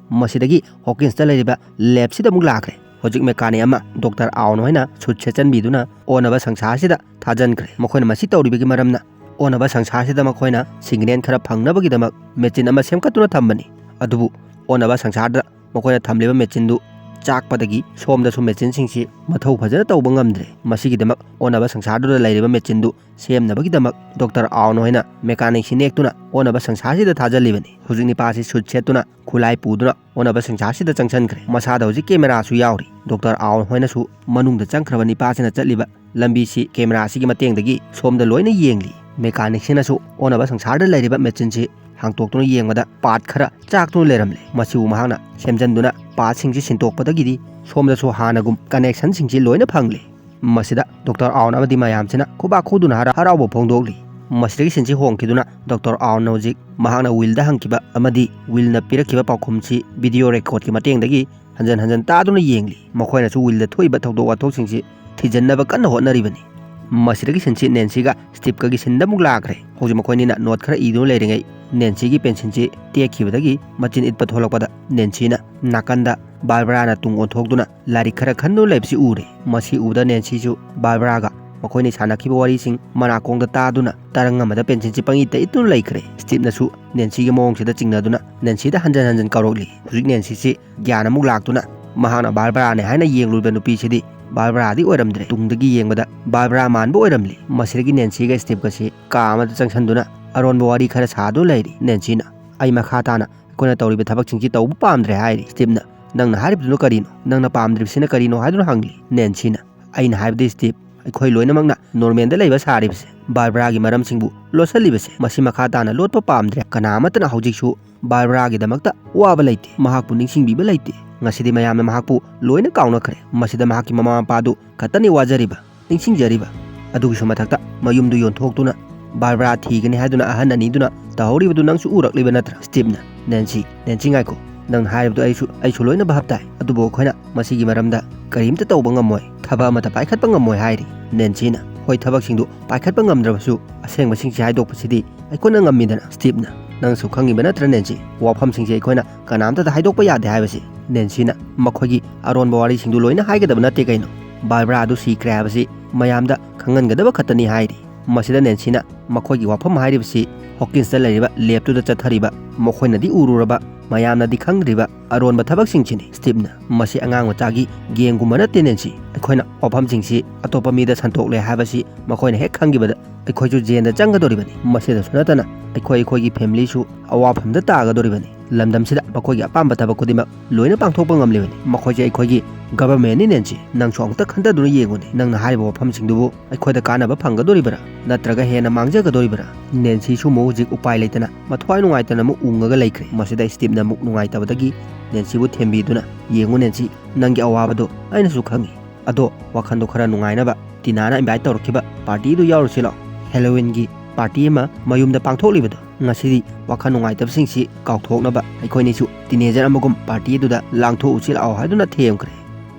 ꯃꯁꯤꯗꯒꯤ ꯍꯣꯀꯤꯟꯁꯇ ꯂꯩꯔꯤꯕ ꯂꯦꯕꯁꯤꯗ ꯑꯃꯨꯛ ꯂꯥꯛꯈ꯭ꯔꯦ꯫ ꯍꯧꯖꯤꯛ ꯃꯦꯀꯥꯅꯤꯛ ꯑꯃ ꯗꯣꯛꯇꯔ ꯑꯥꯎꯟ ꯍꯣꯏꯅ ꯁꯨꯠ ꯁꯦꯠꯆꯟꯕꯤꯗꯨꯅ ꯑꯣꯟꯅꯕ ꯁꯪꯁꯥꯔꯁꯤꯗ ꯊꯥꯖꯟꯈ꯭ꯔꯦ꯫ ꯃꯈꯣꯏꯅ ꯃꯁꯤ ꯇꯧꯔꯤꯕꯒꯤ ꯃꯔꯝꯅ ꯑꯣꯟꯅꯕ ꯁꯪꯁꯥꯔꯁꯤꯗ ꯃꯈꯣꯏꯅ ꯁꯤꯒꯅꯦꯜ ꯈꯔ ꯐꯪꯅꯕꯒꯤꯗꯃꯛ ꯃꯦꯆꯤꯟ ꯑꯃ ꯁꯦꯝꯒꯠꯇꯨꯅ ꯊꯝꯕꯅꯤ꯫ ꯑꯗꯨꯕꯨ ꯑꯣꯟꯅꯕ ꯁꯪꯁꯥꯔꯗ ꯃꯈꯣꯏꯅ ꯊꯝꯂꯤꯕ ꯃꯦꯆꯤꯟꯗꯨ ꯆꯥꯛꯄꯗꯒꯤ ꯁꯣꯝꯗꯁꯨ ꯃꯦꯆꯤꯟꯁꯤꯡꯁꯤ ꯃꯊꯧ ꯐꯖꯅ ꯇꯧꯕ ꯉꯝꯗ꯭ꯔꯦ꯫ ꯃꯁꯤꯒꯤꯗꯃꯛ ꯑꯣꯟꯅꯕ ꯁꯪꯁꯥꯔꯗꯨꯗ ꯂꯩꯔꯤꯕ ꯃꯦꯆꯤꯟꯗꯨ ꯁꯦꯝꯅꯕꯒꯤꯗꯃꯛ ꯗꯣꯛꯇꯔ ꯑꯥꯎꯟ ꯍꯣꯏꯅ ꯃꯦꯀꯥꯅꯤꯛꯁꯤ ꯅꯦꯛꯇꯨꯅ ꯑꯣꯟꯅꯕ ꯁꯪꯁꯥꯔꯁꯤꯗ ꯊꯥꯖꯜꯂꯤꯕꯅꯤ꯫ ꯍꯧꯖꯤꯛ ꯅꯤꯄꯥꯁꯤ ꯁꯨꯠ ꯁꯦꯠꯇꯨꯅ ꯈꯨꯠꯂꯥꯏ ꯄꯨꯗꯨꯅ ꯑꯣꯟꯅꯕ ꯁꯪꯁꯥꯔꯁꯤꯗ ꯆꯪꯁꯟꯈ꯭ꯔꯦ꯫ ꯃꯁꯥꯗ ꯍꯧꯖꯤꯛ ꯀꯦꯃꯦꯔꯥꯁꯨ ꯌꯥꯎꯔꯤ꯫ ꯗꯣꯛꯇꯔ ꯑꯥꯎꯟ ꯍꯣꯏꯅꯁꯨ ꯃꯅꯨꯡꯗ ꯆꯪꯈ꯭ꯔꯕ ꯅꯤꯄꯥꯁꯤꯅ ꯆꯠꯂꯤꯕ ꯂꯝꯕꯤꯁꯤ ꯀꯦꯃꯦꯔꯥꯁꯤꯒꯤ ꯃꯇꯦꯡꯗꯒꯤ ꯁꯣꯝꯗ ꯂꯣꯏꯅ ꯌꯦꯡꯂꯤ꯫ ꯃꯦꯀꯥꯅꯤꯛꯁꯤꯅꯁꯨ ꯑꯣꯟꯅꯕ ꯁꯪꯁꯥꯔꯗ ꯂꯩꯔꯤꯕ ꯃꯦꯆꯤꯟꯁꯤ ꯍꯥꯡꯇꯣꯛꯇꯨꯅ ꯌꯦꯡꯕꯗ ꯄꯥꯔꯠ ꯈꯔ ꯆꯥꯛꯇꯨꯅ ꯂꯩꯔꯝꯂꯦ꯫ ꯃꯁꯤꯕꯨ ꯃꯍꯥꯛꯅ ꯁꯦꯝꯖꯤꯟꯗꯨꯅ ꯄꯥꯔꯠꯁꯤꯡꯁꯤ ꯁꯤꯟꯗꯣꯛꯄꯗꯒꯤꯗꯤ ꯁꯣꯝꯗꯁꯨ ꯍꯥꯟꯅꯒꯨꯝ ꯀꯅꯦꯛꯁꯟꯁꯤꯡꯁꯤ ꯂꯣꯏꯅ ꯐꯪꯂꯦ꯫ ꯃꯁꯤꯗ ꯗꯣꯛꯇꯔ ꯑꯥꯎꯟ ꯑꯃꯗꯤ ꯃꯌꯥꯝꯁꯤꯅ ꯈꯨꯕꯥꯛ ꯈꯨꯗꯨꯅ ꯍꯔꯥ-, ꯍꯔꯥꯎꯕ ꯐꯣꯡꯗꯣꯛꯂꯤ꯫ ꯃꯁꯤꯗꯒꯤ ꯁꯤꯟꯁꯤ ꯍꯣꯡꯈꯤꯗꯨꯅ ꯗꯣꯛꯇꯔ ꯑꯥꯎꯟꯅ ꯍꯧꯖꯤꯛ ꯃꯍꯥꯛꯅ ꯋꯤꯜꯗ ꯍꯪꯈꯤꯕ ꯑꯃꯗꯤ ꯋꯤꯜꯅ ꯄꯤꯔꯛꯈꯤꯕ ꯄꯥꯎꯈꯨꯝꯁꯤ ꯚꯤꯗꯤꯑꯣ ꯔꯦꯀꯣꯔꯗꯀꯤ ꯃꯇꯦꯡꯗꯒꯤ ꯍꯟꯖꯟ ꯍꯟꯖꯟ ꯇꯥꯗꯨꯅ ꯌꯦꯡꯂꯤ꯫ ꯃꯈꯣꯏꯅꯁꯨ ꯋꯤꯜꯗ ꯊꯣꯛꯏꯕ ꯊꯧꯗꯣꯛ ꯋꯥꯊꯣꯛꯁꯤꯡꯁꯤ ꯊꯤꯖꯤꯟꯅꯕ ꯀꯟꯅ ꯍꯣꯠꯅꯔꯤꯕꯅꯤ꯫ ꯃꯁꯤꯗꯒꯤ ꯁꯤꯟꯁꯤ ꯅꯦꯟꯁꯤꯒ ꯁ꯭ꯇꯤꯞꯀꯒꯤ ꯁꯤꯟꯗ ꯑꯃꯨꯛ ꯂꯥꯛꯈ꯭ꯔꯦ꯫ ꯍꯧꯖꯤꯛ ꯃꯈꯣꯏꯅꯤꯅ ꯅꯣꯠ ꯈꯔ ꯏꯗꯨꯅ ꯂꯩꯔꯤꯉꯩ ꯅꯦꯟꯁꯤꯒꯤ ꯄꯦꯟꯁꯤꯜꯁꯤ ꯇꯦꯛꯈꯤꯕꯗꯒꯤ ꯃꯆꯤꯟ ꯏꯠꯄ ꯊꯣꯛꯂꯛꯄꯗ ꯅꯦꯟꯁꯤꯅ ꯅꯥꯀꯟꯗ ꯕꯥꯔꯕꯔꯥꯅ ꯇꯨꯡ ꯑꯣꯟꯊꯣꯛꯇꯨꯅ ꯂꯥꯏꯔꯤꯛ ꯈꯔ ꯈꯟꯗꯨꯅ ꯂꯩꯕꯁꯤ ꯎꯔꯦ꯫ ꯃꯁꯤ ꯎꯕꯗ ꯅꯦꯟꯁꯤꯁꯨ ꯕꯥꯔꯕꯔꯥꯒ ꯃꯈꯣꯏꯅ ꯁꯥꯟꯅꯈꯤꯕ ꯋꯥꯔꯤꯁꯤꯡ ꯃꯅꯥꯀꯣꯡꯗ ꯇꯥꯗꯨꯅ ꯇꯔꯪ ꯑꯃꯗ ꯄꯦꯟꯁꯤꯜꯁꯤ ꯄꯪꯏꯠꯇ ꯏꯠꯇꯨꯅ ꯂꯩꯈ꯭ꯔꯦ꯫ ꯁ꯭ꯇꯤꯞꯅꯁꯨ ꯅꯦꯟꯁꯤꯒꯤ ꯃꯑꯣꯡꯁꯤꯗ ꯆꯤꯡꯅꯗꯨꯅ ꯅꯦꯟꯁꯤꯗ ꯍꯟꯖꯟ ꯍꯟꯖꯟ ꯀꯧꯔꯛꯂꯤ꯫ ꯍꯧꯖꯤꯛ ꯅꯦꯟꯁꯤꯁꯤ ꯒ꯭ꯌꯥꯟ ꯑꯃꯨꯛ ꯂꯥꯛꯇꯨꯅ ꯃꯍꯥꯛꯅ ꯕꯥꯔꯕꯔꯥꯅꯦ ꯍꯥꯏꯅ ꯌꯦꯡꯂꯨꯕ ꯅꯨꯄꯤꯁꯤꯗꯤ ꯕꯥꯔꯕꯔꯥꯗꯤ ꯑꯣꯏꯔꯝꯗ꯭ꯔꯦ꯫ ꯇꯨꯡꯗꯒꯤ ꯌꯦꯡꯕꯗ ꯕꯥꯔꯕꯔꯥ ꯃꯥꯟꯕ ꯑꯣꯏꯔꯝꯂꯤ꯫ ꯃꯁꯤꯗꯒꯤ ꯅꯦꯟꯁꯤꯒ ꯁ꯭ꯇꯤꯞꯀꯁꯤ ꯀꯥ ꯑꯃꯗ ꯆꯪꯁꯤꯟꯗꯨꯅ ꯑꯔꯣꯟꯕ ꯋꯥꯔꯤ ꯈꯔ ꯁꯥꯗꯨꯅ ꯂꯩꯔꯤ꯫ ꯅꯦꯟꯁꯤꯅ, "ꯑꯩ ꯃꯈꯥ ꯇꯥꯅ ꯑꯩꯈꯣꯏꯅ ꯇꯧꯔꯤꯕ ꯊꯕꯛꯁꯤꯡꯁꯤ ꯇꯧꯕ ꯄꯥꯝꯗ꯭ꯔꯦ" ꯍꯥꯏꯔꯤ꯫ ꯁ꯭ꯇꯤꯞꯅ, "ꯅꯪꯅ ꯍꯥꯏꯔꯤꯕꯗꯨꯅ ꯀꯔꯤꯅꯣ? ꯅꯪꯅ ꯄꯥꯝꯗ꯭ꯔꯤꯕꯁꯤꯅ ꯀꯔꯤꯅꯣ?" ꯍꯥꯏꯗꯨꯅ ꯍꯪꯂꯤ꯫ ꯅꯦꯟꯁꯤꯅ, "ꯑꯩꯅ ꯍꯥꯏꯕꯗꯤ ꯁ꯭ꯇꯤꯞ, ꯑꯩꯈꯣꯏ ꯂꯣꯏꯅꯃꯛꯅ ꯅꯣꯔꯃꯦꯜꯗ ꯂꯩꯕ ꯁꯥꯔꯤꯕꯁꯦ, ꯕꯥꯔꯕꯔꯥꯒꯤ ꯃꯔꯝꯁꯤꯡꯕꯨ ꯂꯣꯠꯁꯤꯜꯂꯤꯕꯁꯦ, ꯃꯁꯤ ꯃꯈꯥ ꯇꯥꯅ ꯂꯣꯠꯄ ꯄꯥꯝꯗ꯭ꯔꯦ꯫ ꯀꯅꯥ ꯑꯃꯠꯇꯅ ꯍꯧꯖꯤꯛꯁꯨ ꯕꯥꯔꯕꯔꯥꯒꯤꯗꯃꯛꯇ ꯋꯥꯕ ꯂꯩꯇꯦ, ꯃꯍꯥꯛꯄꯨ ꯅꯤꯡꯁꯤꯡꯕꯤꯕ ꯂꯩꯇꯦ꯫ ꯉꯁꯤꯗꯤ ꯃꯌꯥꯝꯅ ꯃꯍꯥꯛꯄꯨ ꯂꯣꯏꯅ ꯀꯥꯎꯅꯈ꯭ꯔꯦ꯫ ꯃꯁꯤꯗ ꯃꯍꯥꯛꯀꯤ ꯃꯃꯥ ꯃꯄꯥꯗꯨ ꯈꯛꯇꯅꯤ ꯋꯥꯖꯔꯤꯕ, ꯅꯤꯡꯁꯤꯡꯖꯔꯤꯕ꯫ ꯑꯗꯨꯒꯤꯁꯨ ꯃꯊꯛꯇ ꯃꯌꯨꯝꯗꯨ ꯌꯣꯟꯊꯣꯛꯇꯨꯅ ꯕꯥꯔꯕꯔꯥ ꯊꯤꯒꯅꯤ ꯍꯥꯏꯗꯨꯅ ꯑꯍꯟ ꯑꯅꯤꯗꯨꯅ ꯇꯧꯍꯧꯔꯤꯕꯗꯨ ꯅꯪꯁꯨ ꯎꯔꯛꯂꯤꯕ ꯅꯠꯇ꯭ꯔꯥ? ꯁ꯭ꯇꯤꯞꯅ, "ꯅꯦꯟꯁꯤ, ꯅꯦꯟꯁꯤ, ꯉꯥꯏꯈꯣ꯫ ꯅꯪꯅ ꯍꯥꯏꯔꯤꯕꯗꯨ ꯑꯩꯁꯨ, ꯑꯩꯁꯨ ꯂꯣꯏꯅ ꯚꯥꯞ ꯇꯥꯏ꯫ ꯑꯗꯨꯕꯨ ꯑꯩꯈꯣꯏꯅ ꯃꯁꯤꯒꯤ ꯃꯔꯝꯗ ꯀꯔꯤꯝꯇ ꯇꯧꯕ ꯉꯝꯃꯣꯏ, ꯊꯕꯛ ꯑꯃꯠꯇ ꯄꯥꯏꯈꯠꯄ ꯉꯝꯃꯣꯏ" ꯍꯥꯏꯔꯤ꯫ ꯅꯦꯟꯁꯤꯅ, "ꯍꯣꯏ, ꯊꯕꯛꯁꯤꯡꯗꯨ ꯄꯥꯏꯈꯠꯄ ꯉꯝꯗ꯭ꯔꯕꯁꯨ ꯑꯁꯦꯡꯕꯁꯤꯡꯁꯤ ꯍꯥꯏꯗꯣꯛꯄꯁꯤꯗꯤ ꯑꯩꯈꯣꯏꯅ ꯉꯝꯃꯤꯗꯅ, ꯁ꯭ꯇꯤꯞꯅ꯫ ꯅꯪꯁꯨ ꯈꯪꯉꯤꯕ ꯅꯠꯇ꯭ꯔꯥ, ꯅꯦꯟꯁꯤ? ꯋꯥꯐꯝꯁꯤꯡꯁꯦ ꯑꯩꯈꯣꯏꯅ ꯀꯅꯥꯝꯇꯗ ꯍꯥꯏꯗꯣꯛꯄ ꯌꯥꯗꯦ ꯍꯥꯏꯕꯁꯤ꯫" ꯅꯦꯟꯁꯤꯅ, "ꯃꯈꯣꯏꯒꯤ ꯑꯔꯣꯟꯕ ꯋꯥꯔꯤꯁꯤꯡꯗꯨ ꯂꯣꯏꯅ ꯍꯥꯏꯒꯗꯕ ꯅꯠꯇꯦ ꯀꯩꯅꯣ? ꯕꯥꯔꯕꯔꯥ ꯑꯗꯨ ꯁꯤꯈ꯭ꯔꯦ ꯍꯥꯏꯕꯁꯤ ꯃꯌꯥꯝꯗ ꯈꯪꯍꯟꯒꯗꯕ ꯈꯛꯇꯅꯤ" ꯍꯥꯏꯔꯤ꯫ ꯃꯁꯤꯗ ꯅꯦꯟꯁꯤꯅ ꯃꯈꯣꯏꯒꯤ ꯋꯥꯐꯝ ꯍꯥꯏꯔꯤꯕꯁꯤ ꯍꯣꯀꯤꯟꯁꯇ ꯂꯩꯔꯤꯕ ꯂꯦꯞꯇꯨꯗ ꯆꯠꯊꯔꯤꯕ, ꯃꯈꯣꯏꯅꯗꯤ ꯎꯔꯨꯔꯕ, ꯃꯌꯥꯝꯅꯗꯤ ꯈꯪꯗ꯭ꯔꯤꯕ ꯑꯔꯣꯟꯕ ꯊꯕꯛꯁꯤꯡꯁꯤꯅꯤ꯫ ꯁ꯭ꯇꯤꯞꯅ, "ꯃꯁꯤ ꯑꯉꯥꯡ ꯃꯆꯥꯒꯤ ꯒꯦꯝꯒꯨꯝꯕ ꯅꯠꯇꯦ, ꯅꯦꯟꯁꯤ꯫ ꯑꯩꯈꯣꯏꯅ ꯋꯥꯐꯝꯁꯤꯡꯁꯤ ꯑꯇꯣꯞꯄ ꯃꯤꯗ ꯁꯟꯗꯣꯛꯂꯦ ꯍꯥꯏꯕꯁꯤ ꯃꯈꯣꯏꯅ ꯍꯦꯛ ꯈꯪꯈꯤꯕꯗ ꯑꯩꯈꯣꯏꯁꯨ ꯖꯦꯜꯗ ꯆꯪꯒꯗꯧꯔꯤꯕꯅꯤ꯫ ꯃꯁꯤꯗꯁꯨ ꯅꯠꯇꯅ ꯑꯩꯈꯣꯏ, ꯑꯩꯈꯣꯏꯒꯤ ꯐꯦꯃꯤꯂꯤꯁꯨ ꯑꯋꯥꯐꯝꯗ ꯇꯥꯒꯗꯧꯔꯤꯕꯅꯤ꯫ ꯂꯝꯗꯝꯁꯤꯗ ꯃꯈꯣꯏꯒꯤ ꯑꯄꯥꯝꯕ ꯊꯕꯛ ꯈꯨꯗꯤꯡꯃꯛ ꯂꯣꯏꯅ ꯄꯥꯡꯊꯣꯛꯄ ꯉꯝꯂꯤꯕꯅꯤ꯫ ꯃꯈꯣꯏꯁꯦ ꯑꯩꯈꯣꯏꯒꯤ ꯒꯚꯔꯟꯃꯦꯟꯅꯤ, ꯅꯦꯟꯁꯤ꯫ ꯅꯪꯁꯨ ꯑꯃꯨꯛꯇ ꯈꯟꯊꯗꯨꯅ ꯌꯦꯡꯉꯨꯅꯦ꯫ ꯅꯪꯅ ꯍꯥꯏꯔꯤꯕ ꯋꯥꯐꯝꯁꯤꯡꯗꯨꯕꯨ ꯑꯩꯈꯣꯏꯗ ꯀꯥꯟꯅꯕ ꯐꯪꯒꯗꯧꯔꯤꯕ꯭ꯔꯥ, ꯅꯠꯇ꯭ꯔꯒ ꯍꯦꯟꯅ ꯃꯥꯡꯖꯒꯗꯧꯔꯤꯕ꯭ꯔꯥ?" ꯅꯦꯟꯁꯤ ꯁꯨꯃꯨ ꯍꯧꯖꯤꯛ ꯎꯄꯥꯏ ꯂꯩꯇꯅ ꯃꯊ꯭ꯋꯥꯏ ꯅꯨꯡꯉꯥꯏꯇꯅ ꯑꯃꯨꯛ ꯎꯪꯉꯒ ꯂꯩꯈ꯭ꯔꯦ꯫ ꯃꯁꯤꯗ ꯁ꯭ꯇꯤꯞꯅ ꯑꯃꯨꯛ ꯅꯨꯡꯉꯥꯏꯇꯕꯗꯒꯤ ꯅꯦꯟꯁꯤꯕꯨ ꯊꯦꯝꯕꯤꯗꯨꯅ, "ꯌꯦꯡꯉꯨ ꯅꯦꯟꯁꯤ, ꯅꯪꯒꯤ ꯑꯋꯥꯕꯗꯣ ꯑꯩꯅꯁꯨ ꯈꯪꯉꯤ꯫ ꯑꯗꯣ ꯋꯥꯈꯜꯗꯣ ꯈꯔ ꯅꯨꯡꯉꯥꯏꯅꯕ ꯇꯤꯅꯥꯅ ꯏꯟꯚꯥꯏꯠ ꯇꯧꯔꯛꯈꯤꯕ ꯄꯥꯔꯇꯤꯗꯨ ꯌꯥꯎꯔꯨꯁꯤ ꯂꯥꯛꯑꯣ꯫ ꯍꯦꯂꯣꯋꯤꯟꯒꯤ ꯄꯥꯔꯇꯤ ꯑꯃ ꯃꯌꯨꯝꯗ ꯄꯥꯡꯊꯣꯛꯂꯤꯕꯗꯣ꯫ ꯉꯁꯤꯗꯤ ꯋꯥꯈꯜ ꯅꯨꯡꯉꯥꯏꯇꯕꯁꯤꯡꯁꯤ ꯀꯥꯎꯊꯣꯛꯅꯕ ꯑꯩꯈꯣꯏꯅꯤꯁꯨ ꯇꯤꯅꯦꯖꯔ ꯑꯃꯒꯨꯝ ꯄꯥꯔꯇꯤ ꯑꯗꯨꯗ ꯂꯥꯡꯊꯣꯛꯎꯁꯤ ꯂꯥꯛꯑꯣ" ꯍꯥꯏꯗꯨꯅ ꯊꯦꯝꯈ꯭ꯔꯦ꯫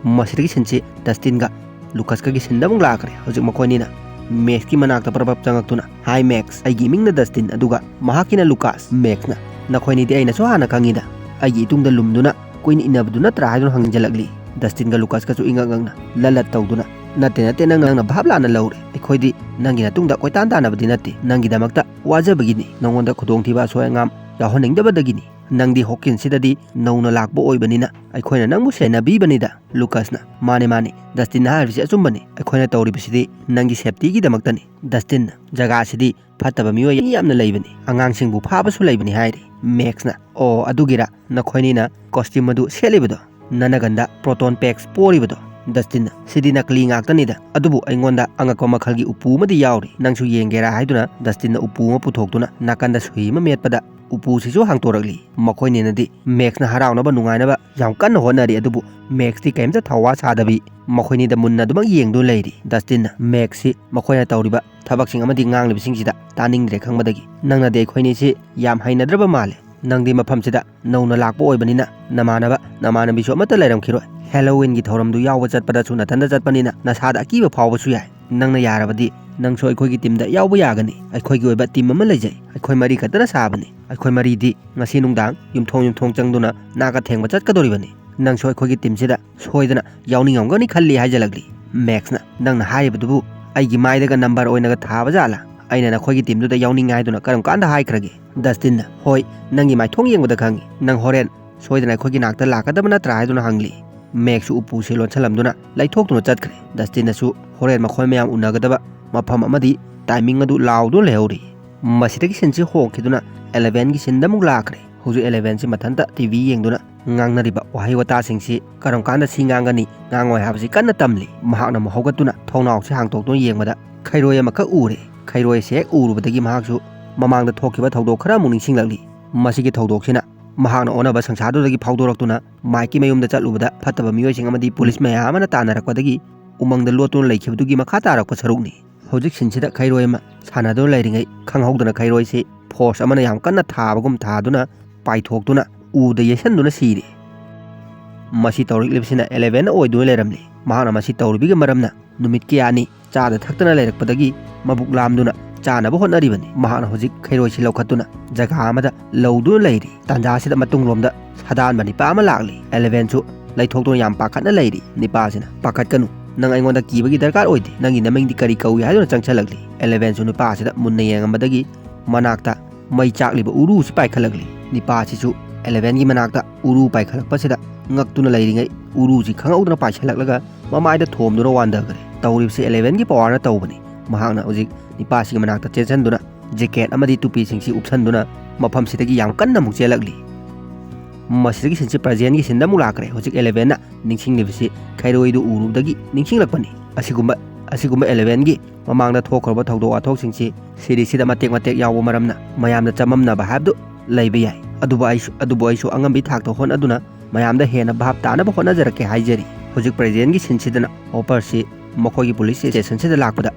ꯃꯁꯤꯗꯒꯤ ꯁꯤꯟꯁꯤ ꯗꯁꯇꯤꯟꯒ ꯂꯨꯀꯁꯀꯒꯤ ꯁꯤꯟꯗ ꯑꯃꯨꯛ ꯂꯥꯛꯈ꯭ꯔꯦ꯫ ꯍꯧꯖꯤꯛ ꯃꯈꯣꯏꯅꯤꯅ ꯃꯦꯛꯁꯀꯤ ꯃꯅꯥꯛꯇ ꯄ꯭ꯔꯞ ꯄ꯭ꯔꯞ ꯆꯪꯉꯛꯇꯨꯅ, "ꯍꯥꯏ ꯃꯦꯛꯁ, ꯑꯩꯒꯤ ꯏꯃꯤꯡꯅ ꯗꯁꯇꯤꯟ, ꯑꯗꯨꯒ ꯃꯍꯥꯛꯀꯤꯅ ꯂꯨꯀꯥꯁ꯫" ꯃꯦꯛꯁꯅ, "ꯅꯈꯣꯏꯅꯤꯗꯤ ꯑꯩꯅꯁꯨ ꯍꯥꯟꯅ ꯈꯪꯉꯤꯗ, ꯑꯩꯒꯤ ꯏꯇꯨꯡꯗ ꯂꯨꯝꯗꯨꯅ ꯀꯨꯏꯅ ꯏꯟꯅꯕꯗꯨ ꯅꯠꯇ꯭ꯔꯥ?" ꯍꯥꯏꯗꯨꯅ ꯍꯪꯖꯤꯜꯂꯛꯂꯤ꯫ ꯗꯁꯇꯤꯟꯒ ꯂꯨꯀꯥꯁꯀꯁꯨ ꯏꯉꯛ ꯉꯛꯅ ꯂꯠ ꯂꯠ ꯇꯧꯗꯨꯅ, "ꯅꯠꯇꯦ, ꯅꯠꯇꯦ, ꯅꯪ, ꯅꯪꯅ ꯚꯥꯞ ꯂꯥꯟꯅ ꯂꯧꯔꯦ꯫ ꯑꯩꯈꯣꯏꯗꯤ ꯅꯪꯒꯤ ꯅꯇꯨꯡꯗ ꯀꯣꯏꯇꯥꯟ ꯇꯥꯟꯅꯕꯗꯤ ꯅꯠꯇꯦ꯫ ꯅꯪꯒꯤꯗꯃꯛꯇ ꯋꯥꯖꯕꯒꯤꯅꯤ, ꯅꯉꯣꯟꯗ ꯈꯨꯗꯣꯡꯊꯤꯕ ꯑꯁꯣꯏ ꯑꯉꯥꯝ ꯌꯥꯎꯍꯟꯅꯤꯡꯗꯕꯗꯒꯤꯅꯤ꯫ ꯅꯪꯗꯤ ꯍꯣꯀꯤꯟꯁꯤꯗꯗꯤ ꯅꯧꯅ ꯂꯥꯛꯄ ꯑꯣꯏꯕꯅꯤꯅ ꯑꯩꯈꯣꯏꯅ ꯅꯪꯕꯨ ꯁꯦꯟꯅꯕꯤꯕꯅꯤꯗ꯫" ꯂꯨꯀꯥꯁꯅ, "ꯃꯥꯅꯦ, ꯃꯥꯅꯦ, ꯗꯁꯇꯤꯟꯅ ꯍꯥꯏꯔꯤꯕꯁꯤ ꯑꯆꯨꯝꯕꯅꯤ꯫ ꯑꯩꯈꯣꯏꯅ ꯇꯧꯔꯤꯕꯁꯤ ꯅꯪꯒꯤ ꯁꯦꯐꯇꯤꯒꯤꯗꯃꯛꯇꯅꯤ꯫" ꯗꯁꯇꯤꯟꯅ, "ꯖꯒꯥꯁꯤꯗꯤ ꯐꯠꯇꯕ ꯃꯤꯑꯣꯏ ꯃꯤ ꯌꯥꯝꯅ ꯂꯩꯕꯅꯤ꯫ ꯑꯉꯥꯡꯁꯤꯡꯕꯨ ꯐꯥꯕꯁꯨ ꯂꯩꯕꯅꯤ" ꯍꯥꯏꯔꯤ꯫ ꯃꯦꯛꯁꯅ, "ꯑꯣ, ꯑꯗꯨꯒꯤꯔꯥ ꯅꯈꯣꯏꯅꯤꯅ ꯀꯣꯁꯇ꯭ꯌꯨꯝ ꯑꯗꯨ ꯁꯦꯠꯂꯤꯕꯗꯣ? ꯅꯅꯒꯟꯗ ꯄ꯭ꯔꯣꯇꯣꯟ ꯄꯦꯛꯁ ꯄꯣꯔꯤꯕꯗꯣ?" ꯗꯁꯇꯤꯟꯅ, "ꯁꯤꯗꯤ ꯅꯀꯂꯤ ꯉꯥꯛꯇꯅꯤꯗ, ꯑꯗꯨꯕꯨ ꯑꯩꯉꯣꯟꯗ ꯑꯉꯛꯄ ꯃꯈꯜꯒꯤ ꯎꯄꯨ ꯑꯃꯗꯤ ꯌꯥꯎꯔꯤ, ꯅꯪꯁꯨ ꯌꯦꯡꯒꯦꯔꯥ?" ꯍꯥꯏꯗꯨꯅ ꯗꯁꯇꯤꯟꯅ ꯎꯄꯨ ꯑꯃ ꯄꯨꯊꯣꯛꯇꯨꯅ ꯅꯥꯀꯟꯗ ꯁꯨꯏ ꯑꯃ ꯃꯦꯠꯄꯗ ꯎꯄꯨꯁꯤꯁꯨ ꯍꯥꯡꯇꯣꯔꯛꯂꯤ꯫ ꯃꯈꯣꯏꯅꯤꯅꯗꯤ ꯃꯦꯛꯁꯅ ꯍꯔꯥꯎꯅꯕ ꯅꯨꯡꯉꯥꯏꯅꯕ ꯌꯥꯝ ꯀꯟꯅ ꯍꯣꯠꯅꯔꯤ, ꯑꯗꯨꯕꯨ ꯃꯦꯛꯁꯇꯤ ꯀꯔꯤꯝꯇ ꯊꯧꯋꯥ ꯁꯥꯗꯕꯤ ꯃꯈꯣꯏꯅꯤꯗ ꯃꯨꯟꯅ ꯑꯗꯨꯃꯛ ꯌꯦꯡꯗꯨꯅ ꯂꯩꯔꯤ꯫ ꯗꯁꯇꯤꯟꯅ ꯃꯦꯛꯁꯁꯤ ꯃꯈꯣꯏꯅ ꯇꯧꯔꯤꯕ ꯊꯕꯛꯁꯤꯡ ꯑꯃꯗꯤ ꯉꯥꯡꯂꯤꯕꯁꯤꯡꯁꯤꯗ ꯇꯥꯅꯤꯡꯗ꯭ꯔꯦ ꯈꯪꯕꯗꯒꯤ, "ꯅꯪꯅꯗꯤ ꯑꯩꯈꯣꯏꯅꯤꯁꯤ ꯌꯥꯝ ꯍꯩꯅꯗ꯭ꯔꯕ ꯃꯥꯜꯂꯦ꯫ ꯅꯪꯗꯤ ꯃꯐꯝꯁꯤꯗ ꯅꯧꯅ ꯂꯥꯛꯄ ꯑꯣꯏꯕꯅꯤꯅ ꯅꯃꯥꯟꯅꯕ ꯅꯃꯥꯟꯅꯕꯤꯁꯨ ꯑꯃꯠꯇ ꯂꯩꯔꯝꯈꯤꯔꯣꯏ꯫ ꯍꯦꯂꯣꯋꯤꯟꯒꯤ ꯊꯧꯔꯝꯗꯨ ꯌꯥꯎꯕ ꯆꯠꯄꯗꯁꯨ ꯅꯊꯟꯗ ꯆꯠꯄꯅꯤꯅ ꯅꯁꯥꯗ ꯑꯀꯤꯕ ꯐꯥꯎꯕꯁꯨ ꯌꯥꯏ꯫ ꯅꯪꯅ ꯌꯥꯔꯕꯗꯤ ꯅꯪꯁꯨ ꯑꯩꯈꯣꯏꯒꯤ ꯇꯤꯝꯗ ꯌꯥꯎꯕ ꯌꯥꯒꯅꯤ꯫ ꯑꯩꯈꯣꯏꯒꯤ ꯑꯣꯏꯕ ꯇꯤꯝ ꯑꯃ ꯂꯩꯖꯩ꯫ ꯑꯩꯈꯣꯏ ꯃꯔꯤ ꯈꯛꯇꯅ ꯁꯥꯕꯅꯤ꯫ ꯑꯩꯈꯣꯏ ꯃꯔꯤꯗꯤ ꯉꯁꯤ ꯅꯨꯡꯗꯥꯡ ꯌꯨꯝꯊꯣꯡ ꯌꯨꯝꯊꯣꯡ ꯆꯪꯗꯨꯅ ꯅꯥꯒ ꯊꯦꯡꯕ ꯆꯠꯀꯗꯧꯔꯤꯕꯅꯤ꯫ ꯅꯪꯁꯨ ꯑꯩꯈꯣꯏꯒꯤ ꯇꯤꯝꯁꯤꯗ ꯁꯣꯏꯗꯅ ꯌꯥꯎꯅꯤꯡꯉꯝꯒꯅꯤ ꯈꯜꯂꯤ" ꯍꯥꯏꯖꯜꯂꯛꯂꯤ꯫ ꯃꯦꯛꯁꯅ, "ꯅꯪꯅ ꯍꯥꯏꯔꯤꯕꯗꯨꯕꯨ ꯑꯩꯒꯤ ꯃꯥꯏꯗꯒ ꯅꯝꯕꯔ ꯑꯣꯏꯅꯒ ꯊꯥꯕ ꯖꯥꯠꯂꯥ? ꯑꯩꯅ ꯅꯈꯣꯏꯒꯤ ꯇꯤꯝꯗꯨꯗ ꯌꯥꯎꯅꯤꯡꯉꯦ ꯍꯥꯏꯗꯨꯅ ꯀꯔꯝ ꯀꯥꯟꯗ ꯍꯥꯏꯈ꯭ꯔꯒꯦ?" ꯗꯁꯇꯤꯟꯅ, "ꯍꯣꯏ, ꯅꯪꯒꯤ ꯃꯥꯏꯊꯣꯡ ꯌꯦꯡꯕꯗ ꯈꯪꯉꯤ꯫ ꯅꯪ ꯍꯣꯔꯦꯟ ꯁꯣꯏꯗꯅ ꯑꯩꯈꯣꯏꯒꯤ ꯅꯥꯛꯇ ꯂꯥꯛꯀꯗꯕ ꯅꯠꯇ꯭ꯔꯥ?" ꯍꯥꯏꯗꯨꯅ ꯍꯪꯂꯤ꯫ ꯃꯦꯛꯁꯁꯨ ꯎꯄꯨꯁꯤ ꯂꯣꯟꯁꯤꯜꯂꯝꯗꯨꯅ ꯂꯩꯊꯣꯛꯇꯨꯅ ꯆꯠꯈ꯭ꯔꯦ꯫ ꯗꯁꯇꯤꯟꯅꯁꯨ ꯍꯣꯔꯦꯟ ꯃꯈꯣꯏ ꯃꯌꯥꯝ ꯎꯅꯒꯗꯕ ꯃꯐꯝ ꯑꯃꯗꯤ ꯇꯥꯏꯃꯤꯡ ꯑꯗꯨ ꯂꯥꯎꯗꯨꯅ ꯂꯩꯍꯧꯔꯤ꯫ ꯃꯁꯤꯗꯒꯤ ꯁꯤꯟꯁꯤ ꯍꯣꯡꯈꯤꯗꯨꯅ ꯑꯦꯂꯦꯚꯦꯟꯒꯤ ꯁꯤꯟꯗ ꯑꯃꯨꯛ ꯂꯥꯛꯈ꯭ꯔꯦ꯫ ꯍꯧꯖꯤꯛ ꯑꯦꯂꯦꯚꯦꯟꯁꯤ ꯃꯊꯟꯇ ꯇꯤ ꯚꯤ ꯌꯦꯡꯗꯨꯅ ꯉꯥꯡꯅꯔꯤꯕ ꯋꯥꯍꯩ ꯋꯥꯇꯥꯁꯤꯡꯁꯤ ꯀꯔꯝ ꯀꯥꯟꯗ ꯁꯤ ꯉꯥꯡꯒꯅꯤ, ꯉꯥꯡꯉꯣꯏ ꯍꯥꯏꯕꯁꯤ ꯀꯟꯅ ꯇꯝꯂꯤ꯫ ꯃꯍꯥꯛꯅ ꯑꯃꯨꯛ ꯍꯧꯒꯠꯇꯨꯅ ꯊꯣꯡꯅꯥꯎꯁꯤ ꯍꯥꯡꯇꯣꯛꯇꯨꯅ ꯌꯦꯡꯕꯗ ꯈꯩꯔꯣꯏ ꯑꯃꯈꯛ ꯎꯔꯦ꯫ ꯈꯩꯔꯣꯏꯁꯤ ꯍꯦꯛ ꯎꯔꯨꯕꯗꯒꯤ ꯃꯍꯥꯛꯁꯨ ꯃꯃꯥꯡꯗ ꯊꯣꯛꯈꯤꯕ ꯊꯧꯗꯣꯛ ꯈꯔ ꯑꯃꯨꯛ ꯅꯤꯡꯁꯤꯡꯂꯛꯂꯤ꯫ ꯃꯁꯤꯒꯤ ꯊꯧꯗꯣꯛꯁꯤꯅ ꯃꯍꯥꯛꯅ ꯑꯣꯟꯅꯕ ꯁꯪꯁꯥꯔꯗꯨꯗꯒꯤ ꯐꯥꯎꯗꯣꯔꯛꯇꯨꯅ ꯃꯥꯏꯛꯀꯤ ꯃꯌꯨꯝꯗ ꯆꯠꯂꯨꯕꯗ ꯐꯠꯇꯕ ꯃꯤꯑꯣꯏꯁꯤꯡ ꯑꯃꯗꯤ ꯄꯨꯂꯤꯁ ꯃꯌꯥꯝ ꯑꯃꯅ ꯇꯥꯟꯅꯔꯛꯄꯗꯒꯤ ꯎꯃꯪꯗ ꯂꯣꯠꯇꯨꯅ ꯂꯩꯈꯤꯕꯗꯨꯒꯤ ꯃꯈꯥ ꯇꯥꯔꯛꯄ ꯁꯔꯨꯛꯅꯤ꯫ ꯍꯧꯖꯤꯛ ꯁꯤꯟꯁꯤꯗ ꯈꯩꯔꯣꯏ ꯑꯃ ꯁꯥꯟꯅꯗꯨꯅ ꯂꯩꯔꯤꯉꯩ ꯈꯪꯍꯧꯗꯅ ꯈꯩꯔꯣꯏꯁꯤ ꯐꯣꯔꯁ ꯑꯃꯅ ꯌꯥꯝ ꯀꯟꯅ ꯊꯥꯕꯒꯨꯝ ꯊꯥꯗꯨꯅ ꯄꯥꯏꯊꯣꯛꯇꯨꯅ ꯎꯗ ꯌꯩꯁꯟꯗꯨꯅ ꯁꯤꯔꯦ꯫ ꯃꯁꯤ ꯇꯧꯔꯛꯂꯤꯕꯁꯤꯅ ꯑꯦꯂꯦꯚꯦꯟꯅ ꯑꯣꯏꯗꯨꯅ ꯂꯩꯔꯝꯂꯤ꯫ ꯃꯍꯥꯛꯅ ꯃꯁꯤ ꯇꯧꯔꯤꯕꯒꯤ ꯃꯔꯝꯅ ꯅꯨꯃꯤꯠ ꯀꯌꯥꯅꯤ ꯆꯥꯗ ꯊꯛꯇꯅ ꯂꯩꯔꯛꯄꯗꯒꯤ ꯃꯕꯨꯛ ꯂꯥꯝꯗꯨꯅ ꯆꯥꯅꯕ ꯍꯣꯠꯅꯔꯤꯕꯅꯤ꯫ ꯃꯍꯥꯛꯅ ꯍꯧꯖꯤꯛ ꯈꯩꯔꯣꯏꯁꯤ ꯂꯧꯈꯠꯇꯨꯅ ꯖꯒꯥ ꯑꯃꯗ ꯂꯧꯗꯨꯅ ꯂꯩꯔꯤ꯫ ꯇꯥꯟꯖꯥꯁꯤꯗ ꯃꯇꯨꯡꯂꯣꯝꯗ ꯁꯥꯗꯥꯟꯕ ꯅꯤꯄꯥ ꯑꯃ ꯂꯥꯛꯂꯤ꯫ ꯑꯦꯂꯦꯚꯦꯟꯁꯨ ꯂꯩꯊꯣꯛꯇꯨꯅ ꯌꯥꯝ ꯄꯥꯈꯠꯅ ꯂꯩꯔꯤ꯫ ꯅꯤꯄꯥꯁꯤꯅ, "ꯄꯥꯈꯠꯀꯅꯨ, ꯅꯪ ꯑꯩꯉꯣꯟꯗ ꯀꯤꯕꯒꯤ ꯗꯔꯀꯥꯔ ꯑꯣꯏꯗꯦ, ꯅꯪꯒꯤ ꯅꯃꯤꯡꯗꯤ ꯀꯔꯤ ꯀꯧꯏ?" ꯍꯥꯏꯗꯨꯅ ꯆꯪꯁꯜꯂꯛꯂꯤ꯫ ꯑꯦꯂꯦꯚꯦꯟꯁꯨ ꯅꯤꯄꯥꯁꯤꯗ ꯃꯨꯟꯅ ꯌꯦꯡꯉꯝꯕꯗꯒꯤ ꯃꯅꯥꯛꯇ ꯃꯩ ꯆꯥꯛꯂꯤꯕ ꯎꯔꯨꯁꯤ ꯄꯥꯏꯈꯠꯂꯛꯂꯤ꯫ ꯅꯤꯄꯥꯁꯤꯁꯨ ꯑꯦꯂꯦꯚꯦꯟꯒꯤ ꯃꯅꯥꯛꯇ ꯎꯔꯨ ꯄꯥꯏꯈꯠꯂꯛꯄꯁꯤꯗ ꯉꯛꯇꯨꯅ ꯂꯩꯔꯤꯉꯩ ꯎꯔꯨꯁꯤ ꯈꯪꯍꯧꯗꯅ ꯄꯥꯏꯁꯜꯂꯛꯂꯒ ꯃꯃꯥꯏꯗ ꯊꯣꯝꯗꯨꯅ ꯋꯥꯟꯊꯈ꯭ꯔꯦ꯫ ꯇꯧꯔꯤꯕꯁꯤ ꯑꯦꯂꯦꯚꯦꯟꯒꯤ ꯄꯋꯥꯔꯅ ꯇꯧꯕꯅꯤ꯫ ꯃꯍꯥꯛꯅ ꯍꯧꯖꯤꯛ ꯅꯤꯄꯥꯁꯤꯒꯤ ꯃꯅꯥꯛꯇ ꯆꯦꯟꯁꯤꯟꯗꯨꯅ ꯖꯦꯀꯦꯠ ꯑꯃꯗꯤ ꯇꯨꯄꯤꯁꯤꯡꯁꯤ ꯎꯞꯁꯟꯗꯨꯅ ꯃꯐꯝꯁꯤꯗꯒꯤ ꯌꯥꯝ ꯀꯟꯅ ꯑꯃꯨꯛ ꯆꯦꯜꯂꯛꯂꯤ꯫ ꯃꯁꯤꯗꯒꯤ ꯁꯤꯟꯁꯤ ꯄ꯭ꯔꯖꯦꯟꯒꯤ ꯁꯤꯟꯗ ꯑꯃꯨꯛ ꯂꯥꯛꯈ꯭ꯔꯦ꯫ ꯍꯧꯖꯤꯛ ꯑꯦꯂꯦꯚꯦꯟꯅ ꯅꯤꯡꯁꯤꯡꯂꯤꯕꯁꯤ ꯈꯩꯔꯣꯏꯗꯨ ꯎꯔꯨꯕꯗꯒꯤ ꯅꯤꯡꯁꯤꯡꯂꯛꯄꯅꯤ꯫ ꯑꯁꯤꯒꯨꯝꯕ ꯑꯁꯤꯒꯨꯝꯕ ꯑꯦꯂꯦꯚꯦꯟꯒꯤ ꯃꯃꯥꯡꯗ ꯊꯣꯛꯈ꯭ꯔꯕ ꯊꯧꯗꯣꯛ ꯋꯥꯊꯣꯛꯁꯤꯡꯁꯤ ꯁꯤꯔꯤꯁꯤꯗ ꯃꯇꯦꯛ ꯃꯇꯦꯛ ꯌꯥꯎꯕ ꯃꯔꯝꯅ ꯃꯌꯥꯝꯗ ꯆꯃꯝꯅꯕ ꯍꯥꯏꯕꯗꯨ ꯂꯩꯕ ꯌꯥꯏ꯫ ꯑꯗꯨꯕꯨ ꯑꯩꯁꯨ ꯑꯗꯨꯕꯨ ꯑꯩꯁꯨ ꯑꯉꯝꯕꯤ ꯊꯥꯛꯇ ꯍꯣꯠꯅꯗꯨꯅ ꯃꯌꯥꯝꯗ ꯍꯦꯟꯅ ꯚꯥꯞ ꯇꯥꯅꯕ ꯍꯣꯠꯅꯖꯔꯛꯀꯦ ꯍꯥꯏꯖꯔꯤ꯫ ꯍꯧꯖꯤꯛ ꯄ꯭ꯔꯖꯦꯟꯒꯤ ꯁꯤꯟꯁꯤꯗꯅ ꯍꯣꯄꯔꯁꯤ ꯃꯈꯣꯏꯒꯤ ꯄꯨꯂꯤꯁ ꯁ꯭ꯇꯦꯁꯟꯁꯤꯗ ꯂꯥꯛꯄꯗ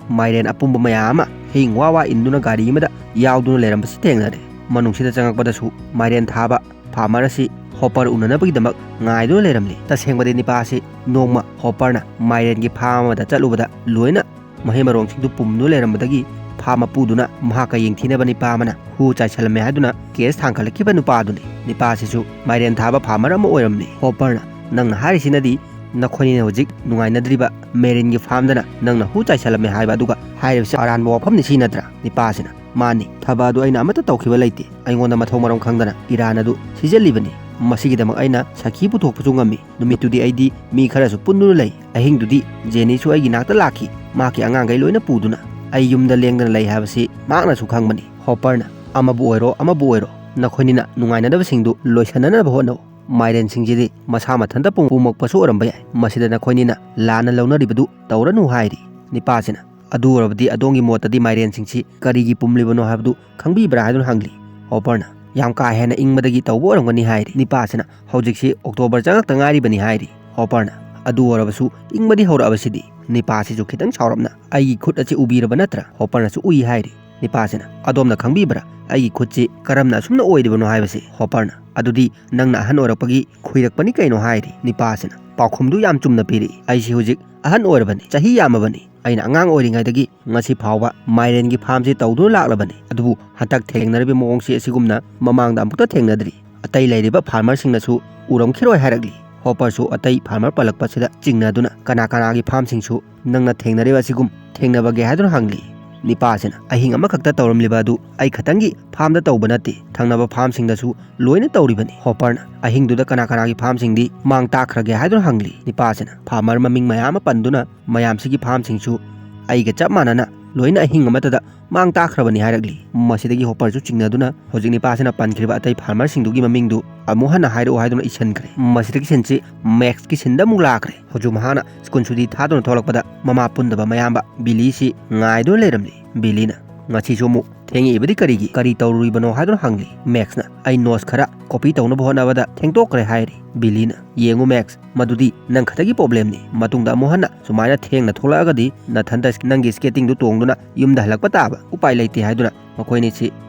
ꯃꯥꯏꯔꯦꯟ ꯑꯄꯨꯝꯕ ꯃꯌꯥꯝ ꯑꯃ ꯍꯤꯡ ꯋꯥ ꯋꯥ ꯏꯟꯗꯨꯅ ꯒꯥꯔꯤ ꯑꯃꯗ ꯌꯥꯎꯗꯨꯅ ꯂꯩꯔꯝꯕꯁꯤ ꯊꯦꯡꯅꯔꯦ꯫ ꯃꯅꯨꯡꯁꯤꯗ ꯆꯪꯉꯛꯄꯗꯁꯨ ꯃꯥꯏꯔꯦꯟ ꯊꯥꯕ ꯐꯥꯔꯃꯔ ꯑꯁꯤ ꯍꯣꯄꯔ ꯎꯅꯅꯕꯒꯤꯗꯃꯛ ꯉꯥꯏꯗꯨꯅ ꯂꯩꯔꯝꯂꯤ꯫ ꯇꯁꯦꯡꯕꯗꯤ ꯅꯤꯄꯥ ꯑꯁꯤ ꯅꯣꯡꯃ ꯍꯣꯄꯔꯅ ꯃꯥꯏꯔꯦꯟꯒꯤ ꯐꯥꯔꯝ ꯑꯃꯗ ꯆꯠꯂꯨꯕꯗ ꯂꯣꯏꯅ ꯃꯍꯩ ꯃꯔꯣꯡꯁꯤꯡꯗꯨ ꯄꯨꯝꯗꯨꯅ ꯂꯩꯔꯝꯕꯗꯒꯤ ꯐꯥꯔꯝ ꯃꯄꯨꯗꯨꯅ ꯃꯍꯥꯛꯀ ꯌꯦꯡꯊꯤꯅꯕ ꯅꯤꯄꯥ ꯑꯃꯅ ꯍꯨ ꯆꯥꯏꯁꯜꯂꯝꯃꯦ ꯍꯥꯏꯗꯨꯅ ꯀꯦꯁ ꯊꯥꯡꯒꯠꯂꯛꯈꯤꯕ ꯅꯨꯄꯥꯗꯨꯅꯤ꯫ ꯅꯤꯄꯥ ꯑꯁꯤꯁꯨ ꯃꯥꯏꯔꯦꯟ ꯊꯥꯕ ꯐꯥꯔꯃꯔ ꯑꯃ ꯑꯣꯏꯔꯝꯂꯤ꯫ ꯍꯣꯄꯔꯅ, "ꯅꯪꯅ ꯍꯥꯏꯔꯤꯁꯤꯅꯗꯤ ꯅꯈꯣꯏꯅꯤꯅ ꯍꯧꯖꯤꯛ ꯅꯨꯡꯉꯥꯏꯅꯗ꯭ꯔꯤꯕ ꯃꯦꯔꯤꯟꯒꯤ ꯐꯥꯔꯝꯗꯅ ꯅꯪꯅ ꯍꯨ ꯆꯥꯏꯁꯜꯂꯝꯃꯦ ꯍꯥꯏꯕ ꯑꯗꯨꯒ ꯍꯥꯏꯔꯤꯕꯁꯤ ꯑꯔꯥꯟꯕ ꯋꯥꯐꯝꯅꯤ ꯁꯤ ꯅꯠꯇ꯭ꯔꯥ?" ꯅꯤꯄꯥ ꯑꯁꯤꯅ, "ꯃꯥꯅꯤ, ꯊꯕꯛ ꯑꯗꯨ ꯑꯩꯅ ꯑꯃꯠꯇ ꯇꯧꯈꯤꯕ ꯂꯩꯇꯦ꯫ ꯑꯩꯉꯣꯟꯗ ꯃꯊꯣꯡ ꯃꯔꯝ ꯈꯪꯗꯅ ꯏꯔꯥꯟ ꯑꯗꯨ ꯁꯤꯖꯤꯜꯂꯤꯕꯅꯤ꯫ ꯃꯁꯤꯒꯤꯗꯃꯛ ꯑꯩꯅ ꯁꯥꯈꯤ ꯄꯨꯊꯣꯛꯄꯁꯨ ꯉꯝꯃꯤ꯫ ꯅꯨꯃꯤꯠꯇꯨꯗꯤ ꯑꯩꯗꯤ ꯃꯤ ꯈꯔꯁꯨ ꯄꯨꯟꯗꯨꯅ ꯂꯩ꯫ ꯑꯍꯤꯡꯗꯨꯗꯤ ꯖꯦꯅꯤꯁꯨ ꯑꯩꯒꯤ ꯅꯥꯛꯇ ꯂꯥꯛꯈꯤ꯫ ꯃꯍꯥꯛꯀꯤ ꯑꯉꯥꯡꯈꯩ ꯂꯣꯏꯅ ꯄꯨꯗꯨꯅ꯫ ꯑꯩ ꯌꯨꯝꯗ ꯂꯦꯡꯗꯅ ꯂꯩ ꯍꯥꯏꯕꯁꯤ ꯃꯍꯥꯛꯅꯁꯨ ꯈꯪꯕꯅꯤ꯫" ꯍꯣꯄꯔꯅ, "ꯑꯃꯕꯨ ꯑꯣꯏꯔꯣ, ꯑꯃꯕꯨ ꯑꯣꯏꯔꯣ, ꯅꯈꯣꯏꯅꯤꯅ ꯅꯨꯡꯉꯥꯏꯅꯗꯕꯁꯤꯡꯗꯨ ꯂꯣꯏꯁꯤꯟꯅꯅꯕ ꯍꯣꯠꯅꯧ꯫ ꯃꯥꯏꯔꯦꯟꯁꯤꯡꯁꯤꯗꯤ ꯃꯁꯥ ꯃꯊꯟꯇ ꯄꯨꯝ-, ꯄꯨꯝꯃꯛꯄꯁꯨ ꯑꯣꯏꯔꯝꯕ ꯌꯥꯏ꯫ ꯃꯁꯤꯗ ꯅꯈꯣꯏꯅꯤꯅ ꯂꯥꯟꯅ ꯂꯧꯅꯔꯤꯕꯗꯨ ꯇꯧꯔꯅꯨ" ꯍꯥꯏꯔꯤ꯫ ꯅꯤꯄꯥꯁꯤꯅ, "ꯑꯗꯨ ꯑꯣꯏꯔꯕꯗꯤ ꯑꯗꯣꯝꯒꯤ ꯃꯣꯠꯇꯗꯤ ꯃꯥꯏꯔꯦꯟꯁꯤꯡꯁꯤ ꯀꯔꯤꯒꯤ ꯄꯨꯝꯂꯤꯕꯅꯣ ꯍꯥꯏꯕꯗꯨ ꯈꯪꯕꯤꯕ꯭ꯔꯥ?" ꯍꯥꯏꯗꯨꯅ ꯍꯪꯂꯤ꯫ ꯍꯣꯄꯔꯅ, "ꯌꯥꯝ ꯀꯥ ꯍꯦꯟꯅ ꯏꯪꯕꯗꯒꯤ ꯇꯧꯕ ꯑꯣꯏꯔꯝꯒꯅꯤ" ꯍꯥꯏꯔꯤ꯫ ꯅꯤꯄꯥꯁꯤꯅ, "ꯍꯧꯖꯤꯛꯁꯤ ꯑꯣꯛꯇꯣꯕꯔ ꯆꯪꯉꯛꯇ ꯉꯥꯏꯔꯤꯕꯅꯤ" ꯍꯥꯏꯔꯤ꯫ ꯍꯣꯄꯔꯅ, "ꯑꯗꯨ ꯑꯣꯏꯔꯕꯁꯨ ꯏꯪꯕꯗꯤ ꯍꯧꯔꯛꯑꯕꯁꯤꯗꯤ?" ꯅꯤꯄꯥꯁꯤꯁꯨ ꯈꯤꯇꯪ ꯁꯥꯎꯔꯞꯅ, "ꯑꯩꯒꯤ ꯈꯨꯠ ꯑꯁꯤ ꯎꯕꯤꯔꯕ ꯅꯠꯇ꯭ꯔꯥ?" ꯍꯣꯄꯔꯅꯁꯨ ꯎꯏ ꯍꯥꯏꯔꯤ꯫ ꯅꯤꯄꯥꯁꯤꯅ, "ꯑꯗꯣꯝꯅ ꯈꯪꯕꯤꯕ꯭ꯔꯥ ꯑꯩꯒꯤ ꯈꯨꯠꯁꯤ ꯀꯔꯝꯅ ꯑꯁꯨꯝꯅ ꯑꯣꯏꯔꯤꯕꯅꯣ ꯍꯥꯏꯕꯁꯤ?" ꯍꯣꯄꯔꯅ, "ꯑꯗꯨꯗꯤ ꯅꯪꯅ ꯑꯍꯟ ꯑꯣꯏꯔꯛꯄꯒꯤ ꯈꯨꯏꯔꯛꯄꯅꯤ ꯀꯩꯅꯣ" ꯍꯥꯏꯔꯤ꯫ ꯅꯤꯄꯥꯁꯤꯅ ꯄꯥꯎꯈꯨꯝꯗꯨ ꯌꯥꯝ ꯆꯨꯝꯅ ꯄꯤꯔꯛꯏ꯫ "ꯑꯩꯁꯤ ꯍꯧꯖꯤꯛ ꯑꯍꯟ ꯑꯣꯏꯔꯕꯅꯤ, ꯆꯍꯤ ꯌꯥꯝꯃꯕꯅꯤ꯫ ꯑꯩꯅ ꯑꯉꯥꯡ ꯑꯣꯏꯔꯤꯉꯩꯗꯒꯤ ꯉꯁꯤ ꯐꯥꯎꯕ ꯃꯥꯏꯔꯦꯟꯒꯤ ꯐꯥꯔꯝꯁꯤ ꯇꯧꯗꯨꯅ ꯂꯥꯛꯂꯕꯅꯤ꯫ ꯑꯗꯨꯕꯨ ꯍꯟꯗꯛ ꯊꯦꯡꯅꯔꯤꯕ ꯃꯑꯣꯡꯁꯤ ꯑꯁꯤꯒꯨꯝꯅ ꯃꯃꯥꯡꯗ ꯑꯃꯨꯛꯇ ꯊꯦꯡꯅꯗ꯭ꯔꯤ꯫ ꯑꯇꯩ ꯂꯩꯔꯤꯕ ꯐꯥꯔꯃꯔꯁꯤꯡꯅꯁꯨ ꯎꯔꯝꯈꯤꯔꯣꯏ" ꯍꯥꯏꯔꯛꯂꯤ꯫ ꯍꯣꯄꯔꯁꯨ ꯑꯇꯩ ꯐꯥꯔꯃꯔ ꯄꯜꯂꯛꯄꯁꯤꯗ ꯆꯤꯡꯅꯗꯨꯅ, "ꯀꯅꯥ ꯀꯅꯥꯒꯤ ꯐꯥꯔꯝꯁꯤꯡꯁꯨ ꯅꯪꯅ ꯊꯦꯡꯅꯔꯤꯕ ꯑꯁꯤꯒꯨꯝ ꯊꯦꯡꯅꯕꯒꯦ?" ꯍꯥꯏꯗꯨꯅ ꯍꯪꯂꯤ꯫ ꯅꯤꯄꯥꯁꯤꯅ, "ꯑꯍꯤꯡ ꯑꯃꯈꯛꯇ ꯇꯧꯔꯝꯂꯤꯕ ꯑꯗꯨ ꯑꯩ ꯈꯛꯇꯪꯒꯤ ꯐꯥꯔꯝꯗ ꯇꯧꯕ ꯅꯠꯇꯦ, ꯊꯪꯅꯕ ꯐꯥꯔꯝꯁꯤꯡꯗꯁꯨ ꯂꯣꯏꯅ ꯇꯧꯔꯤꯕꯅꯤ꯫" ꯍꯣꯄꯔꯅ, "ꯑꯍꯤꯡꯗꯨꯗ ꯀꯅꯥ ꯀꯅꯥꯒꯤ ꯐꯥꯔꯝꯁꯤꯡꯗꯤ ꯃꯥꯡ ꯇꯥꯛꯈ꯭ꯔꯒꯦ?" ꯍꯥꯏꯗꯨꯅ ꯍꯪꯂꯤ꯫ ꯅꯤꯄꯥꯁꯤꯅ, "ꯐꯥꯔꯃꯔ ꯃꯃꯤꯡ ꯃꯌꯥꯝ ꯑꯃ ꯄꯟꯗꯨꯅ ꯃꯌꯥꯝꯁꯤꯒꯤ ꯐꯥꯔꯝꯁꯤꯡꯁꯨ ꯑꯩꯒ ꯆꯞ ꯃꯥꯟꯅꯅ ꯂꯣꯏꯅ ꯑꯍꯤꯡ ꯑꯃꯠꯇꯗ ꯃꯥꯡ ꯇꯥꯛꯈ꯭ꯔꯕꯅꯤ ꯍꯥꯏꯔꯛꯂꯤ꯫ ꯃꯁꯤꯗꯒꯤ ꯍꯣꯄꯔꯁꯨ ꯆꯤꯡꯅꯗꯨꯅ ꯍꯧꯖꯤꯛ ꯅꯤꯄꯥꯁꯤꯅ ꯄꯟꯈ꯭ꯔꯤꯕ ꯑꯇꯩ ꯐꯥꯔꯃꯔꯁꯤꯡꯗꯨꯒꯤ ꯃꯃꯤꯡꯗꯨ ꯑꯃꯨꯛ ꯍꯟꯅ ꯍꯥꯏꯔꯛꯑꯣ ꯍꯥꯏꯗꯨꯅ ꯏꯁꯤꯟꯈ꯭ꯔꯦ꯫ ꯃꯁꯤꯗꯒꯤ ꯁꯤꯟꯁꯤ ꯃꯦꯛꯁꯀꯤ ꯁꯤꯟꯗ ꯑꯃꯨꯛ ꯂꯥꯛꯈ꯭ꯔꯦ꯫ ꯍꯧꯖꯤꯛ ꯃꯍꯥꯛꯅ ꯁ꯭ꯀꯨꯜ ꯁꯨꯇꯤ ꯊꯥꯗꯨꯅ ꯊꯣꯛꯂꯛꯄꯗ ꯃꯃꯥ ꯄꯨꯟꯗꯕ ꯃꯌꯥꯝꯕ ꯕꯤꯂꯤꯁꯤ ꯉꯥꯏꯗꯨꯅ ꯂꯩꯔꯝꯂꯤ꯫ ꯕꯤꯂꯤꯅ, "ꯉꯁꯤꯁꯨ ꯑꯃꯨꯛ ꯊꯦꯡꯉꯛꯏꯕꯗꯤ ꯀꯔꯤꯒꯤ? ꯀꯔꯤ ꯇꯧꯔꯨꯔꯤꯕꯅꯣ?" ꯍꯥꯏꯗꯨꯅ ꯍꯪꯂꯤ꯫ ꯃꯦꯛꯁꯅ, "ꯑꯩ ꯅꯣꯠꯁ ꯈꯔ ꯀꯣꯄꯤ ꯇꯧꯅꯕ ꯍꯣꯠꯅꯕꯗ ꯊꯦꯡꯗꯣꯛꯈ꯭ꯔꯦ" ꯍꯥꯏꯔꯤ꯫ ꯕꯤꯂꯤꯅ, "ꯌꯦꯡꯉꯨ ꯃꯦꯛꯁ, ꯃꯗꯨꯗꯤ ꯅꯪ ꯈꯛꯇꯒꯤ ꯄ꯭ꯔꯣꯕ꯭ꯂꯦꯝꯅꯤ꯫ ꯃꯇꯨꯡꯗ ꯑꯃꯨꯛ ꯍꯟꯅ ꯁꯨꯃꯥꯏꯅ ꯊꯦꯡꯅ ꯊꯣꯛꯂꯛꯑꯒꯗꯤ ꯅꯊꯟꯇ ꯅꯪꯒꯤ ꯁ꯭ꯀꯦꯇꯤꯡꯗꯨ ꯇꯣꯡꯗꯨꯅ ꯌꯨꯝꯗ ꯍꯜꯂꯛꯄ ꯇꯥꯕ꯫ ꯎꯄꯥꯏ ꯂꯩꯇꯦ" ꯍꯥꯏꯗꯨꯅ ꯃꯈꯣꯏꯅꯤꯁꯤ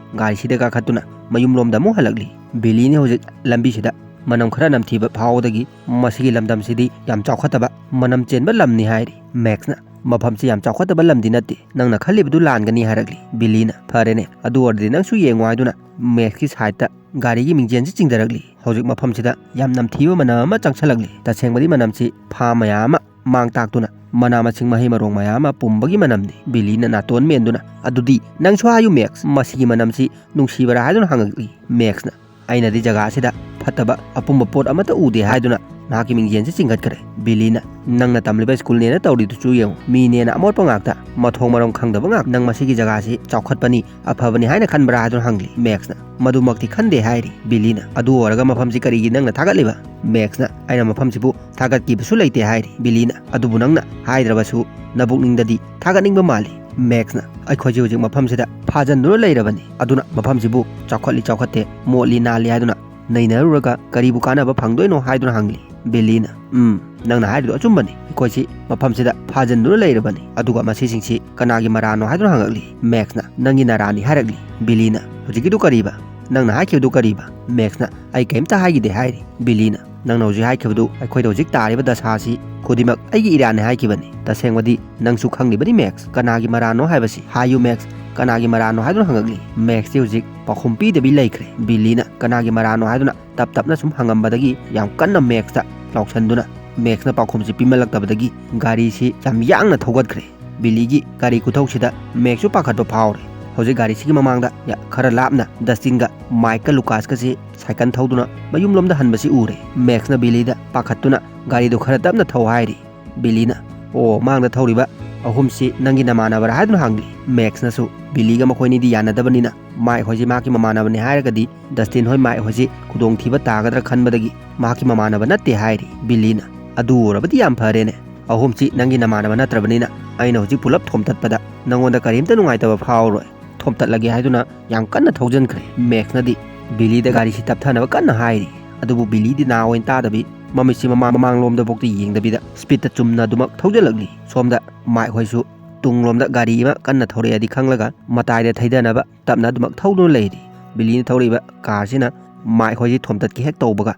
ꯒꯥꯔꯤꯁꯤꯗ ꯀꯥꯈꯠꯇꯨꯅ ꯃꯌꯨꯝꯂꯣꯝꯗ ꯑꯃꯨꯛ ꯍꯜꯂꯛꯂꯤ꯫ ꯕꯤꯂꯤꯅꯤ ꯍꯧꯖꯤꯛ ꯂꯝꯕꯤꯁꯤꯗ ꯃꯅꯝ ꯈꯔ ꯅꯝꯊꯤꯕ ꯐꯥꯎꯕꯗꯒꯤ ꯃꯁꯤꯒꯤ ꯂꯝꯗꯝꯁꯤꯗꯤ ꯌꯥꯝ ꯆꯥꯎꯈꯠꯇꯕ ꯃꯅꯝ ꯆꯦꯟꯕ ꯂꯝꯅꯤ ꯍꯥꯏꯔꯤ꯫ ꯃꯦꯛꯁꯅ, "ꯃꯐꯝꯁꯤ ꯌꯥꯝ ꯆꯥꯎꯈꯠꯇꯕ ꯂꯝꯗꯤ ꯅꯠꯇꯦ, ꯅꯪꯅ ꯈꯜꯂꯤꯕꯗꯨ ꯂꯥꯟꯒꯅꯤ" ꯍꯥꯏꯔꯛꯂꯤ꯫ ꯕꯤꯂꯤꯅ, "ꯐꯔꯦꯅꯦ, ꯑꯗꯨ ꯑꯣꯏꯔꯗꯤ ꯅꯪꯁꯨ ꯌꯦꯡꯉꯨ" ꯍꯥꯏꯗꯨꯅ ꯃꯦꯛꯁꯀꯤ ꯁꯥꯏꯠꯇ ꯒꯥꯔꯤꯒꯤ ꯃꯤꯡꯖꯦꯜꯁꯤ ꯆꯤꯡꯊꯔꯛꯂꯤ꯫ ꯍꯧꯖꯤꯛ ꯃꯐꯝꯁꯤꯗ ꯌꯥꯝ ꯅꯝꯊꯤꯕ ꯃꯅꯝ ꯑꯃ ꯆꯪꯁꯜꯂꯛꯂꯤ꯫ ꯇꯁꯦꯡꯕꯗꯤ ꯃꯅꯝꯁꯤ ꯐꯥꯝ ꯃꯌꯥꯝ ꯑꯃ ꯃꯥꯡ ꯇꯥꯛꯇꯨꯅ ꯃꯅꯥ ꯃꯁꯤꯡ ꯃꯍꯩ ꯃꯔꯣꯡ ꯃꯌꯥꯝ ꯑꯃ ꯄꯨꯝꯕꯒꯤ ꯃꯅꯝꯅꯤ꯫ ꯕꯤꯂꯤꯅ ꯅꯥꯇꯣꯟ ꯃꯦꯟꯗꯨꯅ, "ꯑꯗꯨꯗꯤ ꯅꯪꯁꯨ ꯍꯥꯏꯌꯨ ꯃꯦꯛꯁ, ꯃꯁꯤꯒꯤ ꯃꯅꯝꯁꯤ ꯅꯨꯡꯁꯤꯕꯔꯥ?" ꯍꯥꯏꯗꯨꯅ ꯍꯪꯉꯛꯂꯤ꯫ ꯃꯦꯛꯁꯅ, "ꯑꯩꯅꯗꯤ ꯖꯒꯥ ꯑꯁꯤꯗ ꯐꯠꯇꯕ ꯑꯄꯨꯝꯕ ꯄꯣꯠ ꯑꯃꯠꯇ ꯎꯗꯦ" ꯍꯥꯏꯗꯨꯅ ꯃꯍꯥꯛꯀꯤ ꯃꯤꯡꯖꯦꯜꯁꯤ ꯆꯤꯡꯈꯠꯈ꯭ꯔꯦ꯫ ꯕꯤꯂꯤꯅ, "ꯅꯪꯅ ꯇꯝꯂꯤꯕ ꯁ꯭ꯀꯨꯜꯅꯦꯅ ꯇꯧꯔꯤꯗꯨꯁꯨ ꯌꯦꯡꯉꯨ, ꯃꯤꯅꯦꯅ ꯑꯃꯣꯠꯄ ꯉꯥꯛꯇ, ꯃꯊꯣꯡ ꯃꯔꯝ ꯈꯪꯗꯕ ꯉꯥꯛꯇ꯫ ꯅꯪ ꯃꯁꯤꯒꯤ ꯖꯒꯥꯁꯤ ꯆꯥꯎꯈꯠꯄꯅꯤ, ꯑꯐꯕꯅꯤ ꯍꯥꯏꯅ ꯈꯟꯕ꯭ꯔꯥ?" ꯍꯥꯏꯗꯨꯅ ꯍꯪꯂꯤ꯫ ꯃꯦꯛꯁꯅ, "ꯃꯗꯨꯃꯛꯇꯤ ꯈꯟꯗꯦ" ꯍꯥꯏꯔꯤ꯫ ꯕꯤꯂꯤꯅ, "ꯑꯗꯨ ꯑꯣꯏꯔꯒ ꯃꯐꯝꯁꯤ ꯀꯔꯤꯒꯤ ꯅꯪꯅ ꯊꯥꯒꯠꯂꯤꯕ?" ꯃꯦꯛꯁꯅ, "ꯑꯩꯅ ꯃꯐꯝꯁꯤꯕꯨ ꯊꯥꯒꯠꯈꯤꯕꯁꯨ ꯂꯩꯇꯦ" ꯍꯥꯏꯔꯤ꯫ ꯕꯤꯂꯤꯅ, "ꯑꯗꯨꯕꯨ ꯅꯪꯅ ꯍꯥꯏꯗ꯭ꯔꯕꯁꯨ ꯅꯕꯨꯛꯅꯤꯡꯗꯗꯤ ꯊꯥꯒꯠꯅꯤꯡꯕ ꯃꯥꯜꯂꯤ꯫" ꯃꯦꯛꯁꯅ, "ꯑꯩꯈꯣꯏꯁꯦ ꯍꯧꯖꯤꯛ ꯃꯐꯝꯁꯤꯗ ꯐꯥꯖꯤꯟꯗꯨꯅ ꯂꯩꯔꯕꯅꯤ, ꯑꯗꯨꯅ ꯃꯐꯝꯁꯤꯕꯨ ꯆꯥꯎꯈꯠꯂꯤ ꯆꯥꯎꯈꯠꯇꯦ, ꯃꯣꯠꯂꯤ ꯅꯥꯜꯂꯤ ꯍꯥꯏꯗꯨꯅ ꯅꯩꯅꯔꯨꯔꯒ ꯀꯔꯤꯕꯨ ꯀꯥꯟꯅꯕ ꯐꯪꯗꯣꯏꯅꯣ?" ꯍꯥꯏꯗꯨꯅ ꯍꯪꯂꯤ꯫ ꯕꯤꯂꯤꯅ, "ꯎꯝ, ꯅꯪꯅ ꯍꯥꯏꯔꯤꯗꯣ ꯑꯆꯨꯝꯕꯅꯤ꯫ ꯑꯩꯈꯣꯏꯁꯤ ꯃꯐꯝꯁꯤꯗ ꯐꯥꯖꯤꯟꯗꯨꯅ ꯂꯩꯔꯕꯅꯤ, ꯑꯗꯨꯒ ꯃꯁꯤꯁꯤꯡꯁꯤ ꯀꯅꯥꯒꯤ ꯃꯔꯥꯅꯣ?" ꯍꯥꯏꯗꯨꯅ ꯍꯪꯂꯛꯂꯤ꯫ ꯃꯦꯛꯁꯅ, "ꯅꯪꯒꯤ ꯅꯔꯥꯅꯤ" ꯍꯥꯏꯔꯛꯂꯤ꯫ ꯕꯤꯂꯤꯅ, "ꯍꯧꯖꯤꯛꯀꯤꯗꯨ ꯀꯔꯤꯕ? ꯅꯪꯅ ꯍꯥꯏꯈꯤꯕꯗꯨ ꯀꯔꯤꯕ?" ꯃꯦꯛꯁꯅ, "ꯑꯩ ꯀꯩꯝꯇ ꯍꯥꯏꯈꯤꯗꯦ" ꯍꯥꯏꯔꯤ꯫ ꯕꯤꯂꯤꯅ, "ꯅꯪꯅ ꯍꯧꯖꯤꯛ ꯍꯥꯏꯈꯤꯕꯗꯨ ꯑꯩꯈꯣꯏꯗ ꯍꯧꯖꯤꯛ ꯇꯥꯔꯤꯕ ꯗꯁꯥ ꯑꯁꯤ ꯈꯨꯗꯤꯡꯃꯛ ꯑꯩꯒꯤ ꯏꯔꯥꯟꯅꯤ ꯍꯥꯏꯈꯤꯕꯅꯤ꯫ ꯇꯁꯦꯡꯕꯗꯤ ꯅꯪꯁꯨ ꯈꯪꯂꯤꯕꯅꯤ ꯃꯦꯛꯁ, ꯀꯅꯥꯒꯤ ꯃꯔꯥꯅꯣ ꯍꯥꯏꯕꯁꯤ꯫ ꯍꯥꯏꯌꯨ ꯃꯦꯛꯁ, ꯀꯅꯥꯒꯤ ꯃꯔꯥꯅꯣ?" ꯍꯥꯏꯗꯨꯅ ꯍꯪꯉꯛꯂꯤ꯫ ꯃꯦꯛꯁꯇꯤ ꯍꯧꯖꯤꯛ ꯄꯥꯎꯈꯨꯝ ꯄꯤꯗꯕꯤ ꯂꯩꯈ꯭ꯔꯦ꯫ ꯕꯤꯂꯤꯅ, "ꯀꯅꯥꯒꯤ ꯃꯔꯥꯅꯣ?" ꯍꯥꯏꯗꯨꯅ ꯇꯞ ꯇꯞꯅ ꯁꯨꯝ ꯍꯪꯉꯝꯕꯗꯒꯤ ꯌꯥꯝ ꯀꯟꯅ ꯃꯦꯛꯁꯇ ꯂꯥꯎꯁꯟꯗꯨꯅ ꯃꯦꯛꯁꯅ ꯄꯥꯎꯈꯨꯝꯁꯤ ꯄꯤꯃꯜꯂꯛꯇꯕꯗꯒꯤ ꯒꯥꯔꯤꯁꯤ ꯌꯥꯝ ꯌꯥꯡꯅ ꯊꯧꯒꯠꯈ꯭ꯔꯦ꯫ ꯕꯤꯂꯤꯒꯤ ꯒꯥꯔꯤ ꯈꯨꯊꯧꯁꯤꯗ ꯃꯦꯛꯁꯁꯨ ꯄꯥꯈꯠꯄ ꯐꯥꯎꯔꯦ꯫ ꯍꯧꯖꯤꯛ ꯒꯥꯔꯤꯁꯤꯒꯤ ꯃꯃꯥꯡꯗ ꯌꯥ-, ꯈꯔ ꯂꯥꯞꯅ ꯗꯁꯇꯤꯟꯒ ꯃꯥꯏꯛꯀ ꯂꯨꯀꯥꯁꯀꯁꯤ ꯁꯥꯏꯀꯜ ꯊꯧꯗꯨꯅ ꯃꯌꯨꯝꯂꯣꯝꯗ ꯍꯟꯕꯁꯤ ꯎꯔꯦ꯫ ꯃꯦꯛꯁꯅ ꯕꯤꯂꯤꯗ ꯄꯥꯈꯠꯇꯨꯅ ꯒꯥꯔꯤꯗꯨ ꯈꯔ ꯇꯞꯅ ꯊꯧ ꯍꯥꯏꯔꯤ꯫ ꯕꯤꯂꯤꯅ, "ꯑꯣ, ꯃꯥꯡꯗ ꯊꯧꯔꯤꯕ ꯑꯍꯨꯝꯁꯤ ꯅꯪꯒꯤ ꯅꯃꯥꯟꯅꯕꯔꯥ ꯍꯥꯏꯗꯨꯅ ꯍꯪꯂꯤ꯫ ꯃꯦꯛꯁꯅꯁꯨ ꯕꯤꯂꯤꯒ ꯃꯈꯣꯏꯅꯤꯗꯤ ꯌꯥꯅꯗꯕꯅꯤꯅ ꯃꯥꯏꯛ ꯍꯣꯏꯁꯤ ꯃꯍꯥꯛꯀꯤ ꯃꯃꯥꯟꯅꯕꯅꯤ ꯍꯥꯏꯔꯒꯗꯤ ꯗꯁꯇꯤꯟ ꯍꯣꯏ ꯃꯥꯏꯛ ꯍꯣꯏꯁꯤ ꯈꯨꯗꯣꯡꯊꯤꯕ ꯇꯥꯒꯗ꯭ꯔꯥ ꯈꯟꯕꯗꯒꯤ ꯃꯍꯥꯛꯀꯤ ꯃꯃꯥꯟꯅꯕ ꯅꯠꯇꯦ ꯍꯥꯏꯔꯤ꯫ ꯕꯤꯂꯤꯅ, "ꯑꯗꯨ ꯑꯣꯏꯔꯕꯗꯤ ꯌꯥꯝ ꯐꯔꯦꯅꯦ꯫ ꯑꯍꯨꯝꯁꯤ ꯅꯪꯒꯤ ꯅꯃꯥꯟꯅꯕ ꯅꯠꯇ꯭ꯔꯕꯅꯤꯅ ꯑꯩꯅ ꯍꯧꯖꯤꯛ ꯄꯨꯂꯞ ꯊꯣꯝꯇꯠꯄꯗ ꯅꯉꯣꯟꯗ ꯀꯔꯤꯝꯇ ꯅꯨꯡꯉꯥꯏꯇꯕ ꯐꯥꯎꯔꯣꯏ꯫ ꯊꯣꯝꯇꯠꯂꯒꯦ ꯍꯥꯏꯗꯨꯅ ꯌꯥꯝ ꯀꯟꯅ ꯊꯧꯖꯤꯟꯈ꯭ꯔꯦ꯫" ꯃꯦꯛꯁꯅꯗꯤ ꯕꯤꯂꯤꯗ ꯒꯥꯔꯤꯁꯤ ꯇꯞꯊꯅꯕ ꯀꯟꯅ ꯍꯥꯏꯔꯤ꯫ ꯑꯗꯨꯕꯨ ꯕꯤꯂꯤꯗꯤ ꯅꯥ ꯑꯣꯏꯅ ꯇꯥꯗꯕꯤ ꯃꯃꯤꯠꯁꯤ ꯃꯃꯥꯡ ꯃꯃꯥꯡꯂꯣꯝꯗꯐꯥꯎꯗ ꯌꯦꯡꯗꯕꯤꯗ ꯁ꯭ꯄꯤꯠꯇ ꯆꯨꯝꯅ ꯑꯗꯨꯃꯛ ꯊꯧꯖꯤꯜꯂꯛꯂꯤ꯫ ꯁꯣꯝꯗ ꯃꯥꯏꯛ ꯍꯣꯏꯁꯨ ꯇꯨꯡꯂꯣꯝꯗ ꯒꯥꯔꯤ ꯑꯃ ꯀꯟꯅ ꯊꯧꯔꯛꯑꯦꯗꯤ ꯈꯪꯂꯒ ꯃꯇꯥꯏꯗ ꯊꯩꯗꯅꯕ ꯇꯞꯅ ꯑꯗꯨꯃꯛ ꯊꯧꯗꯨꯅ ꯂꯩꯔꯤ꯫ ꯕꯤꯂꯤꯅ ꯊꯧꯔꯛꯏꯕ ꯀꯥꯔꯁꯤꯅ ꯃꯥꯏꯛ ꯍꯣꯏꯁꯤ ꯊꯣꯝꯇꯠꯀꯦ ꯍꯦꯛ ꯇꯧꯕꯒ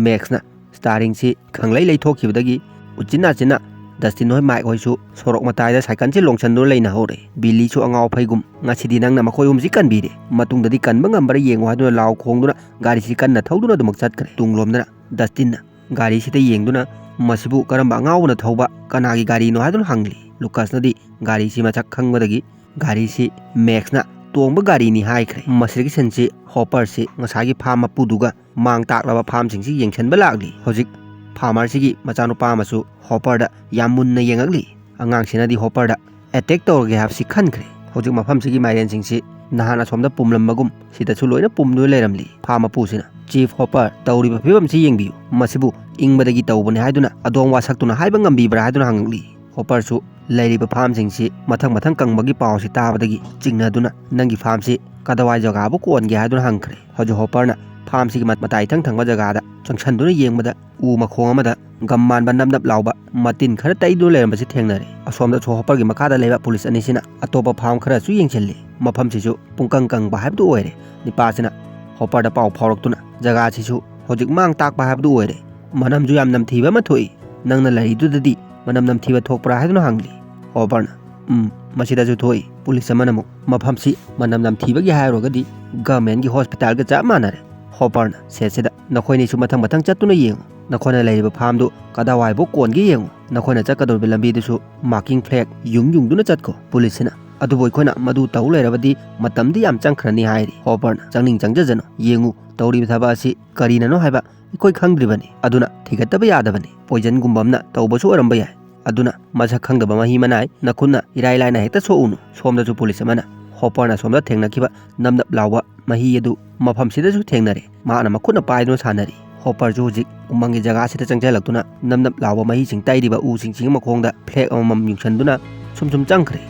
ꯃꯦꯛꯁꯅ ꯁ꯭ꯇꯥꯔꯤꯡꯁꯤ ꯈꯪꯂꯩ ꯂꯩꯊꯣꯛꯈꯤꯕꯗꯒꯤ ꯎꯆꯤꯟ ꯅꯥꯆꯤꯟꯅ ꯗꯁꯇꯤꯟ ꯍꯣꯏ ꯃꯥꯏꯛ ꯍꯣꯏꯁꯨ ꯁꯣꯔꯣꯛ ꯃꯇꯥꯏꯗ ꯁꯥꯏꯀꯜꯁꯤ ꯂꯣꯡꯁꯟꯗꯨꯅ ꯂꯩꯅꯍꯧꯔꯦ꯫ ꯕꯤꯂꯤꯁꯨ ꯑꯉꯥꯎ ꯑꯐꯩꯒꯨꯝ ꯉꯁꯤꯗꯤ ꯅꯪꯅ ꯃꯈꯣꯏ ꯑꯍꯨꯝꯁꯤ ꯀꯟꯕꯤꯔꯦ, ꯃꯇꯨꯡꯗꯗꯤ ꯀꯟꯕ ꯉꯝꯕ꯭ꯔꯥ ꯌꯦꯡꯉꯨ ꯍꯥꯏꯗꯨꯅ ꯂꯥꯎ ꯈꯣꯡꯗꯨꯅ ꯒꯥꯔꯤꯁꯤ ꯀꯟꯅ ꯊꯧꯗꯨꯅ ꯑꯗꯨꯃꯛ ꯆꯠꯈ꯭ꯔꯦ꯫ ꯇꯨꯡꯂꯣꯝꯗꯅ ꯗꯁꯇꯤꯟꯅ ꯒꯥꯔꯤꯁꯤꯗ ꯌꯦꯡꯗꯨꯅ ꯃꯁꯤꯕꯨ ꯀꯔꯝꯕ ꯑꯉꯥꯎꯕꯅ ꯊꯧꯕ, ꯀꯅꯥꯒꯤ ꯒꯥꯔꯤꯅꯣ ꯍꯥꯏꯗꯨꯅ ꯍꯪꯂꯤ꯫ ꯂꯨꯀꯥꯁꯅꯗꯤ ꯒꯥꯔꯤꯁꯤ ꯃꯁꯛ ꯈꯪꯕꯗꯒꯤ ꯒꯥꯔꯤꯁꯤ ꯃꯦꯛꯁꯅ ꯇꯣꯡꯕ ꯒꯥꯔꯤꯅꯤ ꯍꯥꯏꯈ꯭ꯔꯦ꯫ ꯃꯁꯤꯗꯒꯤ ꯁꯤꯟꯁꯤ ꯍꯣꯄꯔꯁꯤ ꯉꯁꯥꯏꯒꯤ ꯐꯥꯝ ꯃꯄꯨꯗꯨꯒ ꯃꯥꯡ ꯇꯥꯛꯂꯕ ꯐꯥꯝꯁꯤꯡꯁꯤ ꯌꯦꯡꯁꯤꯟꯕ ꯂꯥꯛꯂꯤ꯫ ꯍꯧꯖꯤꯛ ꯐꯥꯔꯃꯔꯁꯤꯒꯤ ꯃꯆꯥꯅꯨꯄꯥ ꯑꯃꯁꯨ ꯍꯣꯄꯔꯗ ꯌꯥꯝ ꯃꯨꯟꯅ ꯌꯦꯡꯉꯛꯂꯤ꯫ ꯑꯉꯥꯡꯁꯤꯅꯗꯤ ꯍꯣꯄꯔꯗ ꯑꯦꯇꯦꯛ ꯇꯧꯔꯒꯦ ꯍꯥꯏꯕꯁꯤ ꯈꯟꯈ꯭ꯔꯦ꯫ ꯍꯧꯖꯤꯛ ꯃꯐꯝꯁꯤꯒꯤ ꯃꯥꯏꯔꯦꯟꯁꯤꯡꯁꯤ ꯅꯍꯥꯟ ꯑꯁꯣꯝꯗ ꯄꯨꯝꯂꯝꯕꯒꯨꯝ ꯁꯤꯗꯁꯨ ꯂꯣꯏꯅ ꯄꯨꯝꯗꯨꯅ ꯂꯩꯔꯝꯂꯤ꯫ ꯐꯥꯝ ꯃꯄꯨꯁꯤꯅ, "ꯆꯤꯐ ꯍꯣꯄꯔ, ꯇꯧꯔꯤꯕ ꯐꯤꯕꯝꯁꯤ ꯌꯦꯡꯕꯤꯌꯨ꯫ ꯃꯁꯤꯕꯨ ꯏꯪꯕꯗꯒꯤ ꯇꯧꯕꯅꯤ ꯍꯥꯏꯗꯨꯅ ꯑꯗꯣꯝ ꯋꯥꯁꯛꯇꯨꯅ ꯍꯥꯏꯕ ꯉꯝꯕꯤꯕ꯭ꯔꯥ?" ꯍꯥꯏꯗꯨꯅ ꯍꯪꯂꯛꯂꯤ꯫ ꯍꯣꯄꯔꯁꯨ ꯂꯩꯔꯤꯕ ꯐꯥꯝꯁꯤꯡꯁꯤ ꯃꯊꯪ ꯃꯊꯪ ꯀꯪꯕꯒꯤ ꯄꯥꯎꯁꯤ ꯇꯥꯕꯗꯒꯤ ꯆꯤꯡꯅꯗꯨꯅ, "ꯅꯪꯒꯤ ꯐꯥꯝꯁꯤ ꯀꯗꯥꯋꯥꯏ ꯖꯒꯥꯕꯨ ꯀꯣꯟꯒꯦ?" ꯍꯥꯏꯗꯨꯅ ꯍꯪꯈ꯭ꯔꯦ꯫ ꯍꯧꯖꯤꯛ ꯍꯣꯄꯔꯅ ꯐꯥꯝꯁꯤꯒꯤ ꯃ-, ꯃꯇꯥꯏ ꯏꯊꯪ ꯊꯪꯕ ꯖꯒꯥꯗ ꯆꯪꯁꯟꯗꯨꯅ ꯌꯦꯡꯕꯗ ꯎ ꯃꯈꯣꯡ ꯑꯃꯗ ꯒꯝ ꯃꯥꯟꯕ ꯅꯞ ꯅꯞ ꯂꯥꯎꯕ ꯃꯇꯤꯟ ꯈꯔ ꯇꯩꯗꯨꯅ ꯂꯩꯔꯝꯕꯁꯤ ꯊꯦꯡꯅꯔꯦ꯫ ꯑꯁꯣꯝꯗꯁꯨ ꯍꯣꯄꯔꯒꯤ ꯃꯈꯥꯗ ꯂꯩꯕ ꯄꯨꯂꯤꯁ ꯑꯅꯤꯁꯤꯅ ꯑꯇꯣꯞꯄ ꯐꯥꯝ ꯈꯔꯁꯨ ꯌꯦꯡꯁꯤꯜꯂꯤ꯫ ꯃꯐꯝꯁꯤꯁꯨ ꯄꯨꯡꯀꯪ ꯀꯪꯕ ꯍꯥꯏꯕꯗꯨ ꯑꯣꯏꯔꯦ꯫ ꯅꯤꯄꯥꯁꯤꯅ ꯍꯣꯄꯔꯗ ꯄꯥꯎ ꯐꯥꯎꯔꯛꯇꯨꯅ, "ꯖꯒꯥꯁꯤꯁꯨ ꯍꯧꯖꯤꯛ ꯃꯥꯡ ꯇꯥꯛꯄ ꯍꯥꯏꯕꯗꯨ ꯑꯣꯏꯔꯦ꯫ ꯃꯅꯝꯁꯨ ꯌꯥꯝ ꯅꯝꯊꯤꯕ ꯑꯃ ꯊꯣꯛꯏ꯫ ꯅꯪꯅ ꯂꯩꯔꯤꯗꯨꯗꯗꯤ ꯃꯅꯝ ꯅꯝꯊꯤꯕ ꯊꯣꯛꯄ꯭ꯔꯥ?" ꯍꯥꯏꯗꯨꯅ ꯍꯪꯂꯤ꯫ ꯍꯣꯄꯔꯅ, "ꯎꯝ, ꯃꯁꯤꯗꯁꯨ ꯊꯣꯛꯏ꯫" ꯄꯨꯂꯤꯁ ꯑꯃꯅ ꯑꯃꯨꯛ, "ꯃꯐꯝꯁꯤ ꯃꯅꯝ ꯅꯝꯊꯤꯕꯒꯤ ꯍꯥꯏꯔꯨꯔꯒꯗꯤ ꯒꯚꯔꯟꯃꯦꯟꯒꯤ ꯍꯣꯁꯄꯤꯇꯥꯜꯒ ꯆꯞ ꯃꯥꯟꯅꯔꯦ꯫" ꯍꯣꯄꯔꯅ, "ꯁꯦꯠꯁꯤꯗ ꯅꯈꯣꯏꯅꯤꯁꯨ ꯃꯊꯪ ꯃꯊꯪ ꯆꯠꯇꯨꯅ ꯌꯦꯡꯉꯨ꯫ ꯅꯈꯣꯏꯅ ꯂꯩꯔꯤꯕ ꯐꯥꯝꯗꯨ ꯀꯗꯥꯋꯥꯏꯐꯥꯎ ꯀꯣꯟꯒꯦ ꯌꯦꯡꯉꯨ꯫ ꯅꯈꯣꯏꯅ ꯆꯠꯀꯗꯧꯔꯤꯕ ꯂꯝꯕꯤꯗꯨꯁꯨ ꯃꯥꯔꯀꯤꯡ ꯐ꯭ꯂꯦꯒ ꯌꯨꯡ ꯌꯨꯡꯗꯨꯅ ꯆꯠꯈꯣ꯫" ꯄꯨꯂꯤꯁꯁꯤꯅ, "ꯑꯗꯨꯕꯨ ꯑꯩꯈꯣꯏꯅ ꯃꯗꯨ ꯇꯧ ꯂꯩꯔꯕꯗꯤ ꯃꯇꯝꯗꯤ ꯌꯥꯝ ꯆꯪꯈ꯭ꯔꯅꯤ" ꯍꯥꯏꯔꯤ꯫ ꯍꯣꯄꯔꯅ, "ꯆꯪꯅꯤꯡ ꯆꯪꯖꯖꯅꯨ꯫ ꯌꯦꯡꯉꯨ, ꯇꯧꯔꯤꯕ ꯊꯕꯛ ꯑꯁꯤ ꯀꯔꯤꯅꯅꯣ ꯍꯥꯏꯕ ꯑꯩꯈꯣꯏ ꯈꯪꯗ꯭ꯔꯤꯕꯅꯤ꯫ ꯑꯗꯨꯅ ꯊꯤꯒꯠꯇꯕ ꯌꯥꯗꯕꯅꯤ꯫ ꯄꯣꯏꯖꯟꯒꯨꯝꯕ ꯑꯃꯅ ꯇꯧꯕꯁꯨ ꯑꯣꯏꯔꯝꯕ ꯌꯥꯏ꯫ ꯑꯗꯨꯅ ꯃꯁꯛ ꯈꯪꯗꯕ ꯃꯍꯤ ꯃꯅꯥꯏ ꯅꯈꯨꯠꯅ ꯏꯔꯥꯏ ꯂꯥꯏꯅ ꯍꯦꯛꯇ ꯁꯣꯛꯎꯅꯨ꯫ ꯁꯣꯝꯗꯁꯨ ꯄꯨꯂꯤꯁ ꯑꯃꯅ ꯍꯣꯄꯔꯅ ꯁꯣꯝꯗ ꯊꯦꯡꯅꯈꯤꯕ ꯅꯞ ꯅꯞ ꯂꯥꯎꯕ ꯃꯍꯤ ꯑꯗꯨ ꯃꯐꯝꯁꯤꯗꯁꯨ ꯊꯦꯡꯅꯔꯦ꯫ ꯃꯍꯥꯛꯅ ꯃꯈꯨꯠꯅ ꯄꯥꯏꯗꯨꯅ ꯁꯥꯟꯅꯔꯤ꯫ ꯍꯣꯄꯔꯁꯨ ꯍꯧꯖꯤꯛ ꯎꯃꯪꯒꯤ ꯖꯒꯥꯁꯤꯗ ꯆꯪꯁꯤꯜꯂꯛꯇꯨꯅ ꯅꯞ ꯅꯞ ꯂꯥꯎꯕ ꯃꯍꯤꯁꯤꯡ ꯇꯩꯔꯤꯕ ꯎꯁꯤꯡꯁꯤꯒꯤ ꯃꯈꯣꯡꯗ ꯐ꯭ꯂꯦꯛ ꯑꯃꯃꯝ ꯌꯨꯡꯁꯟꯗꯨꯅ ꯁꯨꯝ ꯁꯨꯝ ꯆꯪꯈ꯭ꯔꯦ꯫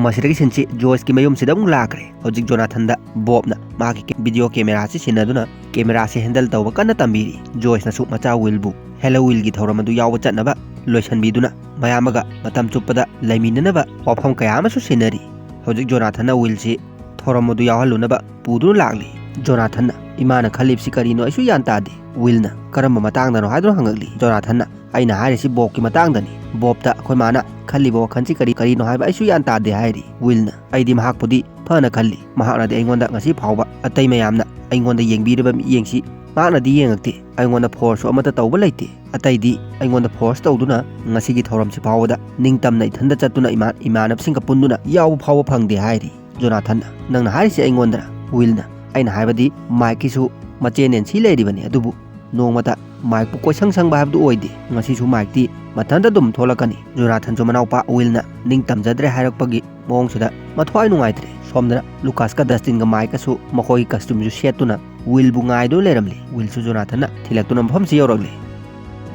ꯃꯁꯤꯗꯒꯤ ꯁꯤꯟꯁꯤ ꯖꯣꯏꯁꯀꯤ ꯃꯌꯨꯝꯁꯤꯗ ꯑꯃꯨꯛ ꯂꯥꯛꯈ꯭ꯔꯦ꯫ ꯍꯧꯖꯤꯛ ꯖꯣꯅꯥꯊꯟꯗ ꯕꯣꯕꯅ ꯃꯍꯥꯛꯀꯤ ꯚꯤꯗꯤꯑꯣ ꯀꯦꯃꯦꯔꯥꯁꯤ ꯁꯤꯟꯅꯗꯨꯅ ꯀꯦꯃꯦꯔꯥꯁꯤ ꯍꯦꯟꯗꯜ ꯇꯧꯕ ꯀꯟꯅ ꯇꯝꯕꯤꯔꯤ꯫ ꯖꯣꯏꯁꯅꯁꯨ ꯃꯆꯥ ꯋꯤꯜꯕꯨ ꯍꯦꯂꯣ ꯋꯤꯜꯒꯤ ꯊꯧꯔꯝ ꯑꯗꯨ ꯌꯥꯎꯕ ꯆꯠꯅꯕ ꯂꯣꯏꯁꯤꯟꯕꯤꯗꯨꯅ ꯃꯌꯥꯝ ꯑꯃꯒ ꯃꯇꯝ ꯆꯨꯞꯄꯗ ꯂꯩꯃꯤꯟꯅꯅꯕ ꯋꯥꯐꯝ ꯀꯌꯥ ꯑꯃꯁꯨ ꯁꯤꯟꯅꯔꯤ꯫ ꯍꯧꯖꯤꯛ ꯖꯣꯅꯥꯊꯟꯅ ꯋꯤꯜꯁꯤ ꯊꯧꯔꯝ ꯑꯗꯨ ꯌꯥꯎꯍꯜꯂꯨꯅꯕ ꯄꯨꯗꯨꯅ ꯂꯥꯛꯂꯤ꯫ ꯖꯣꯅꯥꯊꯟꯅ, "ꯏꯃꯥꯅ ꯈꯜꯂꯤꯕꯁꯤ ꯀꯔꯤꯅꯣ ꯑꯩꯁꯨ ꯒ꯭ꯌꯥꯟ ꯇꯥꯗꯦ"꯫ ꯋꯤꯜꯅ, "ꯀꯔꯝꯕ ꯃꯇꯥꯡꯗꯅꯣ?" ꯍꯥꯏꯗꯨꯅ ꯍꯪꯉꯛꯂꯤ꯫ ꯖꯣꯅꯥꯊꯟꯅ, "ꯑꯩꯅ ꯍꯥꯏꯔꯤꯁꯤ ꯕꯣꯕꯀꯤ ꯃꯇꯥꯡꯗꯅꯤ꯫ ꯕꯣꯕꯇ ꯑꯩꯈꯣꯏ ꯃꯥꯅ ꯈꯜꯂꯤꯕ ꯋꯥꯈꯜꯁꯤ ꯀꯔꯤ ꯀꯔꯤꯅꯣ ꯍꯥꯏꯕ ꯑꯩꯁꯨ ꯒ꯭ꯌꯥꯟ ꯇꯥꯗꯦ" ꯍꯥꯏꯔꯤ꯫ ꯋꯤꯜꯅ, "ꯑꯩꯗꯤ ꯃꯍꯥꯛꯄꯨꯗꯤ ꯐꯅ ꯈꯜꯂꯤ꯫ ꯃꯍꯥꯛꯅꯗꯤ ꯑꯩꯉꯣꯟꯗ ꯉꯁꯤ ꯐꯥꯎꯕ ꯑꯇꯩ ꯃꯌꯥꯝꯅ ꯑꯩꯉꯣꯟꯗ ꯌꯦꯡꯕꯤꯔꯤꯕ ꯃꯤꯠꯌꯦꯡꯁꯤ ꯃꯍꯥꯛꯅꯗꯤ ꯌꯦꯡꯉꯛꯇꯦ꯫ ꯑꯩꯉꯣꯟꯗ ꯐꯣꯔꯁꯁꯨ ꯑꯃꯠꯇ ꯇꯧꯕ ꯂꯩꯇꯦ꯫ ꯑꯇꯩꯗꯤ ꯑꯩꯉꯣꯟꯗ ꯐꯣꯔꯁ ꯇꯧꯗꯨꯅ ꯉꯁꯤꯒꯤ ꯊꯧꯔꯝꯁꯤ ꯐꯥꯎꯕꯗ ꯅꯤꯡꯇꯝꯅ ꯏꯊꯟꯗ ꯆꯠꯇꯨꯅ ꯏꯃꯥ-, ꯏꯃꯥꯟꯅꯕꯁꯤꯡꯒ ꯄꯨꯟꯗꯨꯅ ꯌꯥꯎꯕ ꯐꯥꯎꯕ ꯐꯪꯗꯦ" ꯍꯥꯏꯔꯤ꯫ ꯖꯣꯅꯥꯊꯟꯅ, "ꯅꯪꯅ ꯍꯥꯏꯔꯤꯁꯤ ꯑꯩꯉꯣꯟꯗꯔ?" ꯋꯤꯜꯅ, "ꯑꯩꯅ ꯍꯥꯏꯕꯗꯤ ꯃꯥꯏꯛꯀꯤꯁꯨ ꯃꯆꯦ ꯅꯦꯟꯁꯤ ꯂꯩꯔꯤꯕꯅꯤ, ꯑꯗꯨꯕꯨ ꯅꯣꯡꯃꯇ ꯃꯥꯏꯛꯄꯨ ꯀꯣꯏꯁꯪ ꯁꯪꯕ ꯍꯥꯏꯕꯗꯨ ꯑꯣꯏꯗꯦ꯫ ꯉꯁꯤꯁꯨ ꯃꯥꯏꯛꯇꯤ ꯃꯊꯟꯇ ꯑꯗꯨꯝ ꯊꯣꯛꯂꯛꯀꯅꯤ"꯫ ꯖꯣꯅꯥꯊꯟꯁꯨ ꯃꯅꯥꯎꯄꯥ ꯋꯤꯜꯅ ꯅꯤꯡꯇꯝꯖꯗ꯭ꯔꯦ ꯍꯥꯏꯔꯛꯄꯒꯤ ꯃꯑꯣꯡꯁꯤꯗ ꯃꯊ꯭ꯋꯥꯏ ꯅꯨꯡꯉꯥꯏꯇ꯭ꯔꯦ꯫ ꯁꯣꯝꯗꯅ ꯂꯨꯀꯥꯁꯀ ꯗꯁꯇꯤꯟꯒ ꯃꯥꯏꯛꯀꯁꯨ ꯃꯈꯣꯏꯒꯤ ꯀꯁꯇ꯭ꯌꯨꯝꯁꯨ ꯁꯦꯠꯇꯨꯅ ꯋꯤꯜꯕꯨ ꯉꯥꯏꯗꯨꯅ ꯂꯩꯔꯝꯂꯤ꯫ ꯋꯤꯜꯁꯨ ꯖꯣꯅꯥꯊꯟꯅ ꯊꯤꯜꯂꯛꯇꯨꯅ ꯃꯐꯝꯁꯤ ꯌꯧꯔꯛꯂꯤ꯫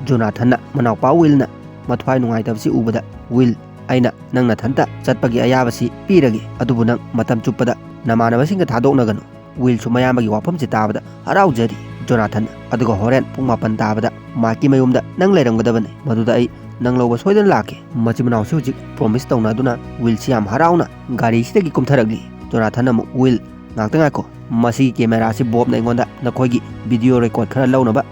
ꯖꯣꯅꯥꯊꯟꯅ ꯃꯅꯥꯎꯄꯥ ꯋꯤꯜꯅ ꯃꯊ꯭ꯋꯥꯏ ꯅꯨꯡꯉꯥꯏꯇꯕꯁꯤ ꯎꯕꯗ, "ꯋꯤꯜ, ꯑꯩꯅ ꯅꯪ ꯅꯊꯟꯇ ꯆꯠꯄꯒꯤ ꯑꯌꯥꯕꯁꯤ ꯄꯤꯔꯒꯦ, ꯑꯗꯨꯕꯨ ꯅꯪ ꯃꯇꯝ ꯆꯨꯞꯄꯗ ꯅꯃꯥꯟꯅꯕꯁꯤꯡꯒ ꯊꯥꯗꯣꯛꯅꯒꯅꯨ"꯫ ꯋꯤꯜꯁꯨ ꯃꯌꯥꯝꯕꯒꯤ ꯋꯥꯐꯝꯁꯤ ꯇꯥꯕꯗ ꯍꯔꯥꯎꯖꯔꯤ꯫ ꯖꯣꯅꯥꯊꯟ, "ꯑꯗꯨꯒ ꯍꯣꯔꯦꯟ ꯄꯨꯡ ꯃꯥꯄꯟ ꯇꯥꯕꯗ ꯃꯥꯏꯛꯀꯤ ꯃꯌꯨꯝꯗ ꯅꯪ ꯂꯩꯔꯝꯒꯗꯕꯅꯤ, ꯃꯗꯨꯗ ꯑꯩ ꯅꯪ ꯂꯧꯕ ꯁꯣꯏꯗꯅ ꯂꯥꯛꯀꯦ"꯫ ꯃꯆꯤꯟ ꯃꯅꯥꯎꯁꯤ ꯍꯧꯖꯤꯛ ꯄ꯭ꯔꯣꯃꯤꯁ ꯇꯧꯅꯗꯨꯅ ꯋꯤꯜꯁꯤ ꯌꯥꯝ ꯍꯔꯥꯎꯅ ꯒꯥꯔꯤꯁꯤꯗꯒꯤ ꯀꯨꯝꯊꯔꯛꯂꯤ꯫ ꯖꯣꯅꯥꯊꯟꯅ ꯑꯃꯨꯛ, "ꯋꯤꯜ, ꯉꯥꯛꯇ ꯉꯥꯏꯈꯣ꯫ ꯃꯁꯤꯒꯤ ꯀꯦꯃꯦꯔꯥꯁꯤ ꯕꯣꯕꯅ ꯑꯩꯉꯣꯟꯗ ꯅꯈꯣꯏꯒꯤ ꯚꯤꯗꯤꯑꯣ ꯔꯦꯀꯣꯔꯗ ꯈꯔ ꯂꯧꯅꯕ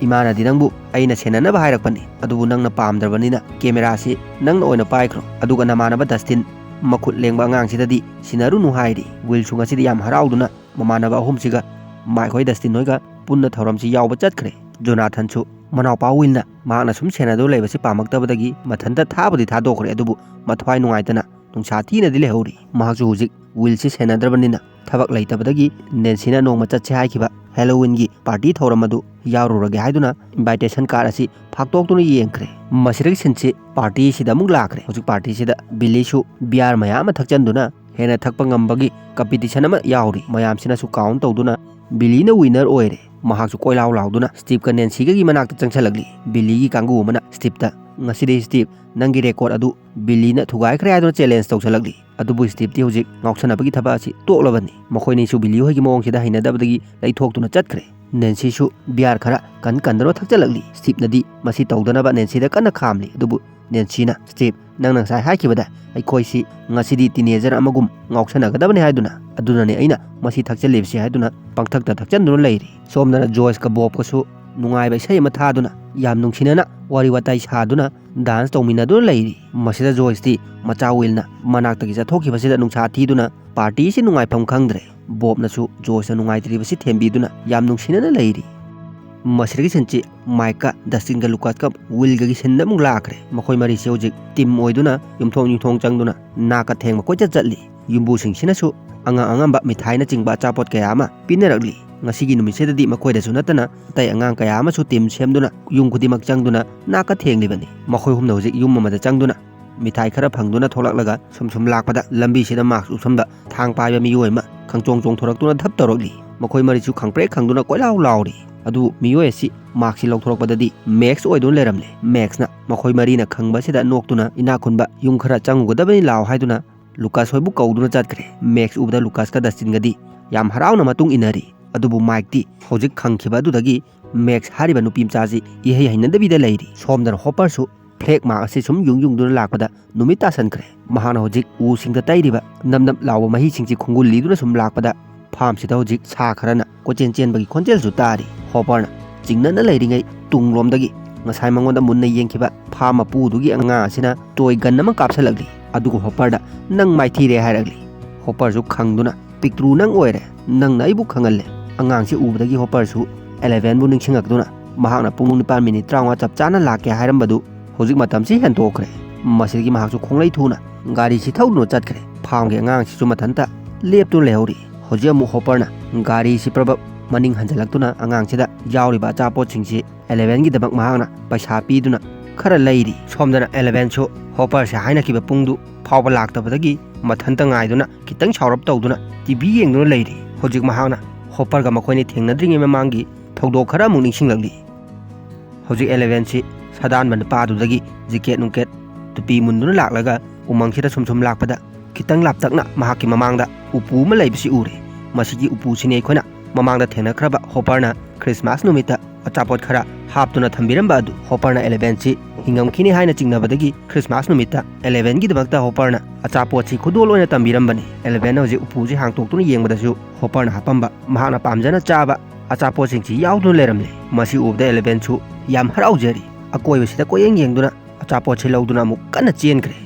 ꯏꯃꯥꯅꯗꯤ ꯅꯪꯕꯨ ꯑꯩꯅ ꯁꯦꯟꯅꯅꯕ ꯍꯥꯏꯔꯛꯄꯅꯤ, ꯑꯗꯨꯕꯨ ꯅꯪꯅ ꯄꯥꯝꯗ꯭ꯔꯕꯅꯤꯅ ꯀꯦꯃꯦꯔꯥꯁꯤ ꯅꯪꯅ ꯑꯣꯏꯅ ꯄꯥꯏꯈ꯭ꯔꯣ꯫ ꯑꯗꯨꯒ ꯅꯃꯥꯟꯅꯕ ꯗꯁꯇꯤꯟ, ꯃꯈꯨꯠ ꯂꯦꯡꯕ ꯑꯉꯥꯡꯁꯤꯗꯗꯤ ꯁꯤꯟꯅꯔꯨꯅꯨ" ꯍꯥꯏꯔꯤ꯫ ꯋꯤꯜꯁꯨ ꯉꯁꯤꯗꯤ ꯌꯥꯝ ꯍꯔꯥꯎꯗꯨꯅ ꯃꯃꯥꯟꯅꯕ ꯑꯍꯨꯝꯁꯤꯒ, ꯃꯥꯏꯛ ꯍꯣꯏ, ꯗꯁꯇꯤꯟ ꯍꯣꯏꯒ ꯄꯨꯟꯅ ꯊꯧꯔꯝꯁꯤ ꯌꯥꯎꯕ ꯆꯠꯈ꯭ꯔꯦ꯫ ꯖꯣꯅꯥꯊꯟꯁꯨ ꯃꯅꯥꯎꯄꯥ ꯋꯤꯜꯅ ꯃꯍꯥꯛꯅ ꯁꯨꯝ ꯁꯦꯟꯅꯗꯨꯅ ꯂꯩꯕꯁꯤ ꯄꯥꯝꯃꯛꯇꯕꯗꯒꯤ ꯃꯊꯟꯇ ꯊꯥꯕꯨꯗꯤ ꯊꯥꯗꯣꯛꯈ꯭ꯔꯦ, ꯑꯗꯨꯕꯨ ꯃꯊ꯭ꯋꯥꯏ ꯅꯨꯡꯉꯥꯏꯇꯅ ꯅꯨꯡꯁꯥ ꯊꯤꯅꯗꯤ ꯂꯩꯍꯧꯔꯤ꯫ ꯃꯍꯥꯛꯁꯨ ꯍꯧꯖꯤꯛ ꯋꯤꯜꯁꯤ ꯁꯦꯟꯅꯗ꯭ꯔꯕꯅꯤꯅ ꯊꯕꯛ ꯂꯩꯇꯕꯗꯒꯤ ꯅꯦꯟꯁꯤꯅ ꯅꯣꯡꯃ ꯆꯠꯁꯦ ꯍꯥꯏꯈꯤꯕ ꯍꯦꯂꯣꯋꯤꯟꯒꯤ ꯄꯥꯔꯇꯤ ꯊꯧꯔꯝ ꯑꯗꯨ ꯌꯥꯎꯔꯨꯔꯒꯦ ꯍꯥꯏꯗꯨꯅ ꯏꯟꯚꯥꯏꯇꯦꯁꯟ ꯀꯥꯔꯗ ꯑꯁꯤ ꯐꯥꯛꯇꯣꯛꯇꯨꯅ ꯌꯦꯡꯈ꯭ꯔꯦ꯫ ꯃꯁꯤꯗꯒꯤ ꯁꯤꯟꯁꯤ ꯄꯥꯔꯇꯤ ꯑꯁꯤꯗ ꯑꯃꯨꯛ ꯂꯥꯛꯈ꯭ꯔꯦ꯫ ꯍꯧꯖꯤꯛ ꯄꯥꯔꯇꯤꯁꯤꯗ ꯕꯤꯂꯤꯁꯨ ꯕꯤꯌꯥꯔ ꯃꯌꯥꯝ ꯑꯃ ꯊꯛꯆꯟꯗꯨꯅ ꯍꯦꯟꯅ ꯊꯛꯄ ꯉꯝꯕꯒꯤ ꯀꯝꯄꯤꯇꯤꯁꯟ ꯑꯃ ꯌꯥꯎꯔꯤ꯫ ꯃꯌꯥꯝꯁꯤꯅꯁꯨ ꯀꯥꯎꯟ ꯇꯧꯗꯨꯅ ꯕꯤꯂꯤꯅ ꯋꯤꯟꯅꯔ ꯑꯣꯏꯔꯦ꯫ ꯃꯍꯥꯛꯁꯨ ꯀꯣꯏꯂꯥꯎ ꯂꯥꯎꯗꯨꯅ ꯁ꯭ꯇꯤꯞꯀ ꯅꯦꯟꯁꯤꯒꯒꯤ ꯃꯅꯥꯛꯇ ꯆꯪꯁꯜꯂꯛꯂꯤ꯫ ꯕꯤꯂꯤꯒꯤ ꯀꯥꯡꯕꯨ ꯑꯃꯅ ꯁ꯭ꯇꯤꯞꯇ, "ꯉꯁꯤꯗꯤ ꯁ꯭ꯇꯤꯞ, ꯅꯪꯒꯤ ꯔꯦꯀꯣꯔꯗ ꯑꯗꯨ ꯕꯤꯂꯤꯅ ꯊꯨꯒꯥꯏꯈ꯭ꯔꯦ" ꯍꯥꯏꯗꯨꯅ ꯆꯦꯂꯦꯟꯖ ꯇꯧꯁꯜꯂꯛꯂꯤ꯫ ꯑꯗꯨꯕꯨ ꯁ꯭ꯇꯤꯞꯇꯤ ꯍꯧꯖꯤꯛ ꯉꯥꯎꯁꯟꯅꯕꯒꯤ ꯊꯕꯛ ꯑꯁꯤ ꯇꯣꯛꯂꯕꯅꯤ꯫ ꯃꯈꯣꯏꯅꯤꯁꯨ ꯕꯤꯂꯤ ꯍꯣꯏꯒꯤ ꯃꯑꯣꯡꯁꯤꯗ ꯍꯩꯅꯗꯕꯗꯒꯤ ꯂꯩꯊꯣꯛꯇꯨꯅ ꯆꯠꯈ꯭ꯔꯦ꯫ ꯅꯦꯟꯁꯤꯁꯨ ꯕꯤꯌꯥꯔ ꯈꯔ ꯀꯟ ꯀꯟꯗꯨꯅ ꯊꯛꯆꯜꯂꯛꯂꯤ꯫ ꯁ꯭ꯇꯤꯞꯅꯗꯤ ꯃꯁꯤ ꯇꯧꯗꯅꯕ ꯅꯦꯟꯁꯤꯗ ꯀꯟꯅ ꯈꯥꯝꯂꯤ꯫ ꯑꯗꯨꯕꯨ ꯅꯦꯟꯁꯤꯅ, "ꯁ꯭ꯇꯤꯞ, ꯅꯪꯅ ꯉꯁꯥꯏ ꯍꯥꯏꯈꯤꯕꯗ ꯑꯩꯈꯣꯏꯁꯤ ꯉꯁꯤꯗꯤ ꯇꯤꯅꯦꯖꯔ ꯑꯃꯒꯨꯝ ꯉꯥꯎꯁꯟꯅꯒꯗꯕꯅꯤ ꯍꯥꯏꯗꯨꯅ, ꯑꯗꯨꯅꯅꯦ ꯑꯩꯅ ꯃꯁꯤ ꯊꯛꯆꯜꯂꯤꯕꯁꯤ" ꯍꯥꯏꯗꯨꯅ ꯄꯪꯊꯛꯇ ꯊꯛꯆꯟꯗꯨꯅ ꯂꯩꯔꯤ꯫ ꯁꯣꯝꯗꯅ ꯖꯣꯏꯁꯀ ꯕꯣꯕꯀꯁꯨ ꯅꯨꯡꯉꯥꯏꯕ ꯏꯁꯩ ꯑꯃ ꯊꯥꯗꯨꯅ ꯌꯥꯝ ꯅꯨꯡꯁꯤꯅꯅ ꯋꯥꯔꯤ ꯋꯥꯇꯥꯏ ꯁꯥꯗꯨꯅ ꯗꯥꯟꯁ ꯇꯧꯃꯤꯟꯅꯗꯨꯅ ꯂꯩꯔꯤ꯫ ꯃꯁꯤꯗ ꯖꯣꯏꯁꯇꯤ ꯃꯆꯥ ꯋꯤꯜꯅ ꯃꯅꯥꯛꯇꯒꯤ ꯆꯠꯊꯣꯛꯈꯤꯕꯁꯤꯗ ꯅꯨꯡꯁꯥ ꯊꯤꯗꯨꯅ ꯄꯥꯔꯇꯤꯁꯤ ꯅꯨꯡꯉꯥꯏꯐꯝ ꯈꯪꯗ꯭ꯔꯦ꯫ ꯕꯣꯕꯅꯁꯨ ꯖꯣꯏꯁꯅ ꯅꯨꯡꯉꯥꯏꯇ꯭ꯔꯤꯕꯁꯤ ꯊꯦꯝꯕꯤꯗꯨꯅ ꯌꯥꯝ ꯅꯨꯡꯁꯤꯅꯅ ꯂꯩꯔꯤ꯫ ꯃꯁꯤꯗꯒꯤ ꯁꯤꯟꯁꯤ ꯃꯥꯏꯛꯀ ꯗꯁꯇꯤꯟꯒ ꯂꯨꯀꯥꯁꯀ ꯋꯤꯜꯒꯒꯤ ꯁꯤꯟꯗ ꯑꯃꯨꯛ ꯂꯥꯛꯈ꯭ꯔꯦ꯫ ꯃꯈꯣꯏ ꯃꯔꯤꯁꯤ ꯍꯧꯖꯤꯛ ꯇꯤꯝ ꯑꯣꯏꯗꯨꯅ ꯌꯨꯝꯊꯣꯡ ꯌꯨꯝꯊꯣꯡ ꯆꯪꯗꯨꯅ ꯅꯥꯀ ꯊꯦꯡꯕ ꯀꯣꯏꯆꯠ ꯆꯠꯂꯤ꯫ ꯌꯨꯝꯕꯨꯁꯤꯡꯁꯤꯅꯁꯨ ꯑꯉꯥꯡ ꯑꯉꯝꯕ ꯃꯤꯊꯥꯏꯅꯆꯤꯡꯕ ꯑꯆꯥꯄꯣꯠ ꯀꯌꯥ ꯑꯃ ꯄꯤꯅꯔꯛꯂꯤ꯫ ꯉꯁꯤꯒꯤ ꯅꯨꯃꯤꯠꯁꯤꯗꯗꯤ ꯃꯈꯣꯏꯗꯁꯨ ꯅꯠꯇꯅ ꯑꯇꯩ ꯑꯉꯥꯡ ꯀꯌꯥ ꯑꯃꯁꯨ ꯇꯤꯝ ꯁꯦꯝꯗꯨꯅ ꯌꯨꯝ ꯈꯨꯗꯤꯡꯃꯛ ꯆꯪꯗꯨꯅ ꯅꯥꯀ ꯊꯦꯡꯂꯤꯕꯅꯤ꯫ ꯃꯈꯣꯏ ꯑꯍꯨꯝꯅ ꯍꯧꯖꯤꯛ ꯌꯨꯝ ꯑꯃꯗ ꯆꯪꯗꯨꯅ ꯃꯤꯊꯥꯏ ꯈꯔ ꯐꯪꯗꯨꯅ ꯊꯣꯛꯂꯛꯂꯒ ꯁꯨꯝ ꯁꯨꯝ ꯂꯥꯛꯄꯗ ꯂꯝꯕꯤꯁꯤꯗ ꯃꯥꯛꯁ ꯎꯞꯁꯟꯕ ꯊꯥꯡ ꯄꯥꯏꯕ ꯃꯤꯑꯣꯏ ꯑꯃ ꯈꯪꯆꯣꯡ ꯆꯣꯡꯊꯣꯔꯛꯇꯨꯅ ꯙꯞ ꯇꯧꯔꯛꯂꯤ꯫ ꯃꯈꯣꯏ ꯃꯔꯤꯁꯨ ꯈꯪꯄ꯭ꯔꯦꯛ ꯈꯪꯗꯨꯅ ꯀꯣꯏꯂꯥꯎ ꯂꯥꯎꯔꯤ꯫ ꯑꯗꯨ ꯃꯤꯑꯣꯏ ꯑꯁꯤ ꯃꯥꯛꯁꯁꯤ ꯂꯧꯊꯣꯔꯛꯄꯗꯗꯤ ꯃꯦꯛꯁ ꯑꯣꯏꯗꯨꯅ ꯂꯩꯔꯝꯂꯦ꯫ ꯃꯦꯛꯁꯅ ꯃꯈꯣꯏ ꯃꯔꯤꯅ ꯈꯪꯕꯁꯤꯗ ꯅꯣꯛꯇꯨꯅ ꯏꯅꯥꯛ ꯈꯨꯟꯕ ꯌꯨꯝ ꯈꯔ ꯆꯪꯉꯨꯒꯗꯕꯅꯤ ꯂꯥꯎ ꯍꯥꯏꯗꯨꯅ ꯂꯨꯀꯥꯁ ꯍꯣꯏꯕꯨ ꯀꯧꯗꯨꯅ ꯆꯠꯈ꯭ꯔꯦ꯫ ꯃꯦꯛꯁ ꯎꯕꯗ ꯂꯨꯀꯥꯁꯀ ꯗꯁꯇꯤꯟꯒꯗꯤ ꯌꯥꯝ ꯍꯔꯥꯎꯅ ꯃꯇꯨꯡ ꯏꯟꯅꯔꯤ꯫ ꯑꯗꯨꯕꯨ ꯃꯥꯏꯛꯇꯤ ꯍꯧꯖꯤꯛ ꯈꯪꯈꯤꯕ ꯑꯗꯨꯗꯒꯤ ꯃꯦꯛꯁ ꯍꯥꯏꯔꯤꯕ ꯅꯨꯄꯤ ꯃꯆꯥꯁꯤ ꯏꯍꯩ ꯍꯩꯅꯗꯕꯤꯗ ꯂꯩꯔꯤ꯫ ꯁꯣꯝꯗꯅ ꯍꯣꯄꯔꯁꯨ ꯐ꯭ꯂꯦꯛ ꯃꯥꯔꯛ ꯑꯁꯤ ꯁꯨꯝ ꯌꯨꯡ ꯌꯨꯡꯗꯨꯅ ꯂꯥꯛꯄꯗ ꯅꯨꯃꯤꯠ ꯇꯥꯁꯟꯈ꯭ꯔꯦ꯫ ꯃꯍꯥꯛꯅ ꯍꯧꯖꯤꯛ ꯎꯁꯤꯡꯗ ꯇꯩꯔꯤꯕ ꯅꯞ ꯅꯞ ꯂꯥꯎꯕ ꯃꯍꯤꯁꯤꯡꯁꯤ ꯈꯣꯡꯒꯨꯜ ꯂꯤꯗꯨꯅ ꯁꯨꯝ ꯂꯥꯛꯄꯗ ꯐꯥꯝꯁꯤꯗ ꯍꯧꯖꯤꯛ ꯁꯥ ꯈꯔꯅ ꯀꯣꯏꯆꯦꯟ ꯆꯦꯟꯕꯒꯤ ꯈꯣꯟꯖꯦꯜꯁꯨ ꯇꯥꯔꯤ꯫ ꯍꯣꯄꯔꯅ ꯆꯤꯡꯅꯅ ꯂꯩꯔꯤꯉꯩ ꯇꯨꯡꯂꯣꯝꯗꯒꯤ ꯉꯁꯥꯏ ꯃꯉꯣꯟꯗ ꯃꯨꯟꯅ ꯌꯦꯡꯈꯤꯕ ꯐꯥꯝ ꯃꯄꯨꯗꯨꯒꯤ ꯑꯉꯥꯡ ꯑꯁꯤꯅ ꯇꯣꯏ ꯒꯟ ꯑꯃ ꯀꯥꯞꯁꯤꯜꯂꯛꯂꯤ꯫ ꯑꯗꯨꯒ ꯍꯣꯄꯔꯗ, "ꯅꯪ ꯃꯥꯏꯊꯤꯔꯦ" ꯍꯥꯏꯔꯛꯂꯤ꯫ ꯍꯣꯄꯔꯁꯨ ꯈꯪꯗꯨꯅ, "ꯄꯤꯛꯇ꯭ꯔꯨ ꯅꯪ ꯑꯣꯏꯔꯦ, ꯅꯪꯅ ꯑꯩꯕꯨ ꯈꯪꯍꯜꯂꯦ"꯫ ꯑꯉꯥꯡꯁꯤ ꯎꯕꯗꯒꯤ ꯍꯣꯄꯔꯁꯨ ꯑꯦꯂꯦꯚꯦꯟꯕꯨ ꯅꯤꯡꯁꯤꯡꯉꯛꯇꯨꯅ ꯃꯍꯥꯛꯅ ꯄꯨꯡ ꯅꯤꯄꯥꯟ ꯃꯤꯅꯤꯠ ꯇꯔꯥꯃꯉꯥ ꯆꯞ ꯆꯥꯅ ꯂꯥꯛꯀꯦ ꯍꯥꯏꯔꯝꯕꯗꯨ ꯍꯧꯖꯤꯛ ꯃꯇꯝꯁꯤ ꯍꯦꯟꯗꯣꯛꯈ꯭ꯔꯦ꯫ ꯃꯁꯤꯗꯒꯤ ꯃꯍꯥꯛꯁꯨ ꯈꯣꯡꯂꯩ ꯊꯨꯅ ꯒꯥꯔꯤꯁꯤ ꯊꯧꯗꯨꯅ ꯆꯠꯈ꯭ꯔꯦ꯫ ꯐꯥꯝꯒꯤ ꯑꯉꯥꯡꯁꯤꯁꯨ ꯃꯊꯟꯇ ꯂꯦꯞꯇꯨꯅ ꯂꯩꯍꯧꯔꯤ꯫ ꯍꯧꯖꯤꯛ ꯑꯃꯨꯛ ꯍꯣꯄꯔꯅ ꯒꯥꯔꯤꯁꯤ ꯄ꯭ꯔꯕꯞ ꯃꯅꯤꯡ ꯍꯟꯖꯤꯜꯂꯛꯇꯨꯅ ꯑꯉꯥꯡꯁꯤꯗ ꯌꯥꯎꯔꯤꯕ ꯑꯆꯥꯄꯣꯠꯁꯤꯡꯁꯤ ꯑꯦꯂꯦꯚꯦꯟꯒꯤꯗꯃꯛ ꯃꯍꯥꯛꯅ ꯄꯩꯁꯥ ꯄꯤꯗꯨꯅ ꯈꯔ ꯂꯩꯔꯤ꯫ ꯁꯣꯝꯗꯅ ꯑꯦꯂꯦꯚꯦꯟꯁꯨ ꯍꯣꯄꯔꯁꯦ ꯍꯥꯏꯅꯈꯤꯕ ꯄꯨꯡꯗꯨ ꯐꯥꯎꯕ ꯂꯥꯛꯇꯕꯗꯒꯤ ꯃꯊꯟꯇ ꯉꯥꯏꯗꯨꯅ ꯈꯤꯇꯪ ꯁꯥꯎꯔꯞ ꯇꯧꯗꯨꯅ ꯇꯤ ꯚꯤ ꯌꯦꯡꯗꯨꯅ ꯂꯩꯔꯤ꯫ ꯍꯧꯖꯤꯛ ꯃꯍꯥꯛꯅ ꯍꯣꯄꯔꯒ ꯃꯈꯣꯏꯅꯤ ꯊꯦꯡꯅꯗ꯭ꯔꯤꯉꯩ ꯃꯃꯥꯡꯒꯤ ꯊꯧꯗꯣꯛ ꯈꯔ ꯑꯃꯨꯛ ꯅꯤꯡꯁꯤꯡꯂꯛꯂꯤ꯫ ꯍꯧꯖꯤꯛ ꯑꯦꯂꯦꯚꯦꯟꯁꯤ ꯁꯥꯗꯥꯟꯕ ꯅꯨꯄꯥꯗꯨꯗꯒꯤ ꯖꯤꯀꯦꯠ ꯅꯨꯡꯀꯦꯠ ꯇꯨꯄꯤ ꯃꯨꯟꯗꯨꯅ ꯂꯥꯛꯂꯒ ꯎꯃꯪꯁꯤꯗ ꯁꯨꯝ ꯁꯨꯝ ꯂꯥꯛꯄꯗ ꯈꯤꯇꯪ ꯂꯥꯞꯇꯛꯅ ꯃꯍꯥꯛꯀꯤ ꯃꯃꯥꯡꯗ ꯎꯄꯨ ꯑꯃ ꯂꯩꯕꯁꯤ ꯎꯔꯦ꯫ ꯃꯁꯤꯒꯤ ꯎꯄꯨꯁꯤꯅꯤ ꯑꯩꯈꯣꯏꯅ ꯃꯃꯥꯡꯗ ꯊꯦꯡꯅꯈ꯭ꯔꯕ ꯍꯣꯄꯔꯅ ꯈ꯭ꯔꯤꯁꯃꯥꯁ ꯅꯨꯃꯤꯠꯇ ꯑꯆꯥꯄꯣꯠ ꯈꯔ ꯍꯥꯞꯇꯨꯅ ꯊꯝꯕꯤꯔꯝꯕ ꯑꯗꯨ꯫ ꯍꯣꯄꯔꯅ ꯑꯦꯂꯦꯚꯦꯟꯁꯤ ꯍꯤꯡꯉꯝꯈꯤꯅꯤ ꯍꯥꯏꯅ ꯆꯤꯡꯅꯕꯗꯒꯤ ꯈ꯭ꯔꯤꯁꯃꯥꯁ ꯅꯨꯃꯤꯠꯇ ꯑꯦꯂꯦꯚꯦꯟꯒꯤꯗꯃꯛꯇ ꯍꯣꯄꯔꯅ ꯑꯆꯥꯄꯣꯠꯁꯤ ꯈꯨꯗꯣꯜ ꯑꯣꯏꯅ ꯇꯝꯕꯤꯔꯝꯕꯅꯤ꯫ ꯑꯦꯂꯦꯚꯦꯟꯅ ꯍꯧꯖꯤꯛ ꯎꯄꯨꯁꯤ ꯍꯥꯡꯇꯣꯛꯇꯨꯅ ꯌꯦꯡꯕꯗꯁꯨ ꯍꯣꯄꯔꯅ ꯍꯥꯞꯄꯝꯕ ꯃꯍꯥꯛꯅ ꯄꯥꯝꯖꯅ ꯆꯥꯕ ꯑꯆꯥꯄꯣꯠꯁꯤꯡꯁꯤ ꯌꯥꯎꯗꯨꯅ ꯂꯩꯔꯝꯂꯦ꯫ ꯃꯁꯤ ꯎꯕꯗ ꯑꯦꯂꯦꯚꯦꯟꯁꯨ ꯌꯥꯝ ꯍꯔꯥꯎꯖꯔꯤ꯫ ꯑꯀꯣꯏꯕꯁꯤꯗ ꯀꯣꯏꯌꯦꯡ ꯌꯦꯡꯗꯨꯅ ꯑꯆꯥꯄꯣꯠꯁꯤ ꯂꯧꯗꯨꯅ ꯑꯃꯨꯛ ꯀꯟꯅ ꯆꯦꯟꯈ꯭ꯔꯦ꯫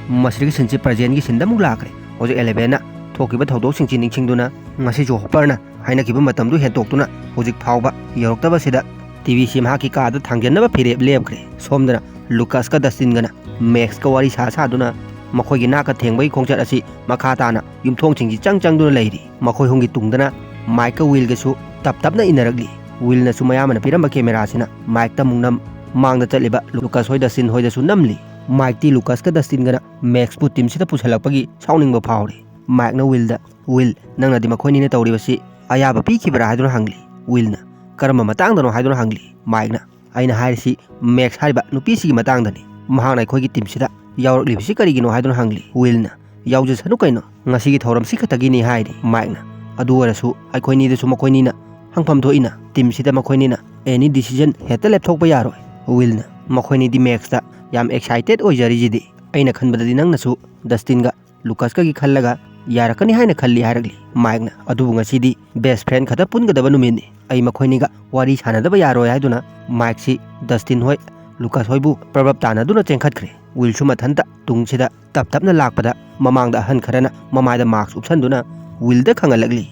ꯃꯁꯤꯗꯒꯤ ꯁꯤꯟꯁꯤ ꯄ꯭ꯔꯖꯦꯟꯒꯤ ꯁꯤꯟꯗ ꯑꯃꯨꯛ ꯂꯥꯛꯈ꯭ꯔꯦ꯫ ꯍꯧꯖꯤꯛ ꯑꯦꯂꯦꯚꯦꯟꯅ ꯊꯣꯛꯈꯤꯕ ꯊꯧꯗꯣꯛꯁꯤꯡꯁꯤ ꯅꯤꯡꯁꯤꯡꯗꯨꯅ ꯉꯁꯤꯁꯨ ꯍꯣꯄꯔꯅ ꯍꯥꯏꯅꯈꯤꯕ ꯃꯇꯝꯗꯨ ꯍꯦꯟꯇꯣꯛꯇꯨꯅ ꯍꯧꯖꯤꯛ ꯐꯥꯎꯕ ꯌꯧꯔꯛꯇꯕꯁꯤꯗ ꯇꯤ ꯚꯤꯁꯤ ꯃꯍꯥꯛꯀꯤ ꯀꯥꯗ ꯊꯥꯡꯖꯟꯅꯕ ꯐꯤꯔꯦꯞ ꯂꯦꯞꯈ꯭ꯔꯦ꯫ ꯁꯣꯝꯗꯅ ꯂꯨꯀꯁꯀ ꯗꯁꯇꯤꯟꯒꯅ ꯃꯦꯛꯁꯀ ꯋꯥꯔꯤ ꯁꯥ ꯁꯥꯗꯨꯅ ꯃꯈꯣꯏꯒꯤ ꯅꯥꯛꯀ ꯊꯦꯡꯕꯒꯤ ꯈꯣꯡꯆꯠ ꯑꯁꯤ ꯃꯈꯥ ꯇꯥꯅ ꯌꯨꯝꯊꯣꯡꯁꯤꯡꯁꯤ ꯆꯪ ꯆꯪꯗꯨꯅ ꯂꯩꯔꯤ꯫ ꯃꯈꯣꯏ ꯑꯍꯨꯝꯒꯤ ꯇꯨꯡꯗꯅ ꯃꯥꯏꯛꯀ ꯋꯤꯜꯒꯁꯨ ꯇꯞ ꯇꯞꯅ ꯏꯟꯅꯔꯛꯂꯤ꯫ ꯋꯤꯜꯅꯁꯨ ꯃꯌꯥꯝꯕꯅ ꯄꯤꯔꯝꯕ ꯀꯦꯃꯦꯔꯥꯁꯤꯅ ꯃꯥꯏꯛꯇ ꯑꯃꯨꯛ ꯅꯝ, ꯃꯥꯡꯗ ꯆꯠꯂꯤꯕ ꯂꯨꯀꯁ ꯍꯣꯏ ꯗꯁꯇꯤꯟ ꯍꯣꯏꯗꯁꯨ ꯅꯝꯂꯤ꯫ ꯃꯥꯏꯛꯇꯤ ꯂꯨꯀꯁꯀ ꯗꯁꯇꯤꯟꯒꯅ ꯃꯦꯛꯁꯄꯨ ꯇꯤꯝꯁꯤꯗ ꯄꯨꯁꯜꯂꯛꯄꯒꯤ ꯁꯥꯎꯅꯤꯡꯕ ꯐꯥꯎꯔꯤ꯫ ꯃꯥꯏꯛꯅ ꯋꯤꯜꯗ, "ꯋꯤꯜ, ꯅꯪꯅꯗꯤ ꯃꯈꯣꯏꯅꯤꯅ ꯇꯧꯔꯤꯕꯁꯤ ꯑꯌꯥꯕ ꯄꯤꯈꯤꯕ꯭ꯔꯥ?" ꯍꯥꯏꯗꯨꯅ ꯍꯪꯂꯤ꯫ ꯋꯤꯜꯅ, "ꯀꯔꯝꯕ ꯃꯇꯥꯡꯗꯅꯣ?" ꯍꯥꯏꯗꯨꯅ ꯍꯪꯂꯤ꯫ ꯃꯥꯏꯛꯅ, "ꯑꯩꯅ ꯍꯥꯏꯔꯤꯁꯤ ꯃꯦꯛꯁ ꯍꯥꯏꯔꯤꯕ ꯅꯨꯄꯤꯁꯤꯒꯤ ꯃꯇꯥꯡꯗꯅꯤ꯫ ꯃꯍꯥꯛꯅ ꯑꯩꯈꯣꯏꯒꯤ ꯇꯤꯝꯁꯤꯗ ꯌꯥꯎꯔꯛꯂꯤꯕꯁꯤ ꯀꯔꯤꯒꯤꯅꯣ?" ꯍꯥꯏꯗꯨꯅ ꯍꯪꯂꯤ꯫ ꯋꯤꯜꯅ, "ꯌꯥꯎꯖꯁꯅꯨ ꯀꯩꯅꯣ, ꯉꯁꯤꯒꯤ ꯊꯧꯔꯝꯁꯤ ꯈꯛꯇꯒꯤꯅꯤ," ꯍꯥꯏꯔꯤ꯫ ꯃꯥꯏꯛꯅ, "ꯑꯗꯨ ꯑꯣꯏꯔꯁꯨ ꯑꯩꯈꯣꯏꯅꯤꯗꯁꯨ ꯃꯈꯣꯏꯅꯤꯅ ꯍꯪꯐꯝ ꯊꯣꯛꯏꯅ, ꯇꯤꯝꯁꯤꯗ ꯃꯈꯣꯏꯅꯤꯅ ꯑꯦꯅꯤ ꯗꯤꯁꯤꯖꯟ ꯍꯦꯛꯇ ꯂꯦꯞꯊꯣꯛꯄ ꯌꯥꯔꯣꯏ꯫" ꯋꯤꯜꯅ, "ꯃꯈꯣꯏꯅꯤꯗꯤ ꯃꯦꯛꯁꯇ ꯌꯥꯝ ꯑꯦꯛꯁꯥꯏꯇꯦꯠ ꯑꯣꯏꯖꯔꯤꯁꯤꯗꯤ꯫ ꯑꯩꯅ ꯈꯟꯕꯗꯗꯤ ꯅꯪꯅꯁꯨ ꯗꯁꯇꯤꯟꯒ ꯂꯨꯀꯁꯀꯒꯤ ꯈꯜꯂꯒ ꯌꯥꯔꯛꯀꯅꯤ ꯍꯥꯏꯅ ꯈꯜꯂꯤ," ꯍꯥꯏꯔꯛꯂꯤ꯫ ꯃꯥꯏꯛꯅ, "ꯑꯗꯨꯕꯨ ꯉꯁꯤꯗꯤ ꯕꯦꯁ ꯐ꯭ꯔꯦꯟ ꯈꯛꯇ ꯄꯨꯟꯒꯗꯕ ꯅꯨꯃꯤꯠꯅꯤ꯫ ꯑꯩ ꯃꯈꯣꯏꯅꯤꯒ ꯋꯥꯔꯤ ꯁꯥꯟꯅꯗꯕ ꯌꯥꯔꯣꯏ," ꯍꯥꯏꯗꯨꯅ ꯃꯥꯏꯛꯁꯤ ꯗꯁꯇꯤꯟ ꯍꯣꯏ, ꯂꯨꯀꯁ ꯍꯣꯏꯕꯨ ꯄ꯭ꯔꯕꯞ ꯇꯥꯟꯅꯗꯨꯅ ꯆꯦꯟꯈꯠꯈ꯭ꯔꯦ꯫ ꯋꯤꯜꯁꯨ ꯃꯊꯟꯇ ꯇꯨꯡꯁꯤꯗ ꯇꯞ ꯇꯞꯅ ꯂꯥꯛꯄꯗ ꯃꯃꯥꯡꯗ ꯑꯍꯟ ꯈꯔꯅ ꯃꯃꯥꯏꯗ ꯃꯥꯛꯁ ꯎꯞꯁꯟꯗꯨꯅ ꯋꯤꯜꯗ ꯈꯪꯍꯜꯂꯛꯂꯤ꯫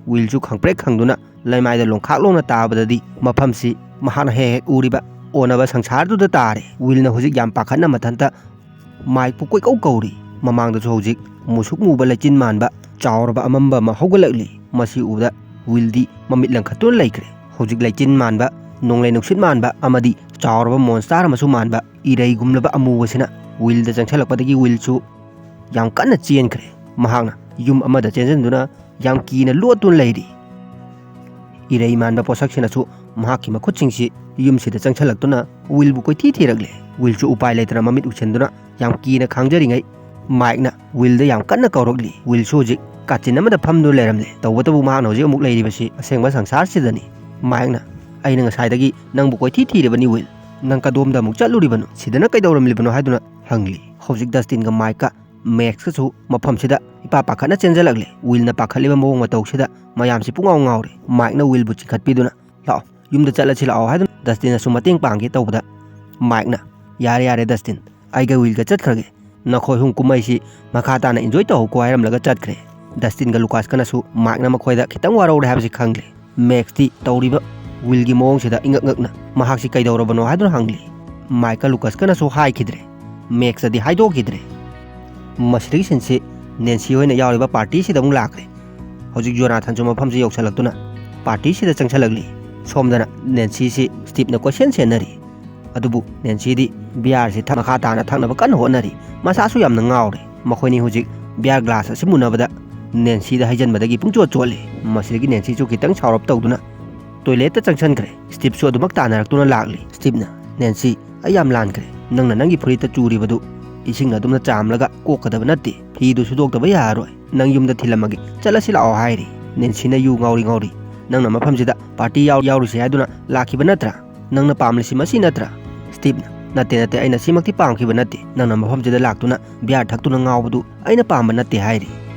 ꯋꯤꯜꯁꯨ ꯈꯪꯄ꯭ꯔꯦꯛ ꯈꯪꯗꯨꯅ ꯂꯩꯃꯥꯏꯗ ꯂꯣꯡꯈꯥꯛ ꯂꯣꯡꯅ ꯇꯥꯕꯗꯗꯤ ꯃꯐꯝꯁꯤ ꯃꯍꯥꯛꯅ ꯍꯦꯛ ꯍꯦꯛ ꯎꯔꯤꯕ ꯑꯣꯟꯅꯕ ꯁꯪꯁꯥꯔꯗꯨꯗ ꯇꯥꯔꯦ꯫ ꯋꯤꯜꯅ ꯍꯧꯖꯤꯛ ꯌꯥꯝ ꯄꯥꯈꯠꯅ ꯃꯊꯟꯇ ꯃꯥꯏꯛꯄꯨ ꯀꯣꯏꯀꯧ ꯀꯧꯔꯤ꯫ ꯃꯃꯥꯡꯗꯁꯨ ꯍꯧꯖꯤꯛ ꯃꯨꯁꯨꯛ ꯃꯨꯕ ꯂꯩꯆꯤꯟ ꯃꯥꯟꯕ ꯆꯥꯎꯔꯕ ꯑꯃꯝꯕ ꯑꯃ ꯍꯧꯒꯠꯂꯛꯂꯤ꯫ ꯃꯁꯤ ꯎꯕꯗ ꯋꯤꯜꯗꯤ ꯃꯃꯤꯠ ꯂꯪꯈꯠꯇꯨꯅ ꯂꯩꯈ꯭ꯔꯦ꯫ ꯍꯧꯖꯤꯛ ꯂꯩꯆꯤꯟ ꯃꯥꯟꯕ, ꯅꯣꯡꯂꯩ ꯅꯨꯡꯁꯤꯠ ꯃꯥꯟꯕ ꯑꯃꯗꯤ ꯆꯥꯎꯔꯕ ꯃꯣꯟꯁꯇꯥꯔ ꯑꯃꯁꯨ ꯃꯥꯟꯕ ꯏꯔꯩꯒꯨꯝꯂꯕ ꯑꯃꯨꯕꯁꯤꯅ ꯋꯤꯜꯗ ꯆꯪꯁꯤꯜꯂꯛꯄꯗꯒꯤ ꯋꯤꯜꯁꯨ ꯌꯥꯝ ꯀꯟꯅ ꯆꯦꯟꯈ꯭ꯔꯦ꯫ ꯃꯍꯥꯛꯅ ꯌꯨꯝ ꯑꯃꯗ ꯆꯦꯟꯁꯤꯟꯗꯨꯅ ꯌꯥꯝ ꯀꯤꯅ ꯂꯣꯠꯇꯨꯅ ꯂꯩꯔꯤ꯫ ꯏꯔꯩ ꯃꯥꯟꯕ ꯄꯣꯠꯁꯛꯁꯤꯅꯁꯨ ꯃꯍꯥꯛꯀꯤ ꯃꯈꯨꯠꯁꯤꯡꯁꯤ ꯌꯨꯝꯁꯤꯗ ꯆꯪꯁꯤꯜꯂꯛꯇꯨꯅ ꯋꯤꯜꯕꯨ ꯀꯣꯏꯊꯤ ꯊꯤꯔꯛꯂꯦ꯫ ꯋꯤꯜꯁꯨ ꯎꯄꯥꯏ ꯂꯩꯇꯅ ꯃꯃꯤꯠ ꯎꯏꯁꯤꯟꯗꯨꯅ ꯌꯥꯝ ꯀꯤꯅ ꯈꯥꯡꯖꯔꯤꯉꯩ, ꯃꯥꯏꯛꯅ ꯋꯤꯜꯗ ꯌꯥꯝ ꯀꯟꯅ ꯀꯧꯔꯛꯂꯤ꯫ ꯋꯤꯜꯁꯨ ꯍꯧꯖꯤꯛ ꯀꯥꯆꯤꯟ ꯑꯃꯗ ꯐꯝꯗꯨꯅ ꯂꯩꯔꯝꯂꯦ꯫ ꯇꯧꯕꯇꯕꯨ ꯃꯍꯥꯛꯅ ꯍꯧꯖꯤꯛ ꯑꯃꯨꯛ ꯂꯩꯔꯤꯕꯁꯤ ꯑꯁꯦꯡꯕ ꯁꯪꯁꯥꯔꯁꯤꯗꯅꯤ꯫ ꯃꯥꯏꯛꯅ, "ꯑꯩꯅ ꯉꯁꯥꯏꯗꯒꯤ ꯅꯪꯕꯨ ꯀꯣꯏꯊꯤ ꯊꯤꯔꯤꯕꯅꯤ ꯋꯤꯜ꯫ ꯅꯪ ꯀꯗꯣꯝꯗ ꯑꯃꯨꯛ ꯆꯠꯂꯨꯔꯤꯕꯅꯣ? ꯁꯤꯗꯅ ꯀꯩꯗꯧꯔꯝꯂꯤꯕꯅꯣ?" ꯍꯥꯏꯗꯨꯅ ꯍꯪꯂꯤ꯫ ꯍꯧꯖꯤꯛ ꯗꯁꯇꯤꯟꯒ ꯃꯥꯏꯛꯀ ꯃꯦꯛꯁꯀꯁꯨ ꯃꯐꯝꯁꯤꯗ ꯏꯄꯥ ꯄꯥꯈꯠꯅ ꯆꯦꯟꯖꯜꯂꯛꯂꯦ꯫ ꯋꯤꯜꯅ ꯄꯥꯈꯠꯂꯤꯕ ꯃꯑꯣꯡ ꯃꯇꯧꯁꯤꯗ ꯃꯌꯥꯝꯁꯤ ꯄꯨꯡꯉꯥꯎ ꯉꯥꯎꯔꯦ꯫ ꯃꯥꯏꯛꯅ ꯋꯤꯜꯕꯨ ꯆꯤꯡꯈꯠꯄꯤꯗꯨꯅ, "ꯂꯥꯛꯑꯣ, ꯌꯨꯝꯗ ꯆꯠꯂꯁꯤ ꯂꯥꯛꯑꯣ" ꯍꯥꯏꯗꯨꯅ ꯗꯁꯇꯤꯟꯅꯁꯨ ꯃꯇꯦꯡ ꯄꯥꯡꯒꯦ ꯇꯧꯕꯗ, ꯃꯥꯏꯛꯅ, "ꯌꯥꯔꯦ ꯌꯥꯔꯦ ꯗꯁꯇꯤꯟ, ꯑꯩꯒ ꯋꯤꯜꯒ ꯆꯠꯈ꯭ꯔꯒꯦ꯫ ꯅꯈꯣꯏ ꯑꯍꯨꯝ ꯀꯨꯝꯍꯩꯁꯤ ꯃꯈꯥ ꯇꯥꯅ ꯏꯟꯖꯣꯏ ꯇꯧꯍꯧꯀꯣ" ꯍꯥꯏꯔꯝꯂꯒ ꯆꯠꯈ꯭ꯔꯦ꯫ ꯗꯁꯇꯤꯟꯒ ꯂꯨꯀꯥꯁꯀꯅꯁꯨ ꯃꯥꯏꯛꯅ ꯃꯈꯣꯏꯗ ꯈꯤꯇꯪ ꯋꯥꯔꯧꯔꯦ ꯍꯥꯏꯕꯁꯤ ꯈꯪꯂꯦ꯫ ꯃꯦꯛꯁꯇꯤ ꯇꯧꯔꯤꯕ ꯋꯤꯜꯒꯤ ꯃꯑꯣꯡꯁꯤꯗ ꯏꯉꯛ ꯉꯛꯅ ꯃꯍꯥꯛꯁꯤ ꯀꯩꯗꯧꯔꯕꯅꯣ ꯍꯥꯏꯗꯨꯅ ꯍꯪꯂꯤ꯫ ꯃꯥꯏꯛꯀ ꯂꯨꯀꯥꯁꯀꯅꯁꯨ ꯍꯥꯏꯈꯤꯗ꯭ꯔꯦ꯫ ꯃꯦꯛꯁꯇꯗꯤ ꯍꯥꯏꯗꯣꯛꯈꯤꯗ꯭ꯔꯦ꯫ ꯃꯁꯤꯗꯒꯤ ꯁꯤꯟꯁꯤ ꯅꯦꯟꯁꯤ ꯍꯣꯏꯅ ꯌꯥꯎꯔꯤꯕ ꯄꯥꯔꯇꯤꯁꯤꯗ ꯑꯃꯨꯛ ꯂꯥꯛꯈ꯭ꯔꯦ꯫ ꯍꯧꯖꯤꯛ ꯖꯣꯅꯥꯊꯟꯁꯨ ꯃꯐꯝꯁꯤ ꯌꯧꯁꯜꯂꯛꯇꯨꯅ ꯄꯥꯔꯇꯤꯁꯤꯗ ꯆꯪꯁꯜꯂꯛꯂꯤ꯫ ꯁꯣꯝꯗꯅ ꯅꯦꯟꯁꯤꯁꯤ ꯁ꯭ꯇꯤꯞꯅ ꯀꯣꯏꯁꯦꯟ ꯁꯦꯟꯅꯔꯤ꯫ ꯑꯗꯨꯕꯨ ꯅꯦꯟꯁꯤꯗꯤ ꯕꯤꯌꯥꯔꯁꯤ ꯊꯛ-, ꯃꯈꯥ ꯇꯥꯅ ꯊꯛꯅꯕ ꯀꯟꯅ ꯍꯣꯠꯅꯔꯤ꯫ ꯃꯁꯥꯁꯨ ꯌꯥꯝꯅ ꯉꯥꯎꯔꯦ꯫ ꯃꯈꯣꯏꯅꯤ ꯍꯧꯖꯤꯛ ꯕꯤꯌꯥꯔ ꯒ꯭ꯂꯥꯁ ꯑꯁꯤ ꯃꯨꯟꯅꯕꯗ ꯅꯦꯟꯁꯤꯗ ꯍꯩꯖꯤꯟꯕꯗꯒꯤ ꯄꯨꯡꯆꯣꯠ ꯆꯣꯠꯂꯦ꯫ ꯃꯁꯤꯗꯒꯤ ꯅꯦꯟꯁꯤꯁꯨ ꯈꯤꯇꯪ ꯁꯥꯎꯔꯞ ꯇꯧꯗꯨꯅ ꯇꯣꯏꯂꯦꯠꯇ ꯆꯪꯁꯟꯈ꯭ꯔꯦ꯫ ꯁ꯭ꯇꯤꯞꯁꯨ ꯑꯗꯨꯃꯛ ꯇꯥꯟꯅꯔꯛꯇꯨꯅ ꯂꯥꯛꯂꯤ꯫ ꯁ꯭ꯇꯤꯞꯅ, "ꯅꯦꯟꯁꯤ, ꯑꯩ ꯌꯥꯝ ꯂꯥꯟꯈ꯭ꯔꯦ꯫ ꯅꯪꯅ ꯅꯪꯒꯤ ꯐꯨꯔꯤꯠꯇ ꯆꯨꯔꯤꯕꯗꯨ ꯏꯁꯤꯡꯅ ꯑꯗꯨꯝꯅ ꯆꯥꯝꯂꯒ ꯀꯣꯛꯀꯗꯕ ꯅꯠꯇꯦ꯫ ꯐꯤꯗꯨ ꯁꯨꯗꯣꯛꯇꯕ ꯌꯥꯔꯔꯣꯏ꯫ ꯅꯪ ꯌꯨꯝꯗ ꯊꯤꯜꯂꯝꯃꯒꯦ꯫ ꯆꯠꯂꯁꯤ ꯂꯥꯛꯑꯣ" ꯍꯥꯏꯔꯤ꯫ ꯅꯦꯟꯁꯤꯅ ꯌꯨ ꯉꯥꯎꯔꯤ ꯉꯥꯎꯔꯤ, "ꯅꯪꯅ ꯃꯐꯝꯁꯤꯗ ꯄꯥꯔꯇꯤ ꯌꯥꯎ-, ꯌꯥꯎꯔꯨꯁꯤ ꯍꯥꯏꯗꯨꯅ ꯂꯥꯛꯈꯤꯕ ꯅꯠꯇ꯭ꯔꯥ? ꯅꯪꯅ ꯄꯥꯝꯂꯤꯁꯤ ꯃꯁꯤ ꯅꯠꯇ꯭ꯔꯥ?" ꯁ꯭ꯇꯤꯞꯅ, "ꯅꯠꯇꯦ, ꯅꯠꯇꯦ, ꯑꯩꯅ ꯁꯤꯃꯛꯇꯤ ꯄꯥꯝꯈꯤꯕ ꯅꯠꯇꯦ꯫ ꯅꯪꯅ ꯃꯐꯝꯁꯤꯗ ꯂꯥꯛꯇꯨꯅ ꯕꯤꯌꯥꯔ ꯊꯛꯇꯨꯅ ꯉꯥꯎꯕꯗꯨ ꯑꯩꯅ ꯄꯥꯝꯕ ꯅꯠꯇꯦ" ꯍꯥꯏꯔꯤ꯫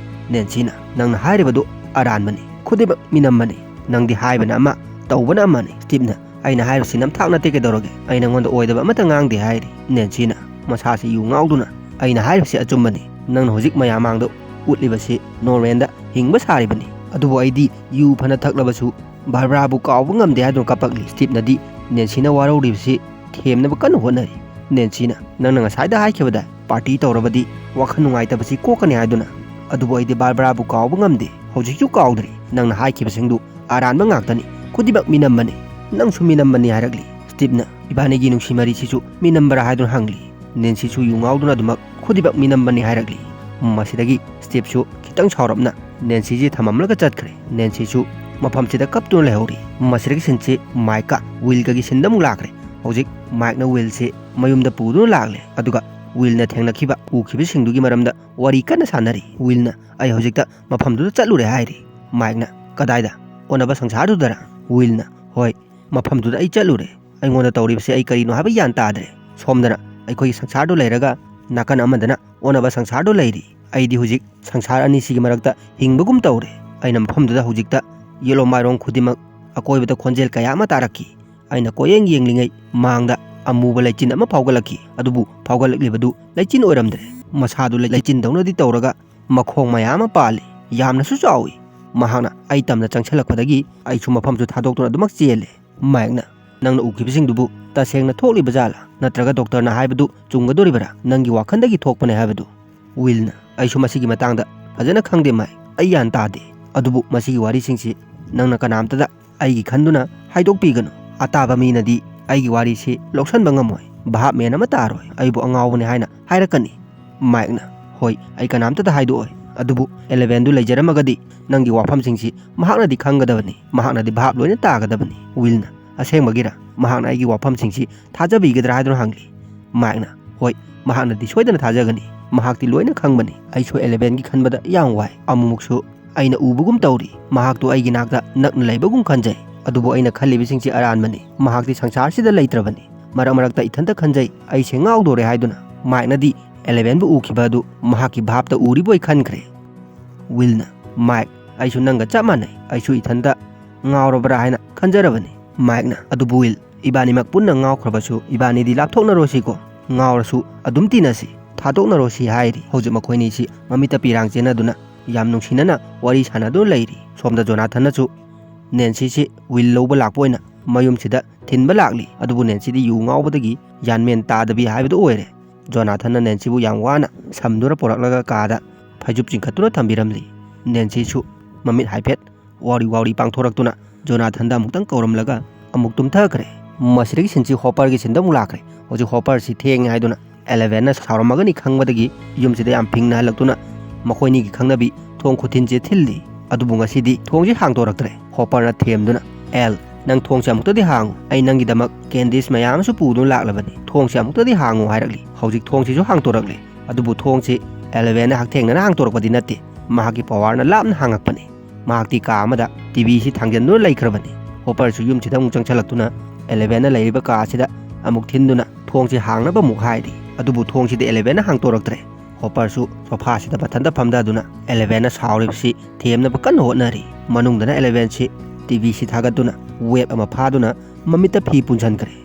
ꯅꯦꯟꯁꯤꯅ, "ꯅꯪꯅ ꯍꯥꯏꯔꯤꯕꯗꯨ ꯑꯔꯥꯟꯕꯅꯤ꯫ ꯈꯨꯗꯤꯡꯃꯛ ꯃꯤꯅꯝꯕꯅꯤ꯫ ꯅꯪꯗꯤ ꯍꯥꯏꯕꯅ ꯑꯃ, ꯇꯧꯕꯅ ꯑꯃꯅꯤ꯫" ꯁ꯭ꯇꯤꯞꯅ, "ꯑꯩꯅ ꯍꯥꯏꯔꯤꯕꯁꯤ ꯅꯝꯊꯥꯛ ꯅꯠꯇꯦ, ꯀꯩꯗꯧꯔꯒꯦ? ꯑꯩ ꯅꯉꯣꯟꯗ ꯑꯣꯏꯗꯕ ꯑꯃꯠꯇ ꯉꯥꯡꯗꯦ" ꯍꯥꯏꯔꯤ꯫ ꯅꯦꯟꯁꯤꯅ ꯃꯁꯥꯁꯤ ꯌꯨ ꯉꯥꯎꯗꯨꯅ, "ꯑꯩꯅ ꯍꯥꯏꯔꯤꯕꯁꯤ ꯑꯆꯨꯝꯕꯅꯤ꯫ ꯅꯪꯅ ꯍꯧꯖꯤꯛ ꯃꯌꯥꯝ ꯃꯥꯡꯗ ꯎꯠꯂꯤꯕꯁꯤ ꯅꯣꯔꯃꯦꯟꯗ ꯍꯤꯡꯕ ꯁꯥꯔꯤꯕꯅꯤ꯫ ꯑꯗꯨꯕꯨ ꯑꯩꯗꯤ ꯌꯨ ꯐꯅ ꯊꯛꯂꯕꯁꯨ ꯕꯥꯔꯕ꯭ꯔꯥꯕꯨ ꯀꯥꯎꯕ ꯉꯝꯗꯦ" ꯍꯥꯏꯗꯨꯅ ꯀꯞꯄꯛꯂꯤ꯫ ꯁ꯭ꯇꯤꯞꯅꯗꯤ ꯅꯦꯟꯁꯤꯅ ꯋꯥꯔꯧꯔꯤꯕꯁꯤ ꯊꯦꯝꯅꯕ ꯀꯟꯅ ꯍꯣꯠꯅꯔꯤ꯫ ꯅꯦꯟꯁꯤꯅ, "ꯅꯪꯅ ꯉꯁꯥꯏꯗ ꯍꯥꯏꯈꯤꯕꯗ ꯄꯥꯔꯇꯤ ꯇꯧꯔꯕꯗꯤ ꯋꯥꯈꯜ ꯅꯨꯡꯉꯥꯏꯇꯕꯁꯤ ꯀꯣꯛꯀꯅꯤ" ꯍꯥꯏꯗꯨꯅ ꯑꯗꯨꯕꯨ ꯑꯩꯗꯤ ꯕꯥꯔꯕꯔꯥꯕꯨ ꯀꯥꯎꯕ ꯉꯝꯗꯦ꯫ ꯍꯧꯖꯤꯛꯁꯨ ꯀꯥꯎꯗ꯭ꯔꯤ꯫ ꯅꯪꯅ ꯍꯥꯏꯈꯤꯕꯁꯤꯡꯗꯨ ꯑꯔꯥꯟꯕ ꯉꯥꯛꯇꯅꯤ꯫ ꯈꯨꯗꯤꯡꯃꯛ ꯃꯤꯅꯝꯕꯅꯤ꯫ ꯅꯪꯁꯨ ꯃꯤꯅꯝꯕꯅꯤ ꯍꯥꯏꯔꯛꯂꯤ꯫ ꯁ꯭ꯇꯤꯞꯅ ꯏꯕꯥꯅꯤꯒꯤ ꯅꯨꯡꯁꯤ ꯃꯔꯤꯁꯤꯁꯨ ꯃꯤꯅꯝꯕꯔꯥ ꯍꯥꯏꯗꯨꯅ ꯍꯪꯂꯤ꯫ ꯅꯦꯟꯁꯤꯁꯨ ꯌꯨ ꯉꯥꯎꯗꯨꯅ ꯑꯗꯨꯃꯛ ꯈꯨꯗꯤꯡꯃꯛ ꯃꯤꯅꯝꯕꯅꯤ ꯍꯥꯏꯔꯛꯂꯤ꯫ ꯃꯁꯤꯗꯒꯤ ꯁ꯭ꯇꯤꯞꯁꯨ ꯈꯤꯇꯪ ꯁꯥꯎꯔꯞꯅ ꯅꯦꯟꯁꯤꯁꯤ ꯊꯝꯃꯝꯂꯒ ꯆꯠꯈ꯭ꯔꯦ꯫ ꯅꯦꯟꯁꯤꯁꯨ ꯃꯐꯝꯁꯤꯗ ꯀꯞꯇꯨꯅ ꯂꯩꯍꯧꯔꯤ꯫ ꯃꯁꯤꯗꯒꯤ ꯁꯤꯟꯁꯤ ꯃꯥꯏꯛꯀ ꯋꯤꯜꯒꯒꯤ ꯁꯤꯟꯗ ꯑꯃꯨꯛ ꯂꯥꯛꯈ꯭ꯔꯦ꯫ ꯍꯧꯖꯤꯛ ꯃꯥꯏꯛꯅ ꯋꯤꯜꯁꯤ ꯃꯌꯨꯝꯗ ꯄꯨꯗꯨꯅ ꯂꯥꯛꯂꯦ꯫ ꯑꯗꯨꯒ ꯋꯤꯜꯅ ꯊꯦꯡꯅꯈꯤꯕ, ꯎꯈꯤꯕꯁꯤꯡꯗꯨꯒꯤ ꯃꯔꯝꯗ ꯋꯥꯔꯤ ꯀꯟꯅ ꯁꯥꯟꯅꯔꯤ꯫ ꯋꯤꯜꯅ, "ꯑꯩ ꯍꯧꯖꯤꯛꯇ ꯃꯐꯝꯗꯨꯗ ꯆꯠꯂꯨꯔꯦ" ꯍꯥꯏꯔꯤ꯫ ꯃꯥꯏꯛꯅ, "ꯀꯗꯥꯏꯗ? ꯑꯣꯟꯅꯕ ꯁꯪꯁꯥꯔꯗꯨꯗꯔ?" ꯋꯤꯜꯅ, "ꯍꯣꯏ, ꯃꯐꯝꯗꯨꯗ ꯑꯩ ꯆꯠꯂꯨꯔꯦ꯫ ꯑꯩꯉꯣꯟꯗ ꯇꯧꯔꯤꯕꯁꯤ ꯑꯩ ꯀꯔꯤꯅꯣ ꯍꯥꯏꯕ ꯒ꯭ꯌꯥꯟ ꯇꯥꯗ꯭ꯔꯦ꯫ ꯁꯣꯝꯗꯅ ꯑꯩꯈꯣꯏꯒꯤ ꯁꯪꯁꯥꯔꯗꯨ ꯂꯩꯔꯒ ꯅꯥꯀꯟ ꯑꯃꯗꯅ ꯑꯣꯟꯅꯕ ꯁꯪꯁꯥꯔꯗꯨ ꯂꯩꯔꯤ꯫ ꯑꯩꯗꯤ ꯍꯧꯖꯤꯛ ꯁꯪꯁꯥꯔ ꯑꯅꯤꯁꯤꯒꯤ ꯃꯔꯛꯇ ꯍꯤꯡꯕꯒꯨꯝ ꯇꯧꯔꯦ꯫ ꯑꯩꯅ ꯃꯐꯝꯗꯨꯗ ꯍꯧꯖꯤꯛꯇ ꯌꯦꯂꯣꯝ ꯃꯥꯏꯔꯣꯡ ꯈꯨꯗꯤꯡꯃꯛ ꯑꯀꯣꯏꯕꯗ ꯈꯣꯟꯖꯦꯜ ꯀꯌꯥ ꯑꯃ ꯇꯥꯔꯛꯈꯤ꯫ ꯑꯩꯅ ꯀꯣꯏꯌꯦꯡ ꯌꯦꯡꯂꯤꯉꯩ ꯃꯥꯡꯗ ꯑꯃꯨꯕ ꯂꯩꯆꯤꯟ ꯑꯃ ꯐꯥꯎꯒꯠꯂꯛꯈꯤ꯫ ꯑꯗꯨꯕꯨ ꯐꯥꯎꯒꯠꯂꯛꯂꯤꯕꯗꯨ ꯂꯩꯆꯤꯟ ꯑꯣꯏꯔꯝꯗ꯭ꯔꯦ꯫ ꯃꯁꯥꯗꯨ ꯂꯩ-, ꯂꯩꯆꯤꯟꯗꯧꯅꯗꯤ ꯇꯧꯔꯒ ꯃꯈꯣꯡ ꯃꯌꯥꯝ ꯑꯃ ꯄꯥꯜꯂꯤ꯫ ꯌꯥꯝꯅꯁꯨ ꯆꯥꯎꯏ꯫ ꯃꯍꯥꯛꯅ ꯑꯩ ꯇꯝꯅ ꯆꯪꯁꯤꯜꯂꯛꯄꯗꯒꯤ ꯑꯩꯁꯨ ꯃꯐꯝꯁꯨ ꯊꯥꯗꯣꯛꯇꯨꯅ ꯑꯗꯨꯃꯛ ꯆꯦꯜꯂꯦ꯫" ꯃꯥꯏꯛꯅ, "ꯅꯪꯅ ꯎꯈꯤꯕꯁꯤꯡꯗꯨꯕꯨ ꯇꯁꯦꯡꯅ ꯊꯣꯛꯂꯤꯕ ꯖꯥꯠꯂꯥ? ꯅꯠꯇ꯭ꯔꯒ ꯗꯣꯛꯇꯔꯅ ꯍꯥꯏꯕꯗꯨ ꯆꯨꯝꯒꯗꯣꯔꯤꯕꯔꯥ? ꯅꯪꯒꯤ ꯋꯥꯈꯜꯗꯒꯤ ꯊꯣꯛꯄꯅꯦ ꯍꯥꯏꯕꯗꯨ?" ꯋꯤꯜꯅ, "ꯑꯩꯁꯨ ꯃꯁꯤꯒꯤ ꯃꯇꯥꯡꯗ ꯐꯖꯅ ꯈꯪꯗꯦ ꯃꯥꯏꯛ, ꯑꯩ ꯒ꯭ꯌꯥꯟ ꯇꯥꯗꯦ꯫ ꯑꯗꯨꯕꯨ ꯃꯁꯤꯒꯤ ꯋꯥꯔꯤꯁꯤꯡꯁꯤ ꯅꯪꯅ ꯀꯅꯥꯝꯇꯗ ꯑꯩꯒꯤ ꯈꯟꯗꯨꯅ ꯍꯥꯏꯗꯣꯛꯄꯤꯒꯅꯨ꯫ ꯑꯇꯥꯕ ꯃꯤꯅꯗꯤ ꯑꯩꯒꯤ ꯋꯥꯔꯤꯁꯤ ꯂꯧꯁꯟꯕ ꯉꯝꯃꯣꯏ꯫ ꯚꯥꯞ ꯃꯦꯟ ꯑꯃ ꯇꯥꯔꯣꯏ꯫ ꯑꯩꯕꯨ ꯑꯉꯥꯎꯕꯅꯤ ꯍꯥꯏꯅ ꯍꯥꯏꯔꯛꯀꯅꯤ꯫" ꯃꯥꯏꯛꯅ, "ꯍꯣꯏ, ꯑꯩ ꯀꯅꯥꯝꯇꯗ ꯍꯥꯏꯗꯣꯛꯑꯣꯏ꯫ ꯑꯗꯨꯕꯨ ꯑꯦꯂꯦꯚꯦꯟꯗꯨ ꯂꯩꯖꯔꯝꯃꯒꯗꯤ ꯅꯪꯒꯤ ꯋꯥꯐꯝꯁꯤꯡꯁꯤ ꯃꯍꯥꯛꯅꯗꯤ ꯈꯪꯒꯗꯕꯅꯤ, ꯃꯍꯥꯛꯅꯗꯤ ꯚꯥꯞ ꯂꯣꯏꯅ ꯇꯥꯒꯗꯕꯅꯤ꯫" ꯋꯤꯜꯅ, "ꯑꯁꯦꯡꯕꯒꯤꯔ? ꯃꯍꯥꯛꯅ ꯑꯩꯒꯤ ꯋꯥꯐꯝꯁꯤꯡꯁꯤ ꯊꯥꯖꯕꯤꯒꯗ꯭ꯔꯥ ꯍꯥꯏꯗꯨꯅ ꯍꯪꯂꯤ꯫" ꯃꯥꯏꯛꯅ, "ꯍꯣꯏ, ꯃꯍꯥꯛꯅꯗꯤ ꯁꯣꯏꯗꯅ ꯊꯥꯖꯒꯅꯤ꯫ ꯃꯍꯥꯛꯇꯤ ꯂꯣꯏꯅ ꯈꯪꯕꯅꯤ꯫ ꯑꯩꯁꯨ ꯑꯦꯂꯦꯚꯦꯟꯒꯤ ꯈꯟꯕꯗ ꯌꯥꯝ ꯋꯥꯏ꯫ ꯑꯃꯨꯛꯃꯨꯛꯁꯨ ꯑꯩꯅ ꯎꯕꯒꯨꯝ ꯇꯧꯔꯤ꯫ ꯃꯍꯥꯛꯇꯨ ꯑꯩꯒꯤ ꯅꯥꯛꯇ ꯅꯛꯅ ꯂꯩꯕꯒꯨꯝ ꯈꯟꯖꯩ꯫ ꯑꯗꯨꯕꯨ ꯑꯩꯅ ꯈꯜꯂꯤꯕꯁꯤꯡꯁꯤ ꯑꯔꯥꯟꯕꯅꯤ꯫ ꯃꯍꯥꯛꯇꯤ ꯁꯪꯁꯥꯔꯁꯤꯗ ꯂꯩꯇ꯭ꯔꯕꯅꯤ꯫ ꯃꯔꯛ ꯃꯔꯛꯇ ꯏꯊꯟꯇ ꯈꯟꯖꯩ, ꯑꯩꯁꯦ ꯉꯥꯎꯗꯣꯔꯦ ꯍꯥꯏꯗꯨꯅ꯫" ꯃꯥꯏꯛꯅꯗꯤ ꯑꯦꯂꯦꯚꯦꯟꯕꯨ ꯎꯈꯤꯕ ꯑꯗꯨ ꯃꯍꯥꯛꯀꯤ ꯚꯥꯞꯇ ꯎꯔꯤꯕꯣꯏ ꯈꯟꯈ꯭ꯔꯦ꯫ ꯋꯤꯜꯅ, "ꯃꯥꯏꯛ, ꯑꯩꯁꯨ ꯅꯪꯒ ꯆꯞ ꯃꯥꯟꯅꯩ꯫ ꯑꯩꯁꯨ ꯏꯊꯟꯇ ꯉꯥꯎꯔꯕ꯭ꯔꯥ ꯍꯥꯏꯅ ꯈꯟꯖꯔꯕꯅꯤ꯫" ꯃꯥꯏꯛꯅ, "ꯑꯗꯨꯕꯨ ꯋꯤꯜ, ꯏꯕꯥꯅꯤꯃꯛ ꯄꯨꯟꯅ ꯉꯥꯎꯈ꯭ꯔꯕꯁꯨ ꯏꯕꯥꯅꯤꯗꯤ ꯂꯥꯞꯊꯣꯛꯅꯔꯣꯁꯤꯀꯣ꯫ ꯉꯥꯎꯔꯁꯨ ꯑꯗꯨꯝ ꯇꯤꯟꯅꯁꯤ, ꯊꯥꯗꯣꯛꯅꯔꯣꯁꯤ" ꯍꯥꯏꯔꯤ꯫ ꯍꯧꯖꯤꯛ ꯃꯈꯣꯏꯅꯤꯁꯤ ꯃꯃꯤꯠꯇ ꯄꯤꯔꯥꯡ ꯆꯦꯟꯅꯗꯨꯅ ꯌꯥꯝ ꯅꯨꯡꯁꯤꯅꯅ ꯋꯥꯔꯤ ꯁꯥꯟꯅꯗꯨꯅ ꯂꯩꯔꯤ꯫ ꯁꯣꯝꯗ ꯖꯣꯅꯥꯊꯟꯅꯁꯨ ꯅꯦꯟꯁꯤꯁꯤ ꯋꯤꯜ ꯂꯧꯕ ꯂꯥꯛꯄ ꯑꯣꯏꯅ ꯃꯌꯨꯝꯁꯤꯗ ꯊꯤꯟꯕ ꯂꯥꯛꯂꯤ꯫ ꯑꯗꯨꯕꯨ ꯅꯦꯟꯁꯤꯗꯤ ꯌꯨ ꯉꯥꯎꯕꯗꯒꯤ ꯒ꯭ꯌꯥꯟ ꯃꯦꯟ ꯇꯥꯗꯕꯤ ꯍꯥꯏꯕꯗꯨ ꯑꯣꯏꯔꯦ꯫ ꯖꯣꯅꯥꯊꯟꯅ ꯅꯦꯟꯁꯤꯕꯨ ꯌꯥꯝ ꯋꯥꯅ ꯁꯝꯗꯨꯅ ꯄꯨꯔꯛꯂꯒ ꯀꯥꯗ ꯐꯩꯖꯨꯞ ꯆꯤꯡꯈꯠꯇꯨꯅ ꯊꯝꯕꯤꯔꯝꯂꯤ꯫ ꯅꯦꯟꯁꯤꯁꯨ ꯃꯃꯤꯠ ꯍꯥꯏꯐꯦꯠ ꯋꯥꯎꯔꯤ ꯋꯥꯎꯔꯤ ꯄꯥꯡꯊꯣꯔꯛꯇꯨꯅ ꯖꯣꯅꯥꯊꯟꯗ ꯑꯃꯨꯛꯇꯪ ꯀꯧꯔꯝꯂꯒ ꯑꯃꯨꯛ ꯇꯨꯝꯊꯈ꯭ꯔꯦ꯫ ꯃꯁꯤꯗꯒꯤ ꯁꯤꯟꯁꯤ ꯍꯣꯄꯔꯒꯤ ꯁꯤꯟꯗ ꯑꯃꯨꯛ ꯂꯥꯛꯈ꯭ꯔꯦ꯫ ꯍꯧꯖꯤꯛ ꯍꯣꯄꯔꯁꯤ ꯊꯦꯡꯉꯦ ꯍꯥꯏꯗꯨꯅ ꯑꯦꯂꯦꯚꯦꯟꯅ ꯁꯥꯎꯔꯝꯃꯒꯅꯤ ꯈꯪꯕꯗꯒꯤ ꯌꯨꯝꯁꯤꯗ ꯌꯥꯝ ꯐꯤꯡꯅ ꯍꯜꯂꯛꯇꯨꯅ ꯃꯈꯣꯏꯅꯤꯒꯤ ꯈꯪꯅꯕꯤ ꯊꯣꯡ ꯈꯨꯊꯤꯟꯁꯦ ꯊꯤꯜꯂꯤ꯫ ꯑꯗꯨꯕꯨ ꯉꯁꯤꯗꯤ ꯊꯣꯡꯁꯤ ꯍꯥꯡꯗꯣꯔꯛꯇ꯭ꯔꯦ꯫ ꯍꯣꯄꯔꯅ ꯊꯦꯝꯗꯨꯅ, "ꯑꯦꯜ, ꯅꯪ ꯊꯣꯡꯁꯦ ꯑꯃꯨꯛꯇꯗꯤ ꯍꯥꯡꯉꯨ꯫ ꯑꯩ ꯅꯪꯒꯤꯗꯃꯛ ꯀꯦꯟꯗꯤꯁ ꯃꯌꯥꯝ ꯑꯃꯁꯨ ꯄꯨꯗꯨꯅ ꯂꯥꯛꯂꯕꯅꯤ꯫ ꯊꯣꯡꯁꯦ ꯑꯃꯨꯛꯇꯗꯤ ꯍꯥꯡꯉꯨ" ꯍꯥꯏꯔꯛꯂꯤ꯫ ꯍꯧꯖꯤꯛ ꯊꯣꯡꯁꯤꯁꯨ ꯍꯥꯡꯗꯣꯔꯛꯂꯦ꯫ ꯑꯗꯨꯕꯨ ꯊꯣꯡꯁꯤ ꯑꯦꯂꯦꯚꯦꯟꯅ ꯍꯛꯊꯦꯡꯅꯅ ꯍꯥꯡꯗꯣꯔꯛꯄꯗꯤ ꯅꯠꯇꯦ꯫ ꯃꯍꯥꯛꯀꯤ ꯄꯋꯥꯔꯅ ꯂꯥꯞꯅ ꯍꯥꯡꯉꯛꯄꯅꯤ꯫ ꯃꯍꯥꯛꯇꯤ ꯀꯥ ꯑꯃꯗ ꯇꯤꯚꯤꯁꯤ ꯊꯥꯡꯖꯟꯗꯨꯅ ꯂꯩꯈ꯭ꯔꯕꯅꯤ꯫ ꯍꯣꯄꯔꯁꯨ ꯌꯨꯝꯁꯤꯗ ꯑꯃꯨꯛ ꯆꯪꯁꯤꯜꯂꯛꯇꯨꯅ ꯑꯦꯂꯦꯚꯦꯟꯅ ꯂꯩꯔꯤꯕ ꯀꯥ ꯑꯁꯤꯗ ꯑꯃꯨꯛ ꯊꯤꯟꯗꯨꯅ ꯊꯣꯡꯁꯤ ꯍꯥꯡꯅꯕ ꯑꯃꯨꯛ ꯍꯥꯏꯔꯤ꯫ ꯑꯗꯨꯕꯨ ꯊꯣꯡꯁꯤꯗꯤ ꯑꯦꯂꯦꯚꯦꯟꯅ ꯍꯥꯡꯗꯣꯔꯛꯇ꯭ꯔꯦ꯫ ꯍꯣꯄꯔꯁꯨ ꯁꯣꯐꯥꯁꯤꯗ ꯃꯊꯟꯇ ꯐꯝꯊꯗꯨꯅ ꯑꯦꯂꯦꯚꯦꯟꯅ ꯁꯥꯎꯔꯤꯕꯁꯤ ꯊꯦꯝꯅꯕ ꯀꯟꯅ ꯍꯣꯠꯅꯔꯤ꯫ ꯃꯅꯨꯡꯗꯅ ꯑꯦꯂꯦꯚꯦꯟꯁꯤ ꯇꯤꯚꯤꯁꯤ ꯊꯥꯒꯠꯇꯨꯅ ꯋꯦꯕ ꯑꯃ ꯐꯥꯗꯨꯅ ꯃꯃꯤꯠꯇ ꯐꯤ ꯄꯨꯟꯁꯤꯟꯈ꯭ꯔꯦ꯫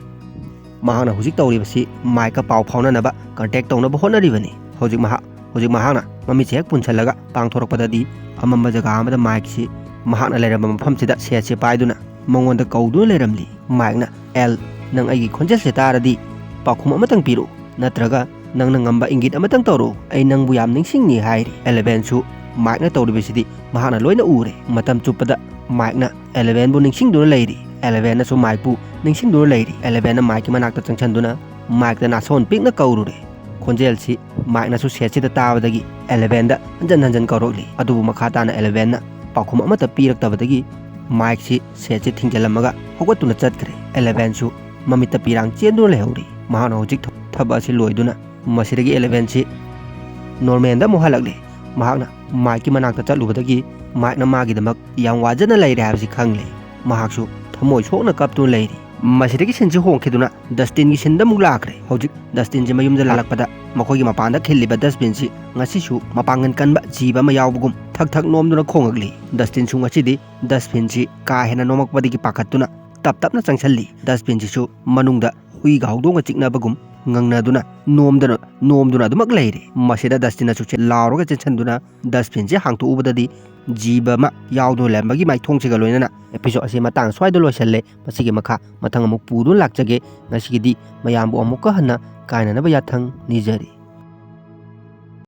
ꯃꯍꯥꯛꯅ ꯍꯧꯖꯤꯛ ꯇꯧꯔꯤꯕꯁꯤ ꯃꯥꯏꯛꯀ ꯄꯥꯎ ꯐꯥꯎꯅꯅꯕ ꯀꯟꯇꯦꯛ ꯇꯧꯅꯕ ꯍꯣꯠꯅꯔꯤꯕꯅꯤ꯫ ꯍꯧꯖꯤꯛ ꯃꯍꯥꯛ, ꯍꯧꯖꯤꯛ ꯃꯍꯥꯛꯅ ꯃꯃꯤꯠꯁꯦ ꯍꯦꯛ ꯄꯨꯟꯁꯤꯜꯂꯒ ꯄꯥꯡꯊꯣꯔꯛꯄꯗꯗꯤ ꯑꯃꯝꯕ ꯖꯒꯥ ꯑꯃꯗ ꯃꯥꯏꯛꯁꯤ ꯃꯍꯥꯛꯅ ꯂꯩꯔꯝꯕ ꯃꯐꯝꯁꯤꯗ ꯁꯦꯠꯁꯦ ꯄꯥꯏꯗꯨꯅ ꯃꯉꯣꯟꯗ ꯀꯧꯗꯨꯅ ꯂꯩꯔꯝꯂꯤ꯫ ꯃꯥꯏꯛꯅ, "ꯑꯦꯜ, ꯅꯪ ꯑꯩꯒꯤ ꯈꯣꯟꯖꯦꯜꯁꯦ ꯇꯥꯔꯗꯤ ꯄꯥꯎꯈꯨꯝ ꯑꯃꯇꯪ ꯄꯤꯔꯛꯎ, ꯅꯠꯇ꯭ꯔꯒ ꯅꯪꯅ ꯉꯝꯕ ꯏꯪꯒꯤꯠ ꯑꯃꯇꯪ ꯇꯧꯔꯛꯎ, ꯑꯩ ꯅꯪꯕꯨ ꯌꯥꯝ ꯅꯤꯡꯁꯤꯡꯉꯤ" ꯍꯥꯏꯔꯤ꯫ ꯑꯦꯂꯦꯚꯦꯟꯁꯨ ꯃꯥꯏꯛꯅ ꯇꯧꯔꯤꯕꯁꯤꯗꯤ ꯃꯍꯥꯛꯅ ꯂꯣꯏꯅ ꯎꯔꯦ꯫ ꯃꯇꯝ ꯆꯨꯞꯄꯗ ꯃꯥꯏꯛꯅ ꯑꯦꯂꯦꯚꯦꯟꯕꯨ ꯅꯤꯡꯁꯤꯡꯗꯨꯅ ꯂꯩꯔꯤ꯫ ꯑꯦꯂꯦꯚꯦꯟꯅꯁꯨ ꯃꯥꯏꯛꯄꯨ ꯅꯤꯡꯁꯤꯡꯗꯨꯅ ꯂꯩꯔꯤ꯫ ꯑꯦꯂꯦꯚꯦꯟꯅ ꯃꯥꯏꯛꯀꯤ ꯃꯅꯥꯛꯇ ꯆꯪꯁꯤꯟꯗꯨꯅ ꯃꯥꯏꯛꯇ ꯅꯥꯁꯣꯟ ꯄꯤꯛꯅ ꯀꯧꯔꯨꯔꯦ꯫ ꯈꯣꯟꯖꯦꯜꯁꯤ ꯃꯥꯏꯛꯅꯁꯨ ꯁꯦꯠꯁꯤꯗ ꯇꯥꯕꯗꯒꯤ ꯑꯦꯂꯦꯚꯦꯟꯗ ꯍꯟꯖꯟ ꯍꯟꯖꯟ ꯀꯧꯔꯛꯂꯤ꯫ ꯑꯗꯨꯕꯨ ꯃꯈꯥ ꯇꯥꯅ ꯑꯦꯂꯦꯚꯦꯟꯅ ꯄꯥꯎꯈꯨꯝ ꯑꯃꯠꯇ ꯄꯤꯔꯛꯇꯕꯗꯒꯤ ꯃꯥꯏꯛꯁꯤ ꯁꯦꯠꯁꯤ ꯊꯤꯡꯖꯤꯜꯂꯝꯃꯒ ꯍꯧꯒꯠꯇꯨꯅ ꯆꯠꯈ꯭ꯔꯦ꯫ ꯑꯦꯂꯦꯚꯦꯟꯁꯨ ꯃꯃꯤꯠꯇ ꯄꯤꯔꯥꯡ ꯆꯦꯟꯗꯨꯅ ꯂꯩꯍꯧꯔꯤ꯫ ꯃꯍꯥꯛꯅ ꯍꯧꯖꯤꯛ ꯊ-, ꯊꯕꯛ ꯑꯁꯤ ꯂꯣꯏꯗꯨꯅ ꯃꯁꯤꯗꯒꯤ ꯑꯦꯂꯦꯚꯦꯟꯁꯤ ꯅꯣꯔꯃꯦꯟꯗ ꯑꯃꯨꯛ ꯍꯜꯂꯛꯂꯦ꯫ ꯃꯍꯥꯛꯅ ꯃꯥꯏꯛꯀꯤ ꯃꯅꯥꯛꯇ ꯆꯠꯂꯨꯕꯗꯒꯤ ꯃꯥꯏꯛꯅ ꯃꯥꯒꯤꯗꯃꯛ ꯌꯥꯝ ꯋꯥꯖꯅ ꯂꯩꯔꯦ ꯍꯥꯏꯕꯁꯤ ꯈꯪꯂꯦ꯫ ꯃꯍꯥꯛꯁꯨ ꯊꯃꯣꯏ ꯁꯣꯛꯅ ꯀꯞꯇꯨꯅ ꯂꯩꯔꯤ꯫ ꯃꯁꯤꯗꯒꯤ ꯁꯤꯟꯁꯤ ꯍꯣꯡꯈꯤꯗꯨꯅ ꯗꯁꯇꯤꯟꯒꯤ ꯁꯤꯟꯗ ꯑꯃꯨꯛ ꯂꯥꯛꯈ꯭ꯔꯦ꯫ ꯍꯧꯖꯤꯛ ꯗꯁꯇꯤꯟꯁꯤ ꯃꯌꯨꯝꯗ ꯂꯥꯛꯂꯛꯄꯗ ꯃꯈꯣꯏꯒꯤ ꯃꯄꯥꯟꯗ ꯈꯤꯜꯂꯤꯕ ꯗꯁꯕꯤꯟꯁꯤ ꯉꯁꯤꯁꯨ ꯃꯄꯥꯡꯒꯜ ꯀꯟꯕ ꯖꯤꯕ ꯑꯃ ꯌꯥꯎꯕꯒꯨꯝ ꯊꯛ ꯊꯛ ꯅꯣꯝꯗꯨꯅ ꯈꯣꯡꯉꯛꯂꯤ꯫ ꯗꯁꯇꯤꯟꯁꯨ ꯉꯁꯤꯗꯤ ꯗꯁꯕꯤꯟꯁꯤ ꯀꯥ ꯍꯦꯟꯅ ꯅꯣꯝꯃꯛꯄꯗꯒꯤ ꯄꯥꯈꯠꯇꯨꯅ ꯇꯞ ꯇꯞꯅ ꯆꯪꯁꯤꯜꯂꯤ꯫ ꯗꯁꯕꯤꯟꯁꯤꯁꯨ ꯃꯅꯨꯡꯗ ꯍꯨꯏꯒ ꯍꯧꯗꯣꯡꯒ ꯆꯤꯛꯅꯕꯒꯨꯝ ꯉꯪꯅꯗꯨꯅ ꯅꯣꯝꯗꯅ, ꯅꯣꯝꯗꯨꯅ ꯑꯗꯨꯃꯛ ꯂꯩꯔꯤ꯫ ꯃꯁꯤꯗ ꯗꯁꯇꯤꯟꯅꯁꯨ ꯆꯦ-, ꯂꯥꯎꯔꯒ ꯆꯦꯟꯁꯤꯟꯗꯨꯅ ꯗꯁꯕꯤꯟꯁꯤ ꯍꯥꯡꯇꯣꯛꯎꯕꯗꯗꯤ ꯖꯤꯕ ꯑꯃ ꯌꯥꯎꯗꯨꯅ ꯂꯩꯔꯝꯕꯒꯤ ꯃꯥꯏꯊꯣꯡꯁꯤꯒ ꯂꯣꯏꯅꯅ ꯑꯦꯄꯤꯁꯣꯗ ꯑꯁꯤ ꯃꯇꯥꯡ ꯁ꯭ꯋꯥꯏꯗ ꯂꯣꯏꯁꯤꯜꯂꯦ꯫ ꯃꯁꯤꯒꯤ ꯃꯈꯥ ꯃꯊꯪ ꯑꯃꯨꯛ ꯄꯨꯗꯨꯅ ꯂꯥꯛꯆꯒꯦ꯫ ꯉꯁꯤꯒꯤꯗꯤ ꯃꯌꯥꯝꯕꯨ ꯑꯃꯨꯛꯀ ꯍꯟꯅ ꯀꯥꯏꯅꯅꯕ ꯌꯥꯊꯪ ꯅꯤꯖꯔꯤ꯫